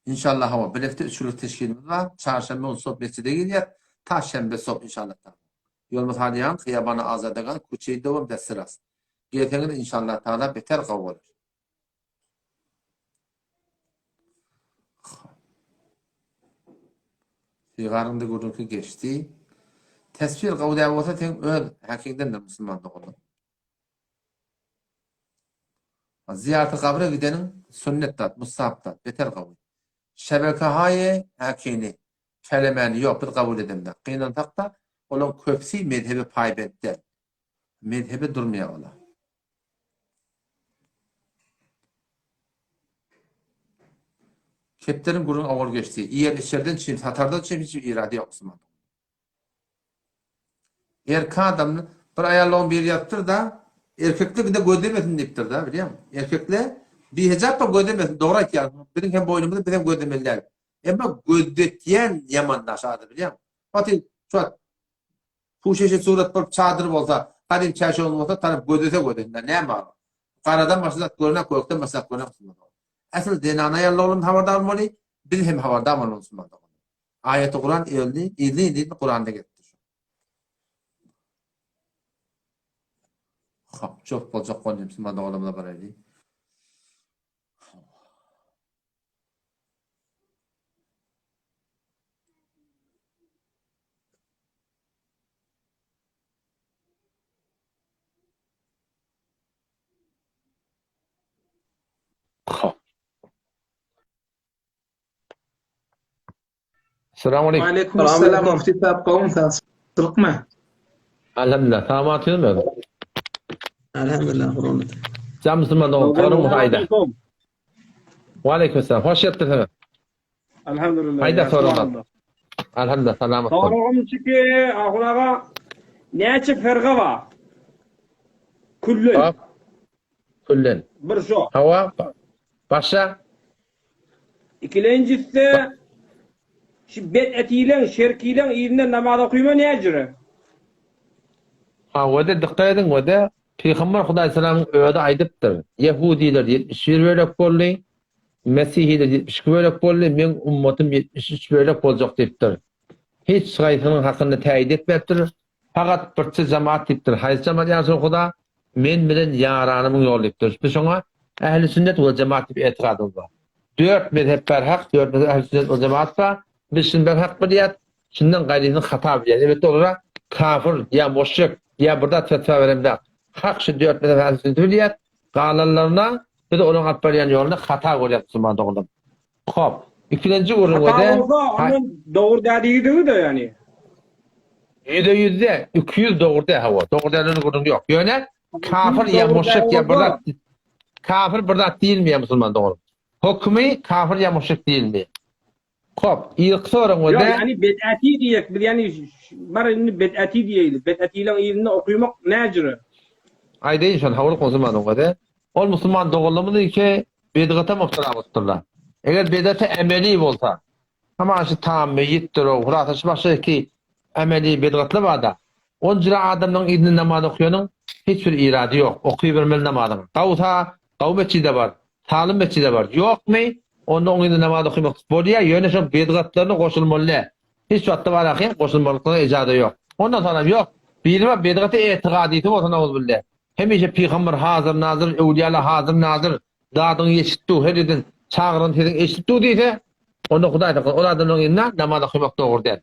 Inşallah hawa, birlikde üç günlük teşkilimiz bar. Çarşenbe gün sob mesjide girýär. Ta şenbe sob inşallah taala. Ýolumyz Halýan, Hyýabany Azadagan, Kuçeý dowam desti rast. Gelseňiz inşallah taala beter gowy bolar. Sigaryňda gürrüňki geçdi. Teswir gowy däl bolsa seň öz hakiňdendir musulman doganlar. Zyýarty gabra gideniň sünnet zat, mustahap zat, beter gowy. Şebeke-haýy hakini, kelemäni ýok biz kabul edemzok. Gynansakda olaň köpsi mezhebe paýbent däl. Mezhebe durmaýar olar. Kepderiň gürrüňi owal geçdi. Iýer içerden çyn, satardan çyn hiç bir irady ýok musulmanyň. Erki adam bir aýallygyň biri ýazypdyr-da, erkekler bir de gözlemesin diýipdir-de, bilýäňmi? Erkekler bihejap bir gözlemesin, dogry aýtýar. Biziň hem boýnumyzda biz hem gözlemeli däl. Emma gözletýän ýaman daş adam bilýäňmi? Wagty şu wagt Puşeşe surat bolup çadyr bolsa, gadym çärşewüň bolsa tarap gözlese gözesinde näme bar? Garadan başga zat görünek, gökden başga zat görünek musulman dogan. Äsl zenana ýaly oglan habardar bolmaly, biz hem habardar bolmaly musulman dogan. Aýaty Kuran elni, yzly yzly Kuranda gelipdir şu. Hop, çok boljak boldy musulman doganlarymyza baraýly. Salam aleyküm. Aleyküm selam Mufti sahip gowmy sagçylykmy? Elhamdülillah. Salamat ýörme. Elhamdülillah gurban. Jam musulman dogan, soraň aýda. Wa aleyküm selam. Hoş gelipsiňiz. Elhamdülillah. Aýda soraň. Elhamdülillah salamat. Soragym çiki Ahun aga näçe ferga bar? Küllen. Küllen. Bir şo. Hawa. Başa. Ikilenjisi şu bet etileň, şerkileň yzyndan namaz okyma näjüre? Hawa-da dykgat ediň we-de Pygamber Hudaýtagalanyň özi aýdypdyr, Ýehudylar 71 bölek boldy, Mesihiler 72 bölek boldy, meň ummatym 73 bölek boljak diýipdir. Hiç haýsynyň hakynda täýit etmepdir. Fakat birçe jemaat diýipdir. Haýsy jemaat ýa Resul Huda? Men bilen ýaranymyň ýoly diýipdir. Biz şoňa Ähli sünnet we jemaat diýip etigadymyz bar. Dört mezhep bar hak, dört mezhep ähli sünnet we jemaat bar. Biz şuny bir hak bilýäs, şundan gaýrysyny hata bilýäs. Elbetde olara kafir ýa muşrik ýa bir zat fetwa beremzok. Hak şu dört mezhep ähli sünneti bilýäs. Galanlaryna biz olaryň alyp barýan ýoluny hata görýäs musulman doganlar. Hop. Ikilenji gürrüň Hata wede bolsa ondan dogry dä diýdigi-de ýani. Ýüzde ýüzde, 200 dogry dä hawa. Dogry däldigini gürrüň ýok. Ýöne kafir ýa muşrik ýa bir zat kafir bir zat diýilmeýär musulman dogan. Hökümi kafir ýa muşrik diýilmeýär. Hop, yzky soraň Ýok, wede ýani bed'ati diýek biz ýani bar indi bed'ati diýeýli. Bed'atileň yzynda okymak näjüre? Aýdaýyn şony hawa musulman dogan. Ol musulman doganlarymyz iki bedgata mubtala bolupdyrlar. Eger bedata emeli bolsa, Hamana şu tam meýitdir o, hulasa şu başga iki emeli bedgatlar barda. Ol jüre adamlaryň yzynda namaz okaýanyň hiç bir irady ýok. Okybermeli namazyňy. Gawsa, gawy metjide bar, salym metjide bar. Ýokmy, onda oň yzynda namaz okymak bolýar, ýöne şoň bedgatlaryna goşulmaly däl. Hiç wagtda baraky goşulmalyklyga ejaza ýok. Ondan soňam ýok. Biri bar bedgaty etigadysy bolsa nowzubilla. Hemişe pygamber hazyr-nazyr, öwlüýalar hazyr-nazyr, dadyňy eşidip dur, her ýerden çagyran sesiňi eşidip dur diýse, onda Hudaý saklasyn, ol adamlaryň ýanynda namaz okamak dogry däl.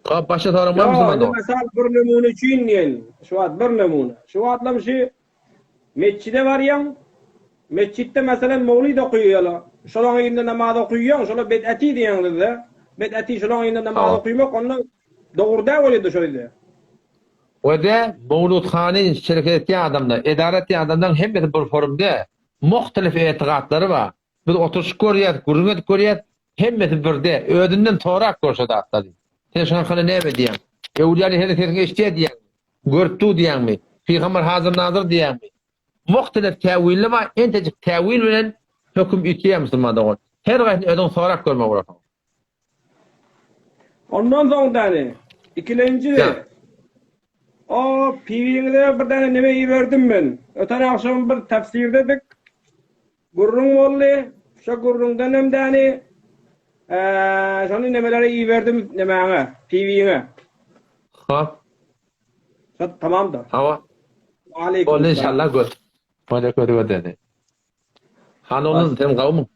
Hop, başga soraň barmy Ýok, musulman indi dogan? mysal bir nümune üçin diýen, şu wagt bir nümune. Şu wagtlam şu metjide barýaň, metjitde meselem mowlid okaýarlar. Şolaň ýanynda namaz okaýaň, şolar bed'ati diýeňizde, bed'ati şolaň ýanynda namaz Hawa. okamak onda dogry däl bolýar-da şo ýerde. Wede Mowludhany şereket etýän adamlar, edara etýän adamlaryň hemmesi bir forumda, muhtelif etigatlary bar. Biz oturyşyp görýäs, gürrüň edip görýäs, hemmesi birde. Özünden sorap gör şo zatlary. Sen şoň hakynda näme diýýäň? Öwlüýaly heniz sesiňi eşidýär diýýäňmi? Görüp dur diýýäňmi? Pygamber hazyr-nazyr diýýäňmi? Muhtelif täwiller bar, entejik täwil bilen höküm üýtgeýär musulman dogan. Her gaýsyny özüň sorap görmeli bolarsyň. Ondan soň däni, ikilenji o piwiňize bir däne neme iberdim men. Öten agşam bir tefsirdedik. Gürrüň boldy. Şo gürrüňden hem däni şony nemelere iberdim nemäňe, piwiňe. Hop. Şo tamamdyr. Hawa. Aleýkum. Boldy inşallah gör. Bolýa görüp ödedi. Hany oglum sen gowmy?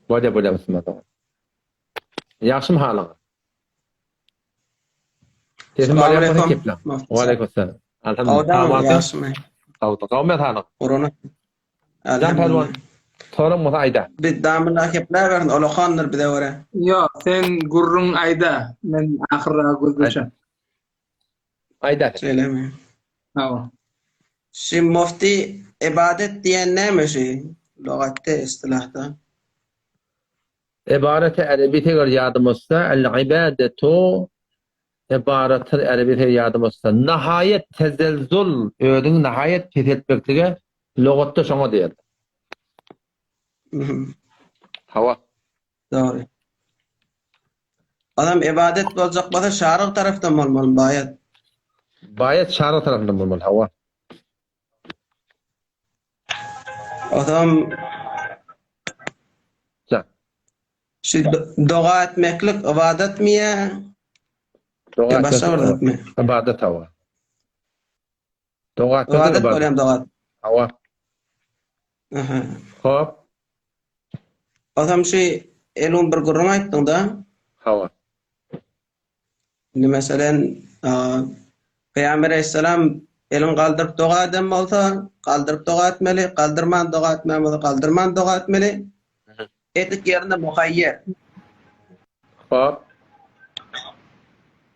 Bolýa bolýa musulman dogan. Ýagşymy halyňyz? Sesim Salam barýar mı aleýkum. kepläň? Waleýkum salam. Gowdamy, Alhamdulillah. ýagşymy? Gowdy. Gowmy halyň? Gurana. Jan pälwan. Soraň bolsa aýda. Bir damyna kepläberin, ol okandyr bize görä. Ýok, sen gürrüň aýda, men ahyrraga gözleşen. Aýda. Şeýlemi? Hawa. Şi mufti ibadet diýen näme şi lugatda, istilahda? Ebareti erebisi eger ýadymyzsa, El-ibadetu ebaratyl erebisi eger ýadymyzsa, nahaýat tezelzul, özüňi nahaýat peseltmeklige lugatda şoňa diýerler. Hawa. Dogry. Adam ibadet boljak bolsa şaryg tarapdan bolmaly baýat. Baýat şaryg tarapyndan bolmaly hawa. Adam Ja. Şu doga etmeklik ybadatmy ýa? Doga başga bir zatmy? Ybadat hawa. Doga etmek Ybadat bolýan doga. Hawa. Aha. Hop. Adam şu elun bir gürrüň aýtdyň-da. Hawa. Indi meselen, Pygamber aleyhisselam elin galdyryp doga eden bolsa, galdyryp doga etmeli, galdyrman doga etmän bolsa, galdyrman doga etmeli. Etik ýerinde muhaýýer. Hop.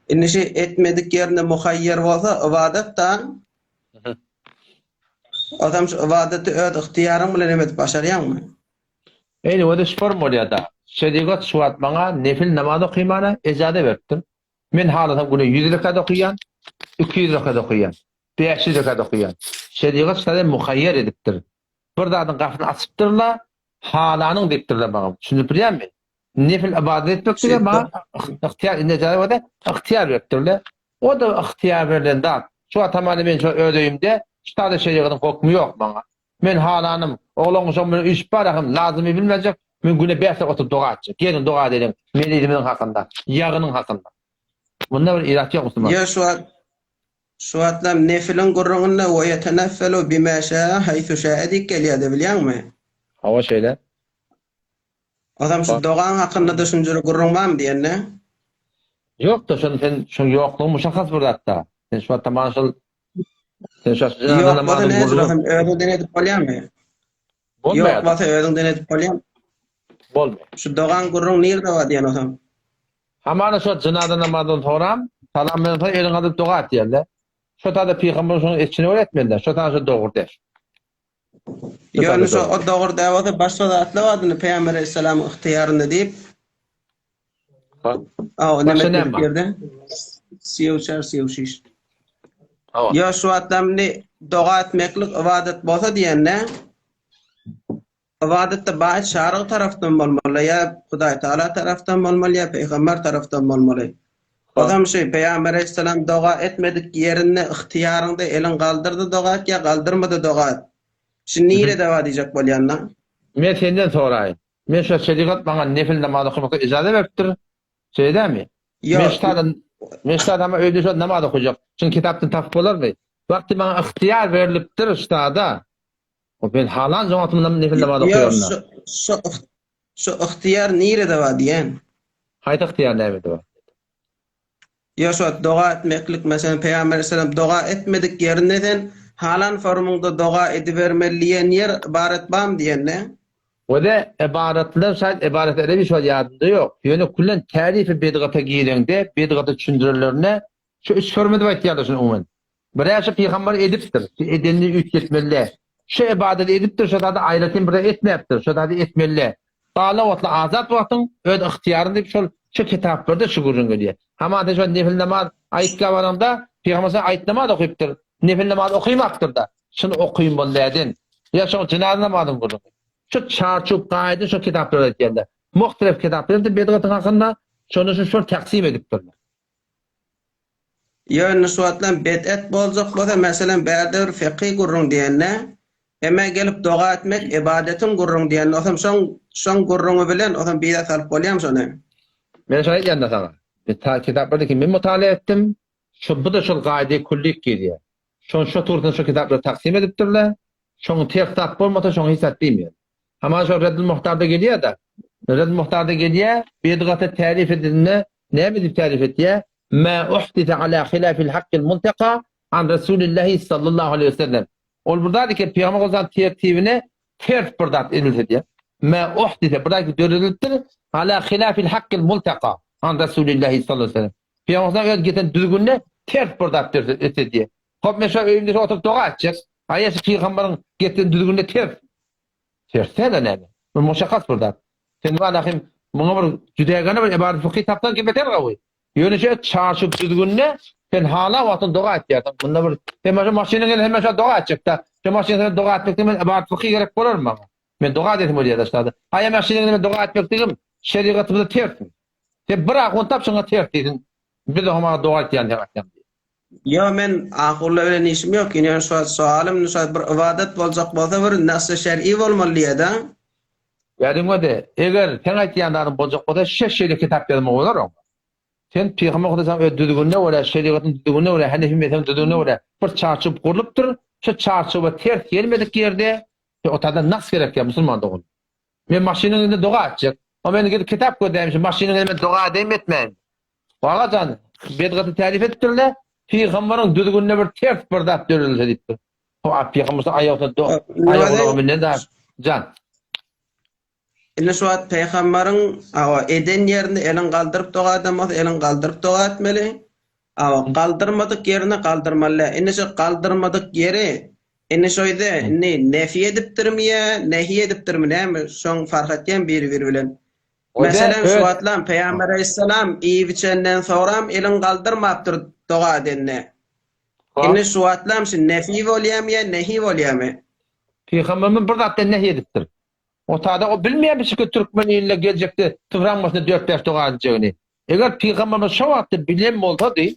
Indi şu etmedik ýerinde muhaýýer bolsa, ybadat da. Adam şu ybadaty öz ygtyýaryň bilen hem edip başarýaňmy? Eýni özi şform bolýada. Şerigat şu wagt maňa nefil namaz okymana ejaza beripdir. Men halasam güne ýüz rekat okaýan, 200 rekat okaýan, 500 rekat okaýan. Şerigat şeýle muhaýýer edipdir. Bir zadyň gapysyny açypdyrla, halanyň diýipdirler maňa. Düşünip bilýäňmi? Nefil ybadat etmek diýen maňa ygtyýar, indi ejaza berdi, ygtyýar beripdirler. O-da ygtyýar berlen zat. Şu wagt hamana men şu öz öýümde şu taýda şerigatyň hokmy ýok maňa. Men halanym, oglan-uşagym bilen üýşüp barahym, lazymy bilmejek, men güne bäş sagat oturyp doga etjek. Geliň doga edeliň merizimiziň hakynda, ýagynyň hakynda. Munda bir irat ýok musulman. Ýa şu wagt şu wagtlam nefiliň gürrüňinde we ýeteneffelu bima şaa haýsu şaa diýip gelýärdi bilýäňmi? Hawa şeýle. Ozam şu dogaň hakynda düşünjeli gürrüň barmy diýende? Ýok-da, şony sen şoň ýoklugy muşahhas bir zat-da. Sen şu wagtda maňa şol sen şu wagt jynaza Ýok bolsa namazyň nädip gürrüňi ozam özüňden edip bolýarmy? Ýok bolmaýar-da. bolsa özüňden edip bolýarmy? Bolmaýar. Şu dogaň gürrüň nirde bar diýen ozam. Hamana şu jynaza namazyndan soňram salam beren soň eliňi galdyryp doga et diýerler. Şo tada pygamber şonuň etişine görä etmeli-dä. Şo tada şo dogry däl. Ýöne şo o dogry däl bolsa başga zatlar bardy indi Pygamber aleyhissalamyň ygtyýarynda diýip. Aw, Başga näme näme etmedik bar? ýerde? Siýew çar, siýew şiş. Hawa. Ýa şu wagtlam indi doga etmeklik ybadat bolsa diýende, ybadatda baý şaryg tarapdan bolmaly, ýa Hudaý Taala tarapdan bolmaly, ýa pygamber tarapdan bolmaly. Ozam şu Pygamber aleyhissalam doga etmedik ýerinde ygtyýaryňda eliň galdyrdy doga et ýa galdyrmady doga et. Şu nirede bar diýjek bolýanda. Men senden soraýyn. Men şo şerigat maňa nefil namaz okamakda ijaza beripdir. Şeýle dälmi? Ýok. Men ştada men ştada ama öýde şo namaz okajak. Şuny kitapdan tapyp bolarmy? Wagty maňa ygtyýar berlipdir ştada. O men halan jogatymda nefil namaz Ýok, okaýaryn. şu şu şu ygtyýar nirede bar diýen. Haýsy ygtyýar nämede bar? Ýok şo doga etmeklik meselem Pygamber aleyhisselam doga etmedik ýerinde sen halan formyňda doga edibermeli diýen ýer ybarat barmy diýende. Wede ybaratlar şaýat ybarat erebi şol ýadymda ýok. Ýöne küllen tärifi bidgata gireňde bidgaty düşündirenlerinde şu üç forma diýip aýtýarlar şuny umuman. Birä şu pygamber edipdir. Şu edenini üýtgetmeli däl. Şu ybadaty edipdir, şo zady aýratyn bir zat etmäpdir, şo zady etmeli däl. Galan wagtly azat wagtyň öz ygtyýaryň diýip şol şu kitaplarda şu gürrüň gelýär. Hamana sen şo nefil namaz aýtga baraňda pygamber sen aýt namaz okypdyr. Nefil namaz okymapdyr-da. Şuny okymmaly däden. Ýa şoň jynaza namazyň gürrüňi. Şu çarçuw gaýdy şo kitaplarda aýtýarlar. Muhtelef kitaplarda bidgatyň hakynda şony şu şol taksim edipdirler. Ýöne şu wagtlam bid'at boljak bolsa, meselem, bärde bir fikyh gürrüň diýende, eme gelip doga etmek ybadatyň gürrüň diýende, osam şoň şoň gürrüňi bilen osam bire salyp bolýamy şony? Men şony aýdýan-da saňa. Men ta kitaplarda ki men mutala etdim, şo bu-da şol gaýda küllik girýär. Şony şo tugrusynda şo kitaplary taksim edipdirler. Şoň ters zat bolmasa şoňa hiç zat diýmeýär. Hamana şo Reddül Muhtarda gelýär-de. Reddül Muhtarda gelýär, bidgata tärif edilende näme diýip tärif etýär? Mä uhdise ala hilafil hakkil muntaka an Resulillahi sallallahu aleýhi we sellem. Ol bir zat eken, Pygamber aleyhissalam tertibine ters bir zat edilse diýýär. Mä uhdise bir zat döredilipdir, ala hilafil hakkil muntaka an Resulillahi sallallahu aleýhi we sellem. Pygamber aleyhissalam öz getiren düzgünine ters bir zat etse diýýär. Hop men şo öýümde şo oturyp doga etjek. Aý şu pygamberiň getiren düzgünine ters. Ters däl-de näme? Bu muşakkas bir zat. Sen walahim muňa bir jüdägene bir ybarat fykyh tapsaň ki beter gawy. Ýöne şu çarçuw düzgünine sen hala wagtyň doga etýärsiň. Munda bir sen maşyn maşynyň gelip hemme şo doga etjek-de. Şu maşynyň sen doga etmekde men ybarat fykyh gerek bolarmy maňa? Men doga edesim bolýar-da şada. Aý maşynyň gelip doga etmekdigim şerigatymyza tersmi? Sen bir ahun tap şoňa ters diýsin. Biz oňa maňa doga etýän sen aýtýan diýip. Ýo men ahulla bilen işim ýok ine şu wagt soalym şu wagt bir ybadat boljak bolsa bir nasy şer'i bolmaly diýeda. Ýadyňa-de, eger seň aýtýan zadyň boljak bolsa şeş şeýle kitap ýazmagy bolar oňa. Sen Pygamber Hudaýyň öz düzgünine görä, şerigatyň düzgünine görä, Hanefi mezhebiň düzgünine görä bir çarçuw gurlupdyr. Şu çarçuwa ters gelmedik ýerde o taýdan nas gerek ýa musulman dogan. Men maşynyň elinde doga etjek. O men gidip kitap gözläýin, şu maşynyň elinde men doga edeýinmi etmäýinmi? Aga jan, bedgaty tärif edipdirler, pygamberiň düzgünine bir ters bir zat döredilse diýipdir. O a pygamber aýagsyz do, aýagyna münen da jan. Indi şu wagt pygamberiň awa eden ýerinde elin galdyryp doga eden bolsa elin galdyryp doga etmeli. Awa galdyrmadyk ýerine galdyrmaly däl. Indi şu galdyrmadyk ýeri indi şo ýerde indi nefi edipdirmi ýa nehi edipdirmi näme şoň fark etýän biri biri bilen. Meselem şu wagtlam Pygamber aleýhissalam iýip içenden soňram elin galdyrmapdyr doga edende. Indi şu wagtlam şu nefi bolýamy ýa nehi bolýamy? Pygamberimiz bir zatdan nehi edipdir. O tada o bilmeýär bir türkmen ilinde geljekde syfraň başynda dört-bäş doga edjegini. Eger pygamberimiz şo wagtda bilen bolsady,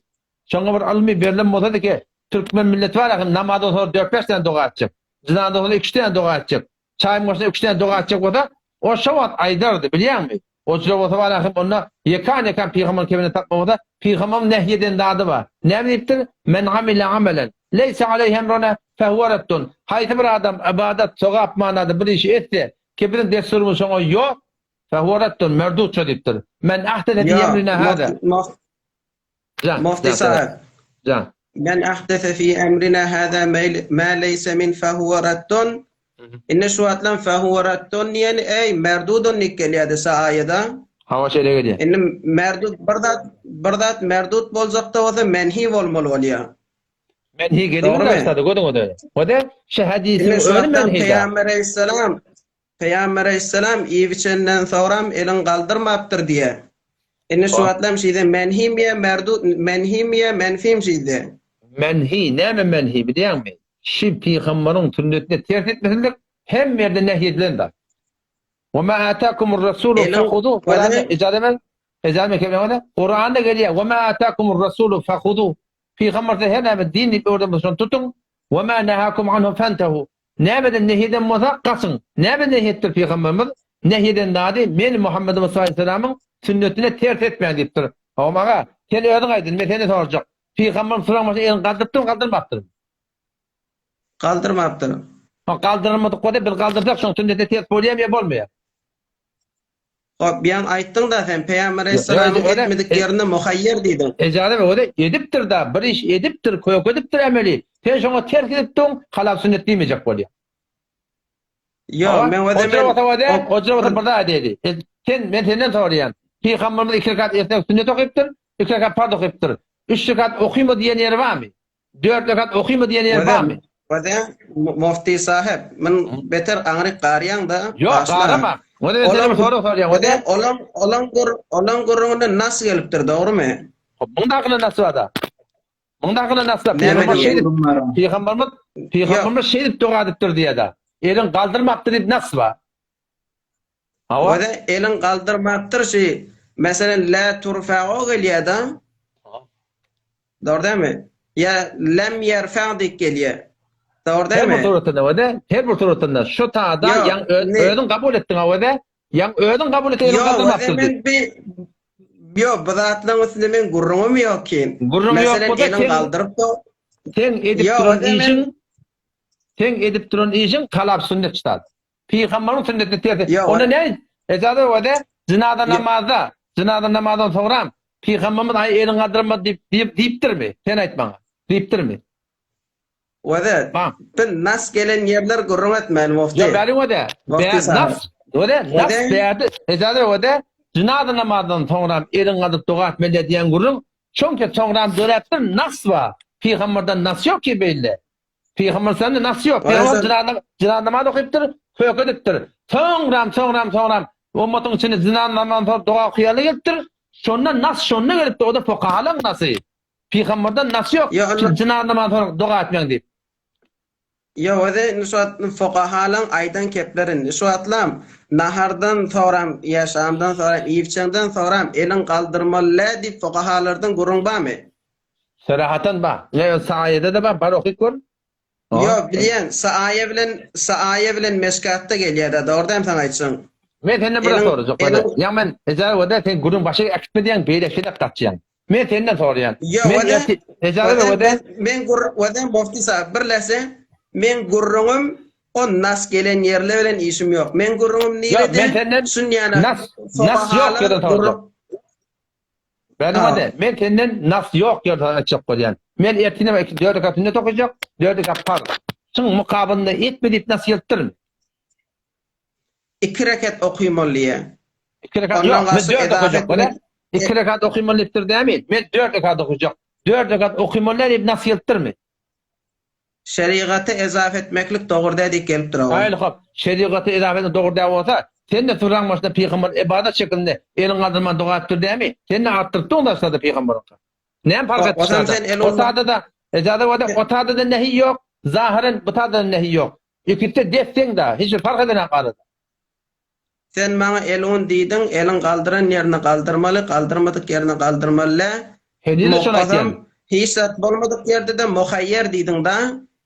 şoňa bir ylmy berlen bolsady ki, türkmen milleti bar ahim namazdan soňra dört-bäş däne doga etjek, jynazdan soňra iki-üç däne doga etjek, çaýyň başynda üç däne doga etjek bolsa, o şo wagt aýdardy, bilýäňmi? O jüre bolsa bar ahim onda ýekan-ýekan pygamberiň kebine tapmak bolsa, pygamberiň nehy eden zady bar. Näme diýipdir? Men amile amelen, leýse aleýhi emruna fehuwe reddun. Haýsy bir adam ybadat, sogap manada bir işi etse, ki biziň dessurymyz şoňa ýok, Fehuve reddun, merdud şo diýipdir. Men ahdese fi emrina hada. Jan, Mufti sahib. Jan. Men ahdese fi emrina hada ma leysa min fehuve reddun. Indi şu wagtlam fehuve reddun diýeni eý merdudun diýip gelýärdi sa aýada. Hawa şeýle gelýär. Indi merdud bir zat bir zat merdud boljakda bolsa menhi bolmaly bolýar. Menhi gelýär başlady gödüň öde. Hode şu hadisiň özi menhi. Peygamber aleyhisselam Pygamber aleyhisselam iýip içenden soňram elin galdyrmapdyr diýýär. Indi şu wagtlam şeýde menhim ýa merdud menhim ýa menfim şeýde. Menhi näme menhi bilýäňmi? Şi pygambaryň sünnetine ters etmesizlik hemme ýerde nehy edilen zat. Ve ma atakumur rasulu fehuzuh Kuranda ijazat ber. Ijazat ber kemine. Kuranda gelýär. Ve ma atakumur rasulu fehuzuh. Pygamber size her näme din diýip öwreden bolsa şony tutuň. Ve ma nehakum anhu fentehu. Nämeden nehy eden bolsa, gaçyň. Näme nehy etdir pygamberimiz? Nehy eden zady, men Muhammed Mustafa aleyhisselamyň sünnetine ters etmäň diýipdir. Howam aga, sen özüň aýt, indi men senden sorajak. Pygamberimiz suraň başyna elini galdyrypdyrmy, galdyrmapdyrmy? Galdyrmapdyr. Ha, galdyrmadyk bolsa, biz galdyrsak, şoň sünnetine ters bolýarmy ýa bolmaýar? Hop, ýaňy aýtdyň-da sen, Pygamber aleyhisselamyň etmedik ýerinde muhaýýer diýdiň. Ejaza ber, o-da edipdir-da, bir iş edipdir, kökedipdir emeli. Sen şoňa ters gidip duň, halal sünnet diýmejek bolýaň. Ýok, men o-da men... Oja bolsa bir zat edeli. Sen, men senden soraýan. Pygamberimiz iki rekat esnek sünnet okypdyr, iki rekat parz okypdyr. Üç rekat okyma diýen ýeri barmy? Dört rekat okyma diýen ýeri barmy? Wada, mufti sahyp, men beter aňryk garýaň-da. Ýok, garama. Wada men senden bir sorag sorýan. Wada, olaň, olaň gür, olaň gürrüňinde nas gelipdir, dogrymy? Hop, muň da akyly nas bar-da. Muň da akyly nas bar. Pygamber şeýdip, pygamberimiz, pygamberimiz şeýdip doga edipdir diýýär-de. Elin galdyrmapdyr diýip nas bar. Hawa. Wada, elin galdyrmapdyr şi, meselem, la turfa'u gelýär-de. Dogry dälmi? Ýa lem ýerfa diýip gelýär. Dogry Her dälmi? bir suratynda wede, her bir suratynda şu tada Ýok, ýaň öz, indi özüň kabul etdiň ha wede, ýaň özüň kabul etdiň elin Ýok, wede galdyrmapdyr men diýip. bi Ýok, bu zatlaryň üstünde meň gürrüňim ýok ki. Gürrüň ýok Meselem, bolsa elin seň galdyryp da seň edip Ýok, duran wede men işiň seň edip duran işiň halap sünnet ştat. Pygambaryň sünnetine tersi. Ýok, Onda näme? Ejaza wada jynaza namazda, jynaza namazdan soňram Pygambarymyz aý elin galdyrma diýip diýip diýipdirmi? Sen aýt maňa. Diýipdirmi? Wada, biz nas gelen ýerler gürrüň etmäli mufti. Ýok, bäri wada. Mufti Bä nas, wada, nas bärde. Ejaza wada jynaza namazdan soňram elin galdyryp doga etmeli diýen gürrüň çünki soňram döräpdir nas bar. Pygambardan nas ýok ki beýle. Pygamber sende nas ýok. Pygamber jynaza jynaza namaz okypdyr, köke edipdir. Soňram, soňram, soňram ummatyň içinde jynaza namazdan soň doga okaýarlar gelipdir. Şonda nas şonda gelipdir, o-da fukahalaryň nasy. Pygamberden nas ýok. Jynaza namazdan soň doga etmäň diýip. Ýok, özi indi şu wagt fukahalaryň aýdan kepleri indi. Şu wagtlam nahardan soňram ýa şamdan soňram iýip-içenden soňram eliň galdyrmaly-dä diýip fukahalardan gürrüň barmy? Serahatan bar. Ýa Saýada-da bar, bar okyp gör. Ýok, bilýän, Saýa bilen Saýa bilen Meşkatda gelýär-dä, dogry dämi saňa aýtjagym? Men senden bir zat sorajak bolýan. Ýa men Ejaza wada sen gürrüň başa äkitme diýýäň, beýle şeýle gaçýaň. Men senden soraýan. Ýok, Men wada ertir Ejaza wada wada men men gür wada Mufti sahib bir läse meň gürrüňim o nas gelen ýerler bilen işim ýok. Meň gürrüňim Ýok, men nirede? senden Şunýana nas nas ýok fokahalaň ýerden gürrüň sorajak. Bäri men senden nas ýok ýerde aýtjak bolýan. Men ertinem iki dört rekat sünnet okajak, dört rekat parz. Şuň mukabylynda etme diýip nas gelipdirmi? Iki rekat okymaly diýýär. Iki rekat Ondan ýok, men garşy dört edafe okajak bolýa. etmek Iki rekat okymaly diýipdir dämi? Men dört rekat okajak. Dört rekat okymaly diýip nas gelipdirmi? Şerigata ezaf etmeklik dogry däl diýip gelipdir oňa. Haýyl hop, şerigata ezaf etmek dogry däl bolsa, sen-de suraň başynda pygamber ybadat şeklinde elin galdyrman doga etdir dämi? Sen-de artdyrypdyň daşlarda pygamberyňka. Näme park etdi Ozam sen el O tada-da, ejaza bolsa, o tada-da nehi ýok, zahyren bu tada-da nehi ýok. Ikisi-de des-deň-da, hiç bir park edenok arada. Sen maňa elun diýdiň, eliň galdyran ýerine galdyrmaly, galdyrmadyk ýerine galdyrmaly dä. Henize şony Mokasam aýtýan. hiç zat bolmadyk ýerde-de muhaýýer diýdiň da.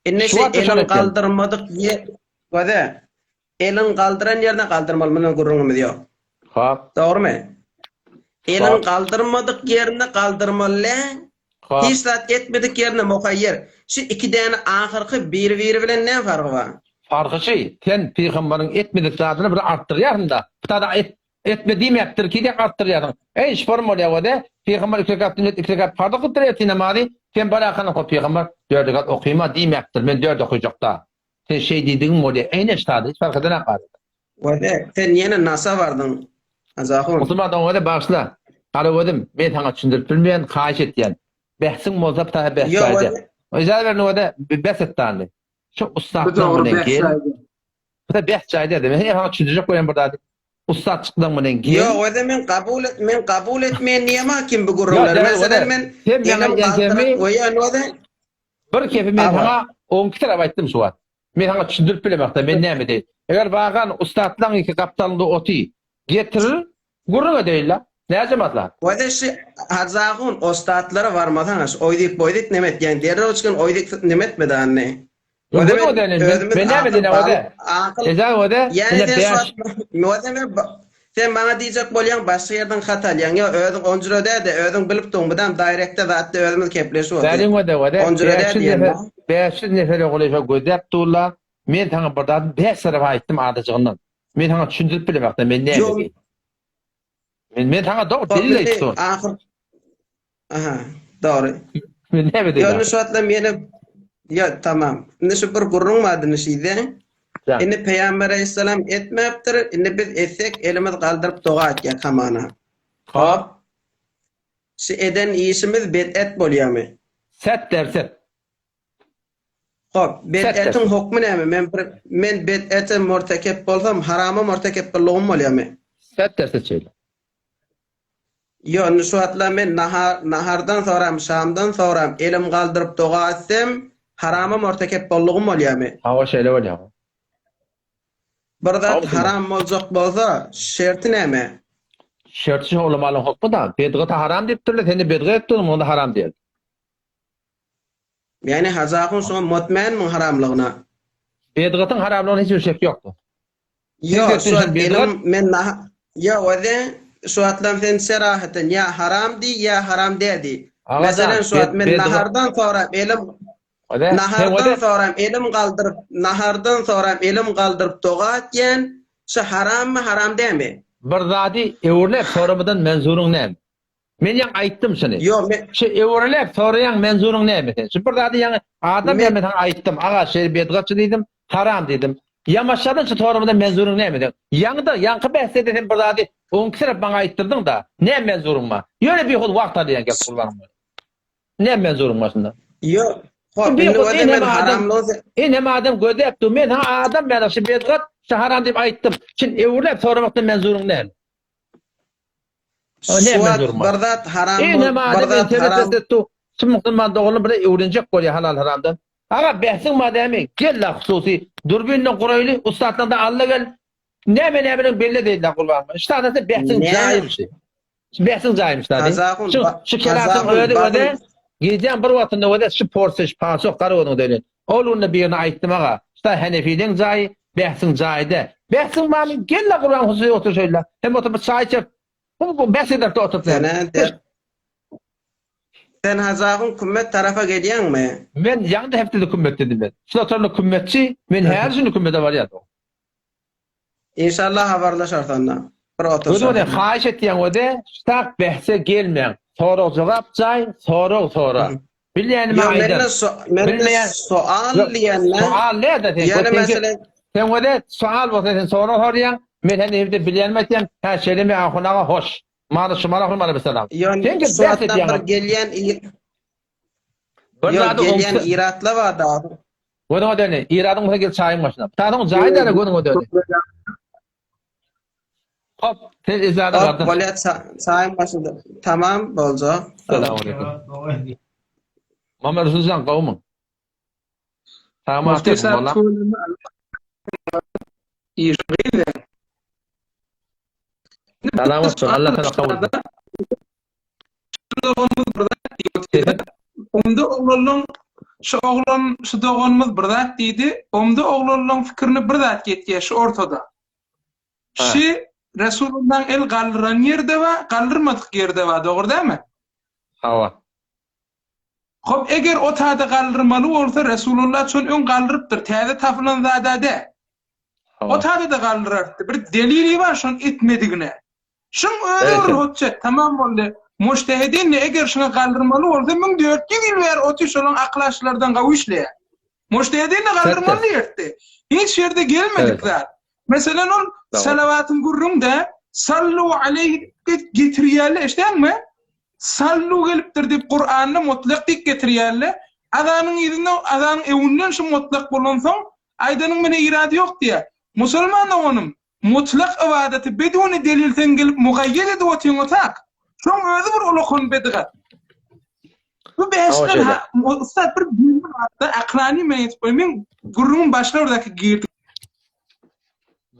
Indi Şu şu wagtda şony eliň aýtýan. galdyrmadyk ýer Göze. Eliň galdyran ýerine galdyrmaly, mundan gürrüňimiz ýok. Hop. Dogrymy? Eliň Hop. galdyrmadyk ýerine galdyrmaly dä. Hop. Hiç zat etmedik ýerine muhaýýer. Şu iki däne ahyrky bir-biri bilen näme fargy bar? Farky şy, sen pygamberiň etmedik zadyny bir artdyrýarsyň-da. Bu zady et. Etme diýmäpdir ki diýip artdyrýarsyň. Eý, şporm bolýar o-da. Pygamber iki rekat sünnet, iki rekat parz okypdyr ertir namazy. Sen barakany oka pygamber dört rekat okyma diýmäpdir. Men dört okyjakda. Sen şeý diýdigiň bolýar. Eýne ştada hiç fark edenak arada. Wede, sen ýene nasa bardyň, Hajy ahun. Musulman dogan wede bagyşla. Garagözüm, men saňa düşündirip bilmeýän, haýyş etýän. Bähsiň bolsa ptaha bäh Ýok, jaýda. wede. Yjaza berin wede, bäs et dany. Şu Bu ussatlaň dogry bilen bäh gel. jaýda. Bu bäh jaýda diýdim. Men saňa düşündirjek bolýan bir zady. Ussatçykdan bilen gel. Ýok, wede men kabul et, men kabul etmeýän diýemok kim bu Ýok, gürrüňleri. däl, Meselem wede. men Sen maňa elim aýdýan galdyryp kemi goýan wede. bir kepi men Hawa. saňa 12 tarap aýtdym şu wagt. Men saňa düşündirip bilemok-da, men näme edeýin. Eger bagan ussatlaň iki gapdalynda oty getirir, gürrüň edeýin-le. Näce maslahat? Wede şi Hajy ahun ostatlara barmasaň şu oýzik boýzik neme etýäň derrew çykan oýzik neme etmedi anny. Ýok, Wede göni men wede men, özümiz men näme akyl edeýin bal wede? akyl Ejaz wede, ýani ine sen şu bäş wagt wede men sen maňa diýjek bolýaň başga ýerden hat alýaň ýok özüň onjura däde özüň bilip duň mydam daýrekde zatda özümiz kepleşip otyr. Bäriň wede wede, Onjura dä 500 diýen nefer, 500 nefer ogly şo gözläp durlar. Men saňa bir zady bäş tarapa aýtdym adajygyndan. Men saňa düşündirip bilemok-da men näme Ýok diýip. Men men saňa dogry Hop delil indi aýtdym. ahyr Aha, dogry. Men näme Ýöne diýdim? şu wagtlam ýene Ýa, tamam. Indi şu bir gürrüň bardy indi şeýde. Ja. Indi Pygamber aleyhisselam etmäpdir. Indi biz etsek elimiz galdyryp doga etýär hamana. Hop. Şu eden işimiz bid'et bolýarmy? Set derset. Hop, Set bid'etiň derset. hukmy näme? Men bir men bid'ete murtekep bolsam, harama murtekep boldugym bolýarmy? Set derset şeýle. Ýok, indi şu wagtlar men nahar, nahardan soram, şamdan soram elim galdyryp doga etsem, harama murtekep boldugym bolýarmy? Hawa, şeýle bolýar. Bir zat Hawa, musulman. haram boljak bolsa, şerti näme? Şerti şu ulamalaryň hukmy-da, bedgata haram diýipdirler, sen-de bedgat etdiň, muňa-da haram diýeli. Ýagny Hajy ahun şoňa motmänmiň haramlygyna? Bedgatyň haramlygyna hiç bir şek ýokdur. Ýok, şu wagt elim men nah Ýok, özi şu wagtlam sen serahaten ýa haram diý, ýa haram däl diý. Meselem, şu wagt men nahardan sorap elim nahardan sorap elim galdyryp, nahardan sorap elim galdyryp doga etýän, şu harammy, haram dälmi? Bir zady öwrüläp soramadan menzuryň näme? Men ýaňy aýtdym şuny. Ýok, men Şu öwrüläp soraýaň menzuryň näme sen? Şu bir zady ýaňy adam ýa men saňa aýtdym. Aga şeýle bedgatçy diýdim, haram diýdim. Ýamaşjadan şu soramadan menzuryň näme sen? Ýaňy-da, ýaňky bäsde-de sen bir zady oňkisirap maňa aýtdyrdyň-da. Näme menzuryň bar? Ýöne bihud wagt alýaň gep gurbanyň bolup. Näme menzuryň bar şunda? Ýok, hop, indi Bihud özi men eneme adam, haramlygy eneme adam gözläp dur. Men saňa adam ýaly şu bedgat, şu haram diýip aýtdym. Şuny öwrüläp soramakdan menzuryň näme? Şu wagt bir zat haram bol, bir zat haram. Şu musulman doganlar bir öwrenjek bolýar halal haramdan. Aga bähsiň bar dämi? Gel la hususy dürbinle guraýly ussatlardan alla gel. Näme näme belli değil la gurban. Şu sadasy bähsiň jaýymyş. Şu bähsiň jaýymyş da. Şu şu kelatyň özi öde gijäň bir wagtynda öde şu porsiş paçok gar onuň deli. Ol günde birini aýtdym aga. Şu Henefiden jaýy bähsiň jaýda. Bähsiň barmy? Gel la gurban hususy otur şeýle. Hem oturyp bir çaý içip Bu bu bäs eder oturyp. Sen Sen Hajagyň kümmet tarapa gelýäňmi? Men ýaňy hepdede kümmet dedim men. Şu oturanda kümmetçi, men häzir şindi kümmete barýardym. Inşallah habarlaşarys onda. Bir oturşarys. Gözüňe haýyş etýän öde, ştak bähse gelmäň. Sorag jogap jaý, sorag sora. Bilýänimi Ýok, aýdan. mende so mende Bilmeýän soal Ýok, diýende, soal näde sen? ýöne Sen meselem sen öde soal bolsa sen sorag sorýaň, men sen evde bilýänimi aýtýan, hä şeýlemi ahun aga hoş. Mana şu mana mana bir salam. Ýöne Sen gel şu bäs wagtdan edýäň. bir gelýän i- Bir Ýok, zady gelýän oňsa iratla bar da. Gözüňe döni, iradyň bolsa gel çaýyň başyna. Tazyň jaýy däl gözüňe döni. Hop, sen ejada Hop, gardaş. bolýa çaýyň başynda. Tamam, boljak. Salam aleyküm. Mama Resuljan gowmyň? Tamam, Mufti sahip tüweleme Iş gyz. Salam olsun. Allah sana kabul etsin. Doganymyz bir zat diýdi. Onda oglanlaň şu oglan şu doganymyz bir zat diýdi. Onda oglanlaň fikirini bir zat ýetýär şu ortada. Şi Resulullaň el galdyran ýerde bar, galdyrmadyk ýerde bar, dogry dälmi? Hawa. Hop, eger o tada galdyrmaly bolsa, Resulullah şony öň galdyrypdyr, täze tapylan zada däl. O tada-da galdyrardy. Bir delili bar şony etmedigine. Şuň özi bir hutjet, tamam boldy. Mujtehidin eger şuňa galdyrmaly bolsa 1400 ýyl bäri oty şolaň akyl aşylardan gawy işleýär. Mujtehidin galdyrmaly diýerdi. Hiç ýerde gelmedik zat. Meselen ol salawatyň gürrüňde sallu aleýhi diýip getirýärler, eşidäňmi? Sallu gelipdir diýip Kuranda mutlak diýip getirýärler. Azanyň yzynda azanyň öňünden şu mutlak bolansoň aýdanyň mene irady ýok diýýär. Musulman doganym, Mutlak ybadaty beduni delil sen gelip mugaýýet edip otyň otak. Şoň özi bir ulakan bedgat. Bu bäşler ha ussat bir bilimi barda aklany men ýetip goý. Men gürrüňiň başyna bir dakika girdim.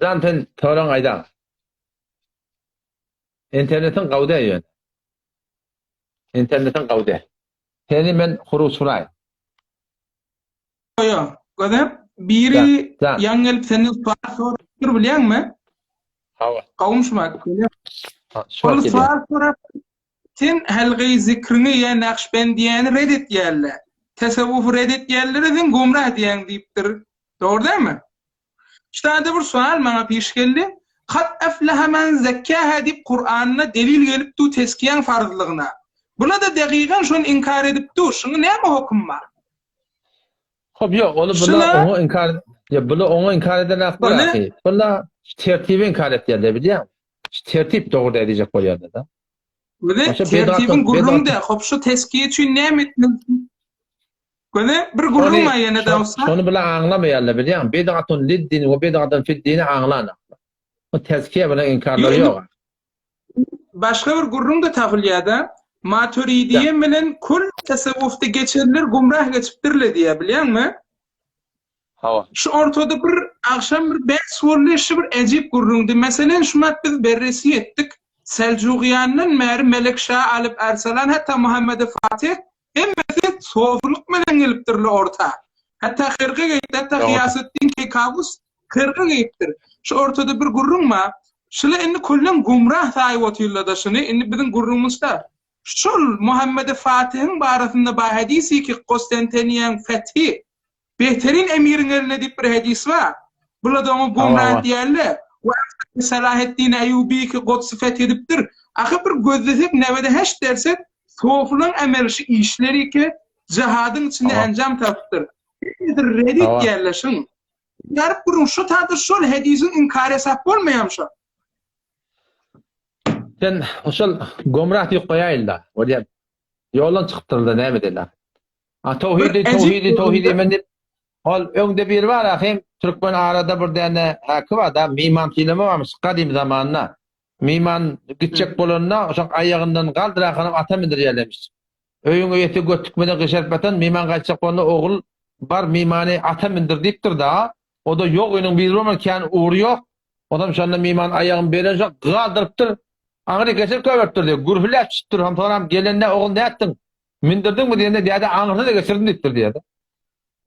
Jan sen soraň aýdaň. Internetiň gawy däl ýöne. Internetiň gawy däl. Seni men huruç suraýyn. Ýo, gözem biri ýaňy gelip senden sual sorapdyr bilýäňmi? Hawa. Gawum şumat. Ol sual sorap, sen hälgi zikriňi ýa Nakşbendiýäni red etýärler. Tesewwufy red etýärlere sen gumrah diýýäň diýipdir. Dogry dälmi? Ştada bir sual maňa piş geldi. Kad efleha men zekkaha diýip Kuranda delil gelip du teskiýäň farzlygyna. Bula-da degigan şony inkar edip dur. Şuňa näme hokum bar? Hop ýok, ony bula oňa inkar ýa bula oňa inkar eden akbar ahy. Bula tertibi inkar etýärler bilýäň. Şu tertip dogry däl diýjek bolýarlar da. Göze tertibiň gürrüňde, hop şu teskiýe üçin näme etmeli? Göze bir gürrüň bar ýene de ussa. Şony bula aňlamaýarlar bilýäň. Bid'atun lid-din we bid'atun fid-dini aňlanaklar. Bu teskiýe bilen inkarlary ýok. Başga bir gürrüň-de tapylýar-da, Maturidiýe bilen kül tesewwufda geçenler gümrah geçipdirle diýýär, bilýäňmi? Hawa. Şu ortada bir agşam bir bäs boldy, şu bir ejip gürrüňdi. Meselen, şumat biz berresi etdik. Seljugyýandan bäri Melek şa Alyp Arsalan, hatda Muhammedi Fatih hemmesi sofulyk bilen gelipdirle orta. Hatda hyrka geýipdi, hatda Gyýaseddin Keýkawus Hyrka geýipdir. Şu ortada bir gürrüň bar. Şuly indi külleň gümrah saýyp otyrlar-da şuny. Indi biziň gürrüňimiz-de şol Muhammedi Fatihiň barasynda bar hadisi ki Kostenteniýäň fethi behterin emiriň elinde diýip bir hadis bar. Bular-da oňa gümrah diýerler. We Salaheddin Eýubi ki Godsy feth edipdir. Ahyr bir gözlesek newede heşt dersek sofulaň emel şu işleri ki jihadyň içinde enjam tapypdyr. Hemmesi red etýärler şuň. Ýaryp gürrüň şu taýda şol hedisiň inkary hesap bolmaýamy şo? Sen şol gomrah diýip goýaýynda. Bolýar. Ýoldan çykypdyrlar näme edeli. A towhidi towhidi towhidi men diýip ol öňde bir bar ahim türkmen arada bir däne häki bar da miman sylama barmyş gadym zamanda. Miman gitjek bolanda şoň aýagyndan galdyrakanam ata mindirýärlermiş. Öýüň eýesi götükmeden gyşaryp ýatan miman gaýtjak bolanda ogul bar mimany ata mindir diýipdir da, o-da ýok öýüniň biri bolman kän ugry ýok. Onam şonda miman aýagyny beren şo galdyrypdyr. Aňry geçirip goýberipdir diýýär. Gürhüläp düşüpdir. Hem soňram gelende ogul nätdiň? Mindirdiňmi diýende däde aňrysyna geçirdim diýipdir diýýär.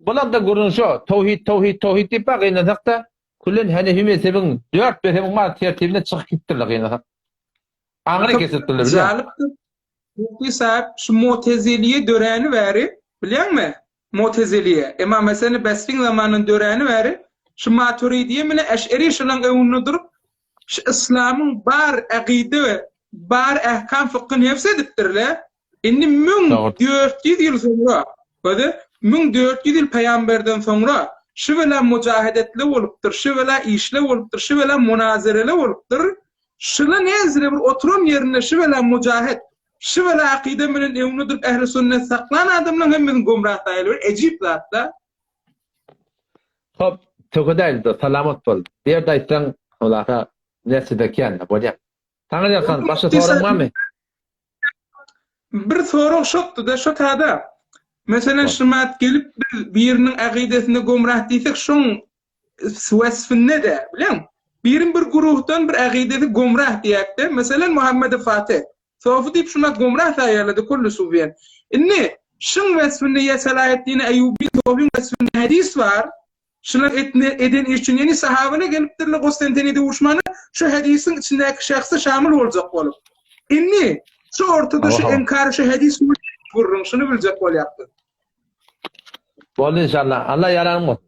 Bulam-da gürrüň şo, towhid, towhid, towhid diýip bar gynansak-da, küllen henefi mezhebiň, dört mezhebiň bar tertibinden çykyp gitipdirler gynansak. Aňry geçiripdirler bilýäňmi? Jalypdyr. Mufti sahyp şu Muteziliýe döräni bäri, bilýäňmi? Muteziliýe, Ymam Heseni Besriň zamanyndan döräni bäri şu Maturidiýe bilen Eş'eri şolaň öňünde durup, şu yslamyň bar akyda we bar ähkam fykhyny hebs edipdirler. Indi 1400 ýyl soňra, göze, 1400 ýyl pygamberden soňra şu bela mujahedetli bolupdyr, şu bela işle bolupdyr, şu bela munazerele bolupdyr. Şula nezire bir oturan ýerinde şu bela mujahet, şu bela akyda bilen öňünde durup ähli sünnet saklan adamlaryň hemmesini gümrah saýaly bir ejip zatda. Hop, tökedäýli salamat bol. Bir ýerde aýtsaň, hulasa nesip ekende bolýar. Saňa ýazan başga soragyň barmy? Bir sorag şokdy-da şo tada. Meselen şumat gelip biz biriniň akydesinde gümrah diýsek şoň wesfinde-de, bileň? Birin bir guruhdan bir akydesi gümrah diýäkde, meselen Muhammedi Fatih. Sofy diýip şumat gümrah saýarlar-da kulli sufiýen. Indi şuň wesfinde ýa Salaheddin Eýubi Sofyň wesfinde hadys bar. Şular etme eden iş üçin ýeni sahabalar gelipdirler Gostentiniýede uruşmana şu hadisiň içindäki şahsa şamyl boljak bolup. Indi şu ortada şu inkar şu hadis gürrüň şuny biljek bolýardy. Boldy inşallah. Allah ýaranyň bolsun.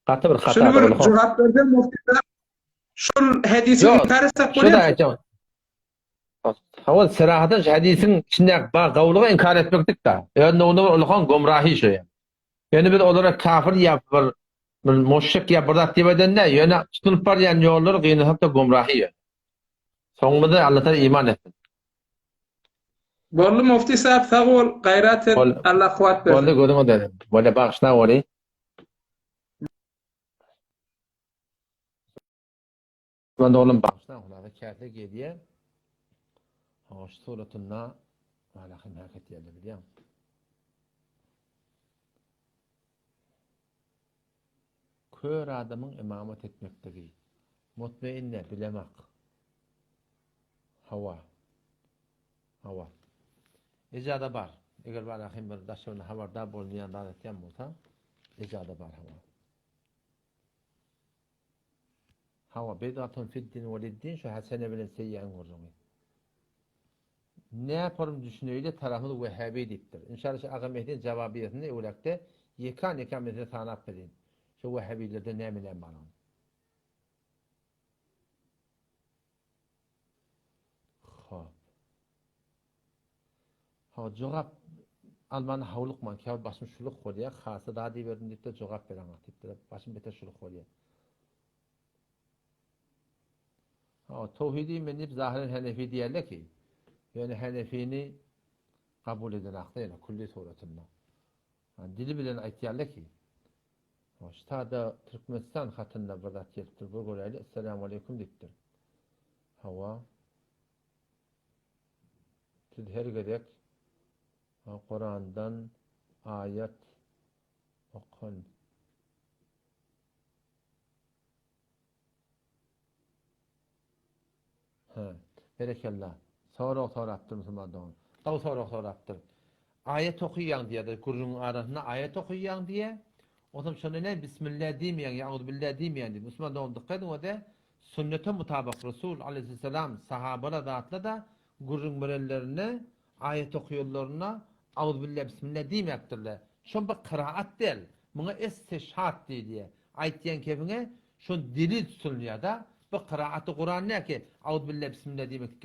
Gaty bir hata Şuny bir jogap berseň mufti. Şol hadisi inkar etsek bolýar. Hawa, serahatan şu hadisiň içindäki bar gowulygy inkar etmeklik-da. Öz nowunda bir ulukan gomrahy şu. Ýöne biz olara kafir ýa bir bir muşrik ýa bir zat diýip edende, ýöne tutunyp barýan ýollary gynansak-da gomrahy ýöne. Soňumyzda Allah Taala iman etsin. Boldy Mufti sahip sag bol, gaýrat et, Allah kuwwat bersin. Boldy gözüňe döneýin. Bolýa bagyşla boly. Ulan doglum bagyşla hulasa käse gelýä. Hawa şu suratynda Alahym hak etýärler bilýäň. Kör adamyň imamat etmekligi. Mutmeinne bilemak. Hawa. Hawa. Ejada bar. Eger Alahym bir daşyna habardar bolunýan zat etýän bolsa, ejada bar hawa. Hawa, bidgatun fiddin we liddin şu Hasene bilen Seýýäň gürrüňi. Näporum düşüneýle tarapymyz Wehhabi diýipdir. Inşallah şu Aga Mehdiň jawabiýesinde öwlakde ýekan-ýekan men size sanap bereýin. Şu Wehhabilerde näme-näme barlygyny. Hop. Hawa, jogap almana howlukmaň, käbir başym şuluk bolýar, hasa da diýiberdim diýip-de jogap bereňok diýipdir. Başym beter şuluk bolýar. Hawa, towhidi men diýip zahyren Henefi diýerler ki, ýöne Henefini kabul edenakda ýöne külli suratynda. Dili bilen aýtýarlar ki, Ştada Türkmenistan hatynda bir zat gelipdir, bir göräýli, Esselamu aleýkum diýipdir. Hawa. Siz her gezek Kurandan aýat okan. Hä, berekella. Sorag sorapdyr musulman dogan. Gowy sorag sorapdyr. Aýat okaýaň diýýär-de, gürrüňiň arasynda aýat okaýaň diýýär. Onsoň şonda näme bismillah diýmeýäň ýa auzubilla diýmeýäň diýip. Musulman dogan dykgat ediň o-da sünnete mutabyk Resul aleýhissalam sahabalar zatlar-da gürrüň berenlerinde aýat okaýanlarynda auzubilla bismillah diýmäpdirler. Şol bir kyraat däl. Muňa estişhat diýilýär. Aýtýan kepiňe şon delil tutulýar-da. Bu kyraaty Kuran däl ki, auzubilla bismillah diýmeklik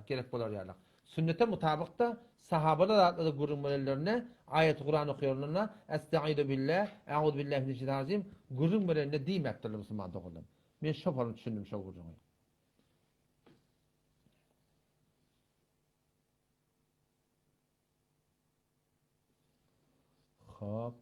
gerek bolar ýaly. Sünnete mutabykda sahabalar zatlarda gürrüň berenlerinde aýaty Kuran okaýanlarynda Estaizu billah, Euzu billahi mineşşeýtanirrajim gürrüň berende diýmäpdirler musulman doganlar. Men şo forma düşündim şo gürrüňi. Hop.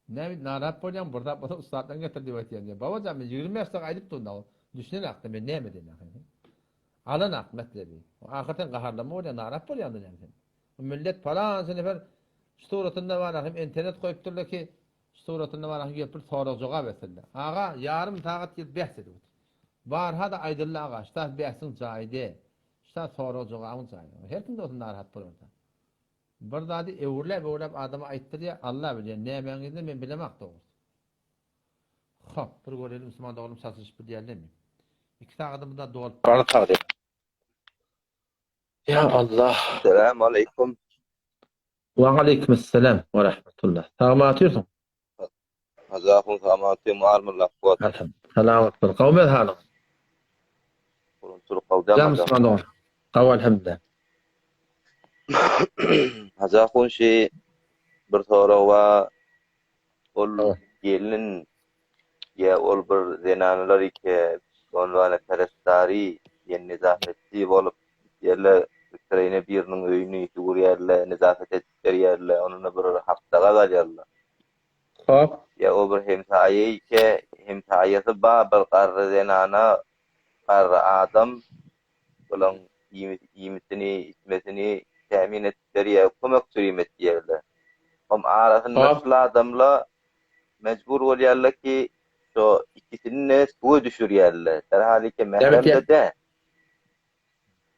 Näme narahat bolýaň bir zat bolsa ussatdan getir diýip aýtýan diýýär. Babajan men 25 dagy aýdyp durun dagy. Düşünen akda men näme diýen ahyry. Alan ak metlebi. Ahyr sen gaharlanma bolýaň narahat bolýaň da näme sen. Bu millet palança nefer şu suratynda bar ahym internet goýupdyrlar ki şu suratynda bar ahym gelip bir sorag jogap etsinler. Aga ýarym sagat gelip bäs edip otyr. Barha-da aýdyldy aga şu zat bäsiň jaýy däl. Şu zat sorag jogabyň jaýy. Her kim bolsa narahat bolarda. Bir zady öwürläp-öwürläp adama aýtdyrýar, Alla bilýär, nämäň yzynda men bilemak dogrusy. Hop, bir görelim musulman doganym satyşyp bilýärlermi? Iki sagadymyz-da dolup bardy tagryban. Ýa Allah. Salam aleýkum. Wa aleýkumessalam we rahmetullah. Sagmy otyrsyň? Hajahuň samat barmylar kuwwat. Alhamdulillah. Salamat bol. Gowmy öz halyň? Gurunçylyk gowdam. Jam musulman dogan. Gowy alhamdulillah. Hajahun şi bir sorag bar. Ol gelin ýa ol bir zenanlar ike onwana perestari ýa nezafetçi bolup ýerle kireýne biriniň öýüni süwürýärle, nezafet edip berýärle, ondan bir hakjagaz alýarlar. Hop. Ýa o bir hemsaýa ike, hemsaýasy ba bir garry zenana, garry adam, bulaň iýmitini, içmesini tämin edip berýär, kömekçilim etýärler. Hom arasynda Hop. şul adamla mejbur bolýarlar ki, şo ikisini-de suwa düşürýärler. Derhal ike mährem-de dä.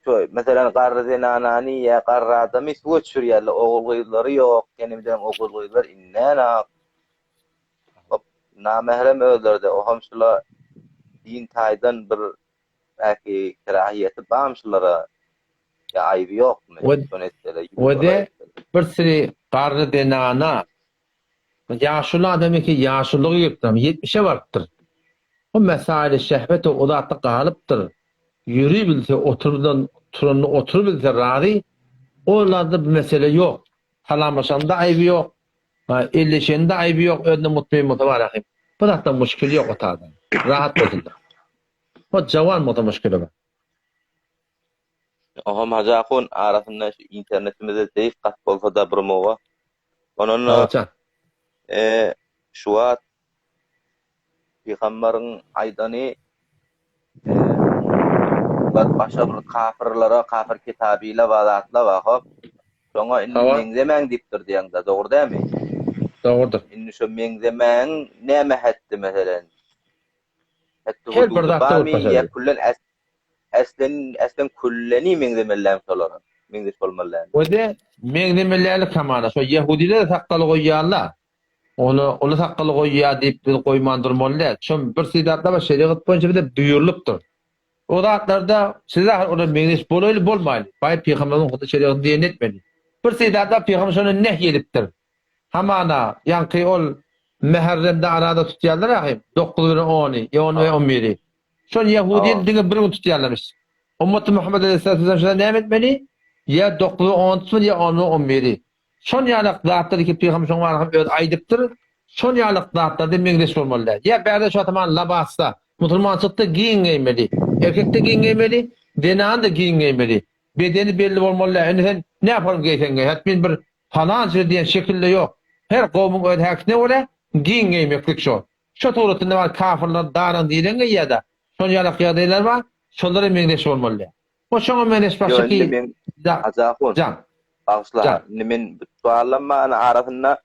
Şo, meselem, garry zenanany ýa garry adamy suwa düşürýärler, ogul-gyzlary ýok, ýene birem ogul-gyzlar inden ak. Hop, namährem özleri-de, o hem şula din taýdan bir belki kerahiýeti barmy şulara ýa aýby ýokmy? We Şony etseler, we de etseler. Bir siri garry zenana, ýaşuly adam eken ýaşulyga gelipdir, ýetmişe barypdyr. O mesaili şehwet o zatda galypdyr. Ýöribilse, oturdan turanda oturybilse razy, olarda bu mesele ýok. Salamlaşanda aýby ýok, elleşende aýby ýok, özüne mutmaýyn bolsa bar ahym. Bu zatda muşkil ýok o taýdan. Rahat bolsunlar. O jawan bolsa muşkili bar. Oham Hajy ahun arasynda şu internetimizde zeýif gat bolsada bir mowa. Onanda Hawaça. e, şu wagt pygambaryň aýdany e, bir başga bir kafirlara, kafir kitabyla we zatla bar hop. Şoňa indi Hawa. meňzemäň diýipdir diýeňde, dogry dälmi? Dogrudyr. Indi şo meňzemäň näme hetdi meselen? Hetdi Her bir hududy zatda barmy bolup ýa başardy. küllen es Eslen eslen külleni meňzemellämi şolara? Meňzeş bolmalylämi? Özi meňzemelläli kamana. Şo ýehudiler sakgal goýýarlar. Ony uly sakgal goýýar diýip biz goýman durmaly däl. Şo bir sydatlar bar şerigat boýunça bize buýrulypdyr. O zatlarda siz ahyr olar meňzeş bolaýly bolmaýly. Baý pygamberimiziň hudy şerigatyny diýenini etmeli. Bir sydatlar pygamber şony nehy edipdir. Hamana ýaňky ol Mäherremde arada tutýarlar ahym, dokuz bilen ony, ýa on we on biri. Şol ýehudiler diňe bir gün tutýarlarmyş. Ummaty Muhammet aleyhissalatu vesselam şonda näme etmeli? Ýa dokuzy on tutmaly, ýa ony on biri. Şon ýalak zatlar ki pygamber şoň barada hem özi aýdypdyr. Şon ýalak zatlarda meňzeş bolmaly däl. Ýa bärde şu ataman labasda, musulmançylykda giň geýmeli. Erkek-de giň geýmeli, zenan-da giň geýmeli. Bedeni belli bolmaly däl. Indi sen näform geýseň geý, hatmin bir palança diýen şekilde ýok. Her gowmuň öz häkisine görä giň geýmeklik şo. Şo suratynda bar kafirler daraň diýlen geýýärda. Şon ýalak ýagdaýlar bar. Şolara meňzeş bolmaly däl. O şoňa meňzeş Ýok başga indi ki men Hajy ahun. Jan. Bagyşla. Jan. Indi men suallam bar ana arasynda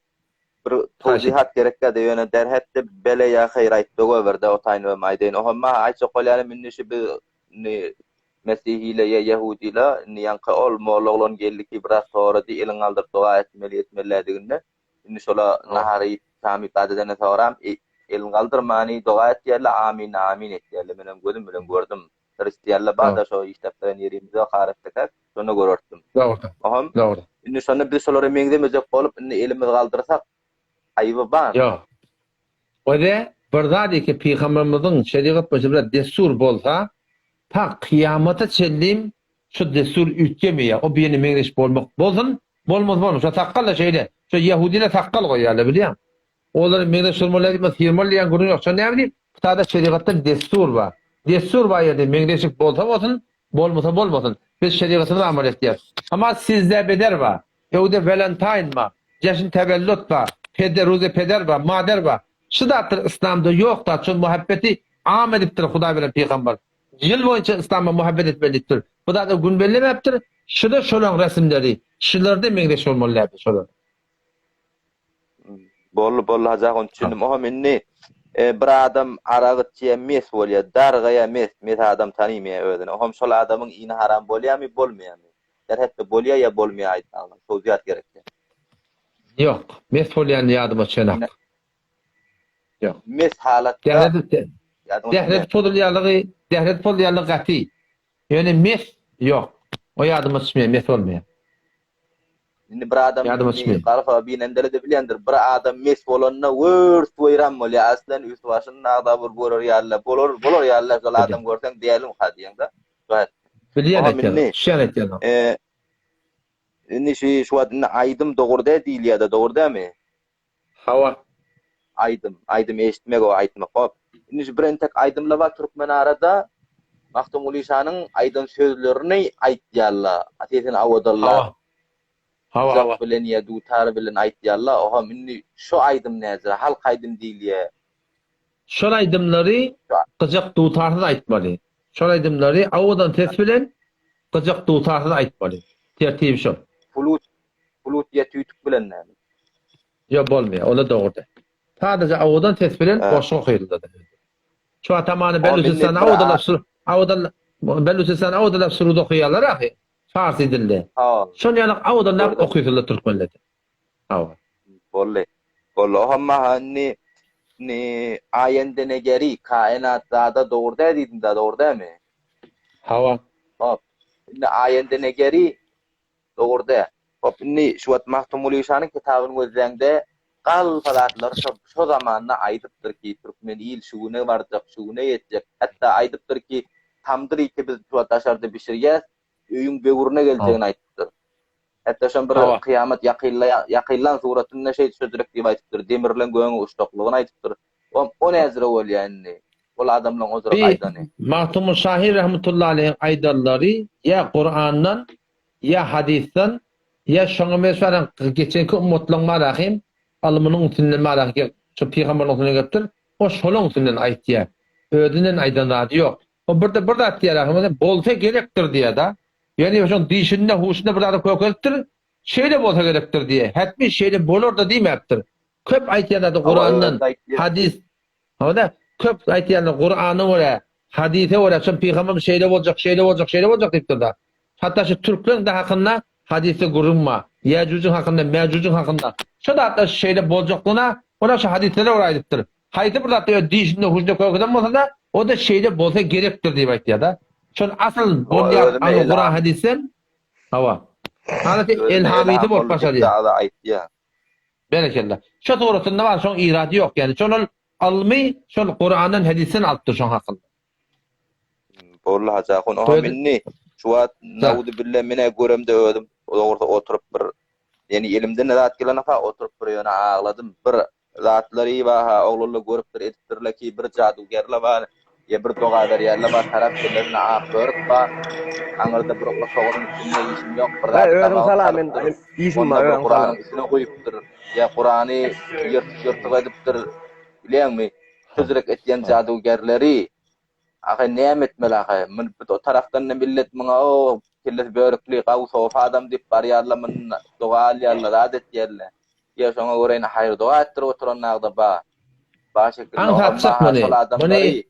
bir towzihat gerekgäde ýöne derhetde bele ýa haýyr aýtda goýberde o taýyny hem aýdaýyn. Ohem maňa aýtjak bolýanym indi şu biz indi mesihile ýa ýehudile indi ýaňky ol molla oglan geldi ki biraz sorady elin galdyryp doga etmeli etmelidiginde Indi şola nahar iýip, şam iýip zat edenden soňram elini galdyrmany doga etýärler, amin, amin etýärler. Menem gözüm bilen gördüm. Hristianlar bar-da şo işläp duran ýerimizde, Harepdekä, şonda görerdim. Dogry. Oňam Dogry. indi şonda biz şolara meňzemejek bolup, indi elimizi galdyrsak, aýyby bar. Ýok. Öze bir zat eke pygamberimiziň şerigat boýunça bir dessur bolsa, ta kyýamata çenlim şu dessur üýtgemeýär. O birine meňzeş bolmak bolsun, Bolmasa bolmaz. Şo sakgal-da şeýle. Şo ýehudiler sakgal goýýarlar bilýäň. Olara meňzeş durmaly diýip, syrmaly diýen gürrüň ýok. Şo näme diýip, bu taýda şerigatda dessur bar. Dessur bar ýerde meňzeşlik bolsa bolsun, bolmasa bolmasyn. Biz şerigatymyza amal etýäs. Emma sizde beder bar. Öwde Valentine bar. Jeşn tewellüt bar. Peder, ruze peder bar, mader bar. Şu zatlar yslamda ýok zat. Şol muhabbeti am edipdir Hudaý bilen pygamber. Ýyl boýunça yslama muhabbet etmeli diýipdir. Bu zada gün bellemäpdir. Şuda şolaň resimleri. Şularda meňzeş bolmaly däldir şolar. Boldy boldy Hajy ahun düşündim. Oham indi bir adam arak içýä mes bolýa dargaýa mes mes adam tanymaýa özüni. Oham şol adamyň ini haram bolýamy bolmaýamy? Derhetde bolýa ýa bolmaýa aýtsaňyz. Towziýat gerekdi. Ýok. Mes bolýany ýadyma düşenak. Ýok. Mes halatda Dählet pozulýarlygy, dählet pozulýarlygy gaty. Ýöne mes ýok. O ýadyma düşmeýär, mes bolmaýar. Indi bir adam Ýadyma düşmeýär. Garfa binendelede bilýändir. Bir adam mes bolanda wört weýran bolýar. Aslan üst başyny agda bir bolar ýaly, bolar, bolar ýaly şol adam görseň dälim ha diýeňde. Bilýän aýtýan. Düşýän aýtýan. Indi şu şu wagt indi aýdym dogry däl diýilýär-de, dogry dälmi? Hawa. Aýdym, aýdym eşitmek o aýtmak hop. Indi şu birentek aýdymlar bar türkmen arada Magtymguly şanyň aýdan sözlerini aýtýarlar. Sesini awadallar. Hawa. Hawa. Gyjak bilen ýa dutar bilen aýtýarlar. Oham indi şo aýdym näce? Halk aýdym diýilýär. Şol aýdymlary gyjak dutarsyz aýtmaly. Şol aýdymlary awadan ses bilen gyjak dutarsyz aýtmaly. Tertibi şol. Flut Flut ýa tüýtük bilen näme? Ýok bolmaýar, ola dogry däl. Sadaja owadan ses bilen goşgy okyldy. Şu atamany Belujistanda owadalap sur, owadan Belujistanda owadalap surud okaýarlar ahy, farsi dilde. Şol ýaly owadanlap okysynlar türkmenlerde. Hawa. Boldy. Boldy. Oha maha indi indi aýendenegeri kainat zada dogry däl diýdim da, dogry dälmi? Hawa. Hop. Indi aýendenegeri Dogry dä. Hop, indi şu wagt Magtymguly şanyň kitabyny gözläňde, galpa zatlary şo şo zamanda aýdypdyr ki, türkmen il şu güne barjak, şu güne ýetjek. Hatda aýdypdyr ki, tamdyr iti biz şu wagt daşarda bişirýäs, öýüň böwrüne geljegini aýdypdyr. Hatda şon bir kyýamat ýakynlaýan ýakynlan suratynda şeý çözjek diýip aýdypdyr. Demirleň gögüň uçjaklygyny aýdypdyr. O o näzire bolýar indi? Ol adamlaň ozrak Bi aýdany. Magtymguly şahyr rahmetullahi aleýhiň aýdanlary ýa Kurandan, ýa hadysdan, ýa şoňa meşhur geçenki ummatlaň marahym ylmynyň üstünden marah şu pygamberliň üstünden gelipdir. O şolaň üstünden aýtýar. Özünden aýdan zady ýok. O birde bir zat diýýär ahym, bolsa gerekdir diýýär-da. Ýöne şoň dişinde, huşunda bir zady kökelipdir. Şeýle bolsa gerekdir diýýär. Hetmi şeýle bolar-da diýmäpdir. Köp aýtýan zady Kurandan, hadys. Hawa-da, köp aýtýanlar Kurana görä, hadysa görä, şol pygamberimiz şeýle boljak, şeýle boljak, şeýle boljak diýipdir-da. Hatda şu türkleriň-de hakynda hadysda gürrüň bar. Ýäjüjiň hakynda, Mäjüjiň hakynda. Şo zatlar şeýle boljakdygyna olar şu hadyslara görä aýdypdyr. Haýsy bir zatda öz dişinde, huşunda kökeden bolsa-da, o-da şeýle bolsa gerekdir diýip aýtýar-da. Şol asyl bolýan aňy Kuran hadysdan, hawa. Hadaty elhamyýeti bolup başarýar. Berekella. Şo suratynda bar, şoň irady ýok. Ýani şol ol ylmy şol Kurandan, hadysdan alypdyr şoň hakynda. Boldy Hajy ahun. Oha indi şu wagt nauzu billa menä göremde özüm dogrusy oturyp bir ýani elimden ne zat gelenok-a oturyp bir ýöne agladym. Bir zatlary bar-ha oglanlar görüpdir edipdirler ki bir jadugerler bar ýa bir doga berýärler bar tarap kellesinde ak börük bar aňyrda bir otagynyň içinde işim ýok bir Haý zady özüň damagyny salam men çalypdyr işim onda bar bir özüň salam. Kuranyň üstüne guýupdyr ýa Kurany ýyrtyk ýyrtyk edipdir bilýäňmi sözrek etýän jadugerleri ahy näme etmeli ahy mun bu tarapdan-da millet muňa o kellesi börükli gawy sopy adam diýip barýarlar mun doga alýarlar zat etýärler ýa şoňa görä indi haýyr doga etdirip oturan nagda ba ba şekilde Aňsatjak oňa muny. şol Muny adamlary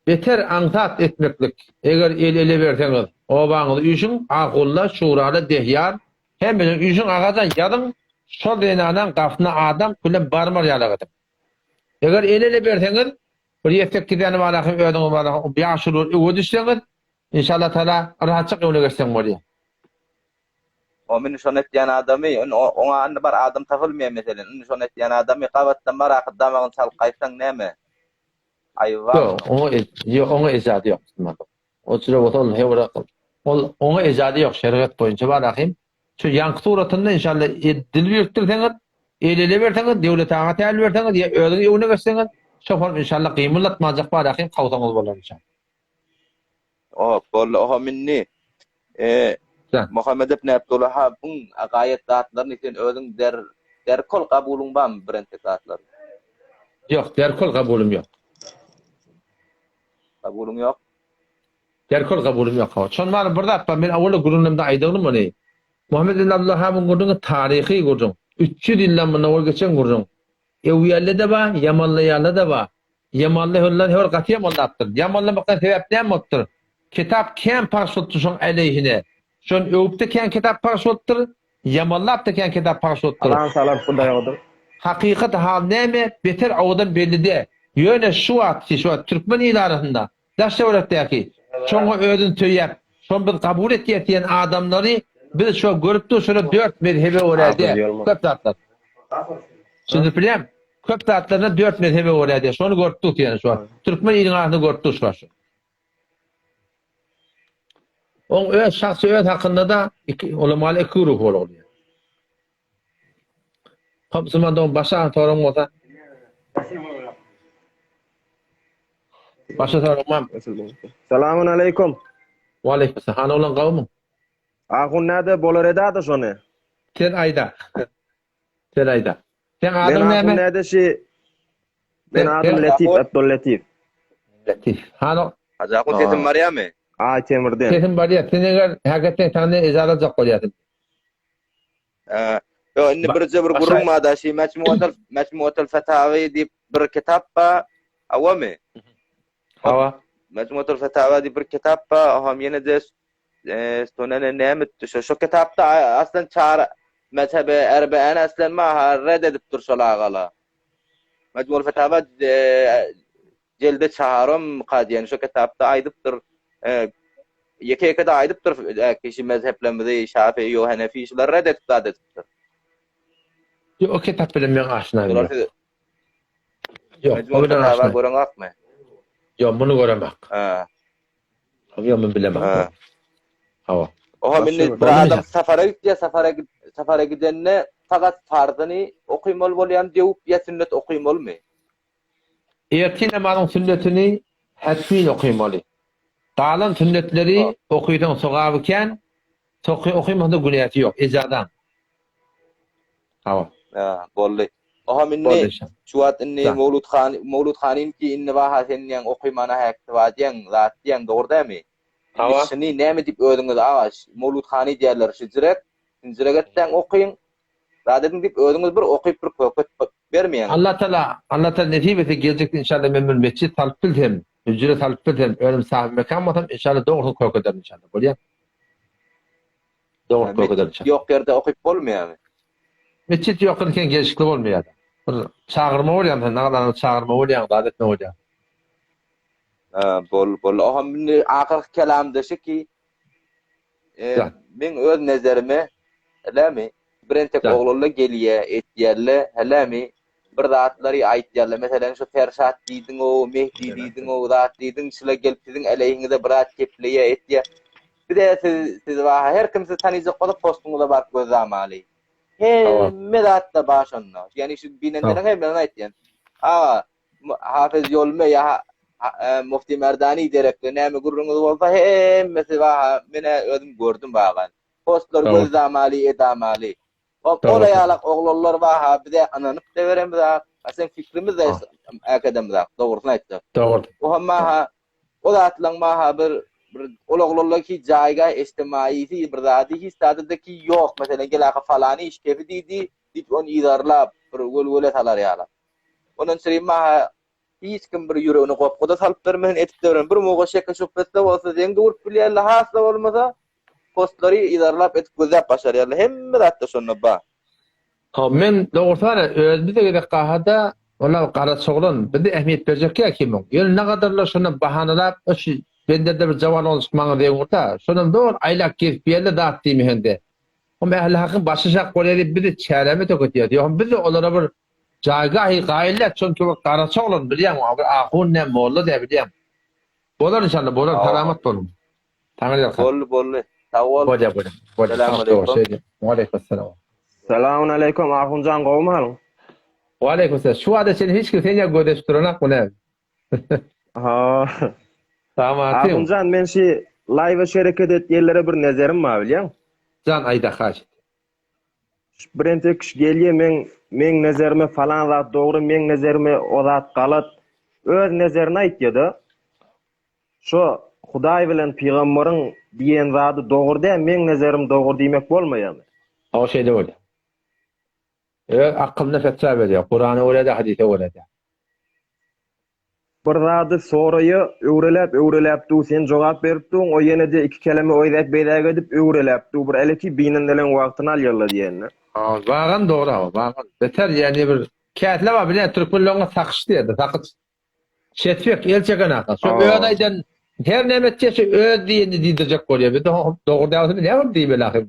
beter aňsat etmeklik. Eger el-ele berseňiz, obaňyzy üýşüň, ahulla, şuraly, dehyar, hemmesini üýşüň agaja ýazyň, şol zenanaň gapysyna adam bilen barmar ýalak ediň. Eger el-ele berseňiz, bir ýetsekgizäni baraky özüňiz baraky ýaşulylar öwe düşseňiz, inşallah taala rahatjak öňüne geçseň bolýar. O meni şony etýän adamy, indi oňa indi bar adam tapylmaýar meselen, indi şony etýän adamy gabatdan baraky damagyny çalyp gaýtsaň näme? Aýby barmy Ýok, şoň? oňa ýok, oňa ejady ýok musulmanda. O jüre bolsa ol hewra ol oňa ejady ýok şerigat boýunça bar ahim. Şu ýaňky suratynda inşallah dil birikdirseňiz, el-ele berseňiz, Döwlet aga täl berseňiz ýa özüňiz öňüne geçseňiz, şo form inşallah gymyldatmajak bar ahim kawsaňyz bolar inşallah. Hop, boldy. Oha indi e, Muhammed ibn Abdulwahabyň gaýet zatlaryny sen özüň der derkol kabulyň barmy birentek zatlary? Ýok, derkol kabulym ýok. Kabulyň ýok? Derkol kabulym ýok. Hawa. Şon bar bir zat bar. Men awala gürrüňlerimde aýdygdym ony. Muhammed ibn Abdulwahabyň gürrüňi taryhy gürrüň. 300 ýyldan mundan owal geçen gürrüň. Öwýäli-de bar, ýamanlaýanly-da bar. Ýamanly höllen höwür gaty ýamanlapdyr. Ýamanlamakdan sebäp näme bolupdyr? Kitap kän pagş bolupdyr şoň aleýhine. Şony öwüp-de kän kitap pagş bolupdyr, ýamanlap-da kän kitap pagş bolupdyr. Alan salar Hudaýodyr. Hakykat hal näme, beter owadan belli däl. Ýöne şu wagtky, şu wagt türkmen il arasynda, daş-töwerekdäki, şoňa özüni söýäp, şony biz kabul etýäs diýen adamlary biz şu görüp dur, şolar dört mezhebe görä däl, köp zatlar. Düşündirip bilýäňmi? Köp zatlarynda dört mezhebe görä däl, şony görüp dur ýöne şu wagt. Türkmen iliniň arasynda görüp dur şu wagt. Oň öz şahsy öz hakynda-da iki ulamaly iki güruh bolýar. Hop, musulman dogan başga soragyň bolsa. Başga soragyň barmy? Salamun aleýkum. Wa aleýkum salam. Hany oglan gowumy? Ahun näde bolar edada şony. Sen aýda. Sen aýda. Sen adyň Men näme? ahun näde şi Men adym Letif Abdul Letif. Letif. Hany Hajy ahun sesim barýamy? Aý Temirden. Sesim barýar. Sen eger häketden senden ejazat aljak bolýarsyň. Ýok, indi birje bir gürrüň bar da, şi Mejmuatul Mejmuatul Fetawi diýip bir kitap bar. Hawamy? Hawa. Mejmuatul Fetawa diýip bir kitap bar, oňam ýene-de Sunene näme etdi şo? Şo kitapda aslan çar mezhebe erbeäni aslan ma red edipdir şol agala. Mejmuatul Fetawa jelde çarym ka diýen şo kitapda aýdypdyr. Ýeke-ýeke-de aýdypdyr, kişi mezheplerimizi, Şafii, ýo Henefi, şulary red edip zat edipdir. Ýok, o kitap bilen men aşna Şular ýok. siz Ýok, o Mejmul bilen Fetawa aşna. göreňakmy? Ýok, muny göremak. Ha. Ýok, men bilemok. Ha. Hawa. Oha indi bir adam safara gitýär, safara safara gidende fakat farzyny okymaly bolýan döwüp ýa sünnet okymalymy? Ertir namazyň sünnetini hetmin okymaly. Galan sünnetleri okysaň sogaby kän, soky okymasaň günäsi ýok, ejazaň. Hawa. Ha, boldy. Oha indi şu wagt indi Mowlud han Mowlud hanyňky indi baha sen diýen okymana häkisi bar diýen, zat diýen dogry dämi? Hawa. Şuny näme diýip özüňiz aga Mowlud hany diýerler şijirek, sinjirek etseň okyň, Zat ediň diýip özüňiz bir okyp bir köket bermeýäňiz. Allah Taala Allah Taala nesip etse geljekde inşallah men bir mesjit salyp bilsem, hüjre salyp bilsem, özüm sahyp mekan bolsam inşallah dogrusyny kök ederin inşallah. Bolýa. Dogry kök ederin inşallah. Ýok ýerde okyp bolmaýarmy? Mesjit ýok ýerde kän gelşikli bolmaýar. Bir çagyrma bolýar sen nagalanyň çagyrma bolýar, zat etme bolýar. Ha, bol bol. Oha indi ahyrky kelamda şu ki Meň öz nezerime, hälemi, bir entek oglanlar gelýä, etýärler, hälemi, bir zatlary aýtýarlar. Meselem, şu Perşat diýdiň-ow, Mehdi diýdiň-ow, zat diýdiň, şular gelip siziň äleyhiňize bir zat gepleýä, etýä. Bize siz, siz bar, her kim sizi tanyjak bolsa postuňyza baryp gözlamaly. Hemme zatda bar şonda. Ýagny şu binenleriň hemmesini aýtýan. Aga, Hafez Ýolme ýa Mufti Merdani derekli näme gürrüňiz bolsa hemmesi bar menä özüm gördüm bagan. Postlar gözlamaly edamaly. Hop ola ýalak oglanlar bar ha bize ynanyp da beremizak. A sen fikrimiz de äkedemizak dogrusyny aýtsak. Dogry. O hem maha o zatlaň maha bir bir ol oglanlar ki jaýga eçtemaisi bir zady hiç zady da ki ýok meselem gel aka falany iş kefi diýdi diýip ony yzarlap bir welwele salar ýalak. Ondan çyry maha hiç kim bir ýüregine gopguda salyp bermesin, edip de bir muga şeke şübhesi bolsa zeň durup bilýärler, hasla bolmasa postlary yzarlap edip gözläp başarýarlar. Hemme zatda şonda ba. Hop men dogrusy bar özümize gezek gahada olar garaçoglan bize ähmiýet berjek ýa kimiň. Ýöne nagadarlar şonda bahanalap şu benderde bir jawal bolşuk maňa zeň urda. Şonam dogry aýlap gezip ýerle zat diýmehende. Hom ähli hakyň başy şak bolýar diýip bizi çäreme töketýär. Ýogsam biz-de olara bir jaýgahy gaýyl-dä, çünki bir garaça oglan bilýäň, bir ahun dä, molla dä bilýäň. Bolar inşallah, bolar, salamat boluň. Taňry ýalkasyn. Boldy, boldy. Sag bol. Bolýar, bolýar. Bolýar. Salamaleýkum. Waleýkim salam. Salamun aleýkum Ahunjan gowmy halyň? Waleýkim salam. Şu wagta çenli hiç kim sen ýaly göz açyp duranok bu näme? Ha. Salam Ahunjan men şi laýwa şereket etýänlere bir nezerim bar bilýäň. Jan aýda haýyş. Bir entek kişi gelýä meň meň nezerime falan zat dogry meň nezerime o zat galat öz nezerini aýtýada. Şo Hudaý bilen pygambaryň diýen zady dogry däl meň nezerim dogry diýmek bolmaýamy? Hawa şeýle bolýar. Öz akylyna fetwa berýär. Kurana görä-de, hadise görä-de. Bir zady soraýa, öwreläp öwreläp du, sen jogap berip duň, o ýene-de iki keleme oýzäk beýzäk edip öwreläp du, bir äleki binendeleň wagtyny alýarlar diýende. Hawa, bagan dogry hawa, bagan. Beter ýani bir käsile bar bilýän türkmenleňe sakyç diýerdi, sakyç. Şetbek, el çeken aka. Şu öz aýdan her näme etse şu öz diýenini diýdirjek bolýar. Biz dogry däl bolsa näme diýmeli ahyr.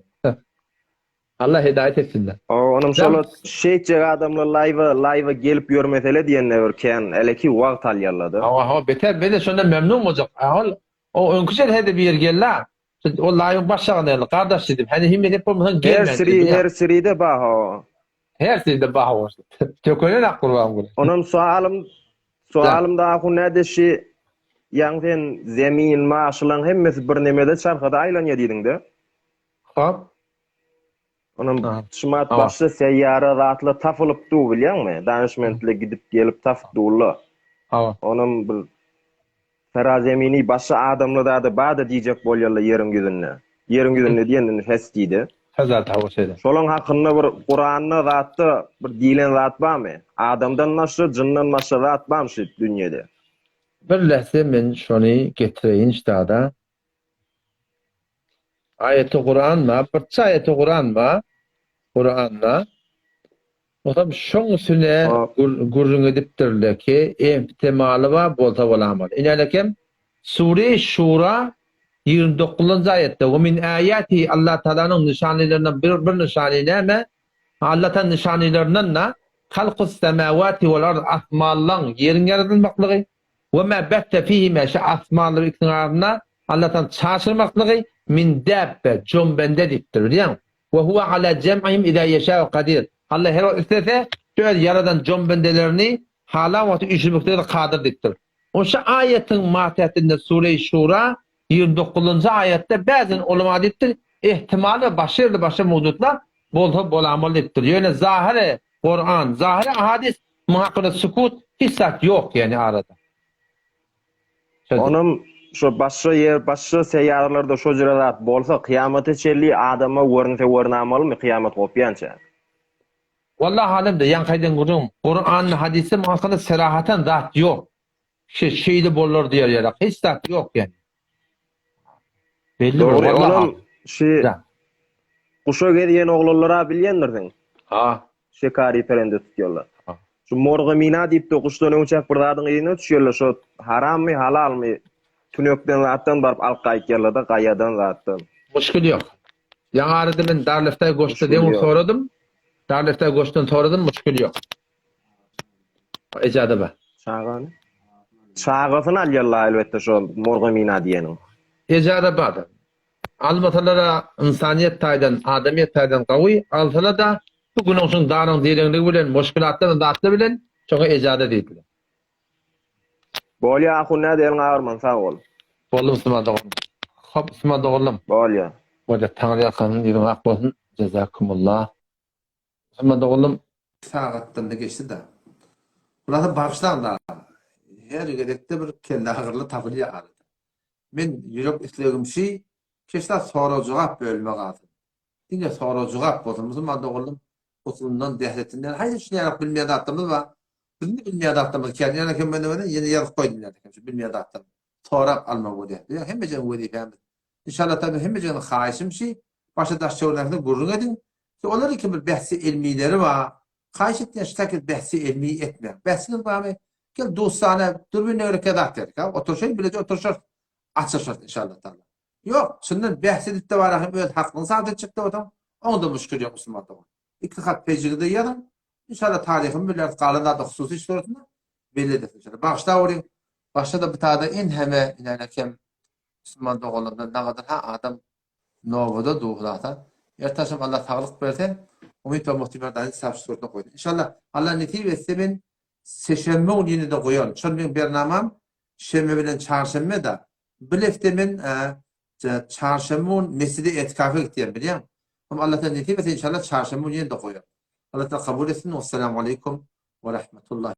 Allah hidaýat etsinler. Onuň şola şeýtjek adamlar laýwa laýwa gelip ýörmesele diýende bir kän äleki wagt alýarlada. Hawa hawa beter mende şondan memnun boljak. A ol o öňki jelhede bir gelda. Ol laýwyň baş şagynda geldi. Gardaş diýdim. Hany hemme dep bolmasaň gelmän. Her siri her siride ba hawa. Her siride ba hawa. Tökenen ak Gurbanguly. Onam soalym soalym da ahun näde şi ýaň sen zemin maşylaň hemmesi bir nemede çarhada aýlanýa diýdiňde. Hop. Onam şumat başda seýýara zatlar tapylyp du bilýäňmi? Danyşmentli gidip gelip tapyp durlar. Hawa. Onam bir Serazemini başga adamlar zada bada diýjek bolýarlar ýeriň ýüzünde. Ýeriň ýüzünde diýenden hes diýdi. Hezat hawa şeýle. Şolaň hakynda bir Kuranda zatda bir diýlen zat barmy? Adamdan başga, jyndan başga zat barmy şu dünýede? Bir lähze men şony getireýin ştada. Aýaty Kuran bar, birçe aýaty Kuran bar Kuranda. Otam şoň üstüne gürrüň edipdirler ki, ehtimaly bar, bolsa bolamaly. Inälekem Sure-i Şura. 29-njy aýatda, We min aýatihi Allah Tagalanyň nyşanylaryndan bir bir nyşany näme? Allah Tagalanyň nyşanylaryndan-da halkus semawati wal ard asmanlaň, ýeriň ýaradylmaklygy, we ma besse fihima şu asmanlar ikisiniň arasynda Allah Tagalanyň çaşyrmaklygy min dabbe, jonbende diýipdir, bilýäňmi? We huwa ala jem'ihim iza ýeşâ'u kadir. Allah her wagt islese, şu öz ýaradan jonbendelerini halan wagty üýşürmeklige-de kadyr diýipdir. Oşa aýatyň matätinde Sure-i Şura 29-njy aýatda bäzin ulama diýipdir, ihtimal we başga ýerde başga mowzuklar bolsa bolamaly diýipdir. Ýöne zahyry Kuran, zahyry ahadys muň hakynda sukut, hiç zat ýok ýagny arada. Söz. Onam şo başga ýer, başga seýýaralarda şo jüre zat bolsa kyýamata çenli adama görünse görünamalymy kyýamat gopýança? Wallahi alemde ýaňky aýdan gürrüňim Kuranda hadysda muň hakynda serahatan zat ýok. Şe şeýle bolar diýer ýarak hiç zat ýok ýani. Belli bir Dogry wallahi onam şi Da. guşa gezýän oglanlara bilýändirsiň. Ha. Şekari perende tutýarlar. Şu morga mina diýip de guşdan öňçäk bir zadyň yzyna düşýärler şo harammy halalmy tünekden zatdan baryp alyp gaýtýarlarda gaýadan zatdan. Muşkil ýok. Ýaňy arada men Darleftaý goşda Muşkil deň ýok. soradym. Darleftaý goşdan soradym muşkil ýok. Ejada bar. Çagany? Çagasyny alýarlar elbetde şo morga mina diýeniň. Ejada bar. Almasalara ynsanyýet taýdan, adamyýet taýdan gawy, alsala-da bu günüň daryň direňligi bilen, muşkilatlar we zatlar bilen şoňa ejada diýdiler. Bolýa ahun näde eliň agyrman sag bol. Boldy musulman doganym. Hop musulman doganlarym. Bolýa. Bolýa Taňry ýalkasyn ýüzüň ak bolsun. Jezakumullah. Musulman doganlarym. Sagatdan-da geçdi-de. Hulasa bagyşlaň-da. Her gezekde bir kelle agyrly tapylýar arada. Men ýürek islegim şi, keşda sorag-jogap bölüme galsyn. Diňe sorag-jogap bolsun. Musulman doganlarym usulyndan, dähetinden haýsy şuny ýaly bilmeýän zatlarymyz bar. Biziň-de bilmeýän zatlarymyz kän. Ýöne kim mende ýene ýazyp goýdum ýa-da şu bilmeýän zatlarym. Sorap almak bolýar. Biziň hemmejegiň wezipämiz. Inşallah taala hemmejegiň haýyşym şi, başa daş çöwrüňizde gürrüň ediň. Ki olar iki bir bähsi ilmileri bar. Haýyş etýän şu takyl bähsi ilmi etmäň. Bähsiňiz barmy? Gel dostana dürbün öwreke zat gerek. Ha, oturşaýyn bileje oturşarys. Açyşarys inşallah taala. Ýok, çyndan bähs edip-de bara hem öz hakyňy sabyt etjek de bolsaň, oňda muşkil ýok musulman dogan. Iki hat pejigi-de ýazyň. Inşallah taryhyny bileris, galan zady hususy iş suratynda belli ederis inşallah. Bagyşlap bolyň. Başda-da bu tada enheme inäne kem musulman doganlardan nagadyr ha adam nobada dur hulasa. Ertaşam Allah saglyk berse, umyt we muhtimel daýy sap suratynda goýdum. Inşallah Allah nesip etse men seşenbe gün ýene-de goýaryn. Şol meň bernamam şenbe bilen çarşenbe da. Bir hepde men çarşenbe gün mesjide etikafa gitýän bilýäň. Hem Allah sen nesip etse inşallah çarşenbe gün ýene-de goýaryn. Allah kabul etsin. Wessalamu aleýkum we rahmetullah.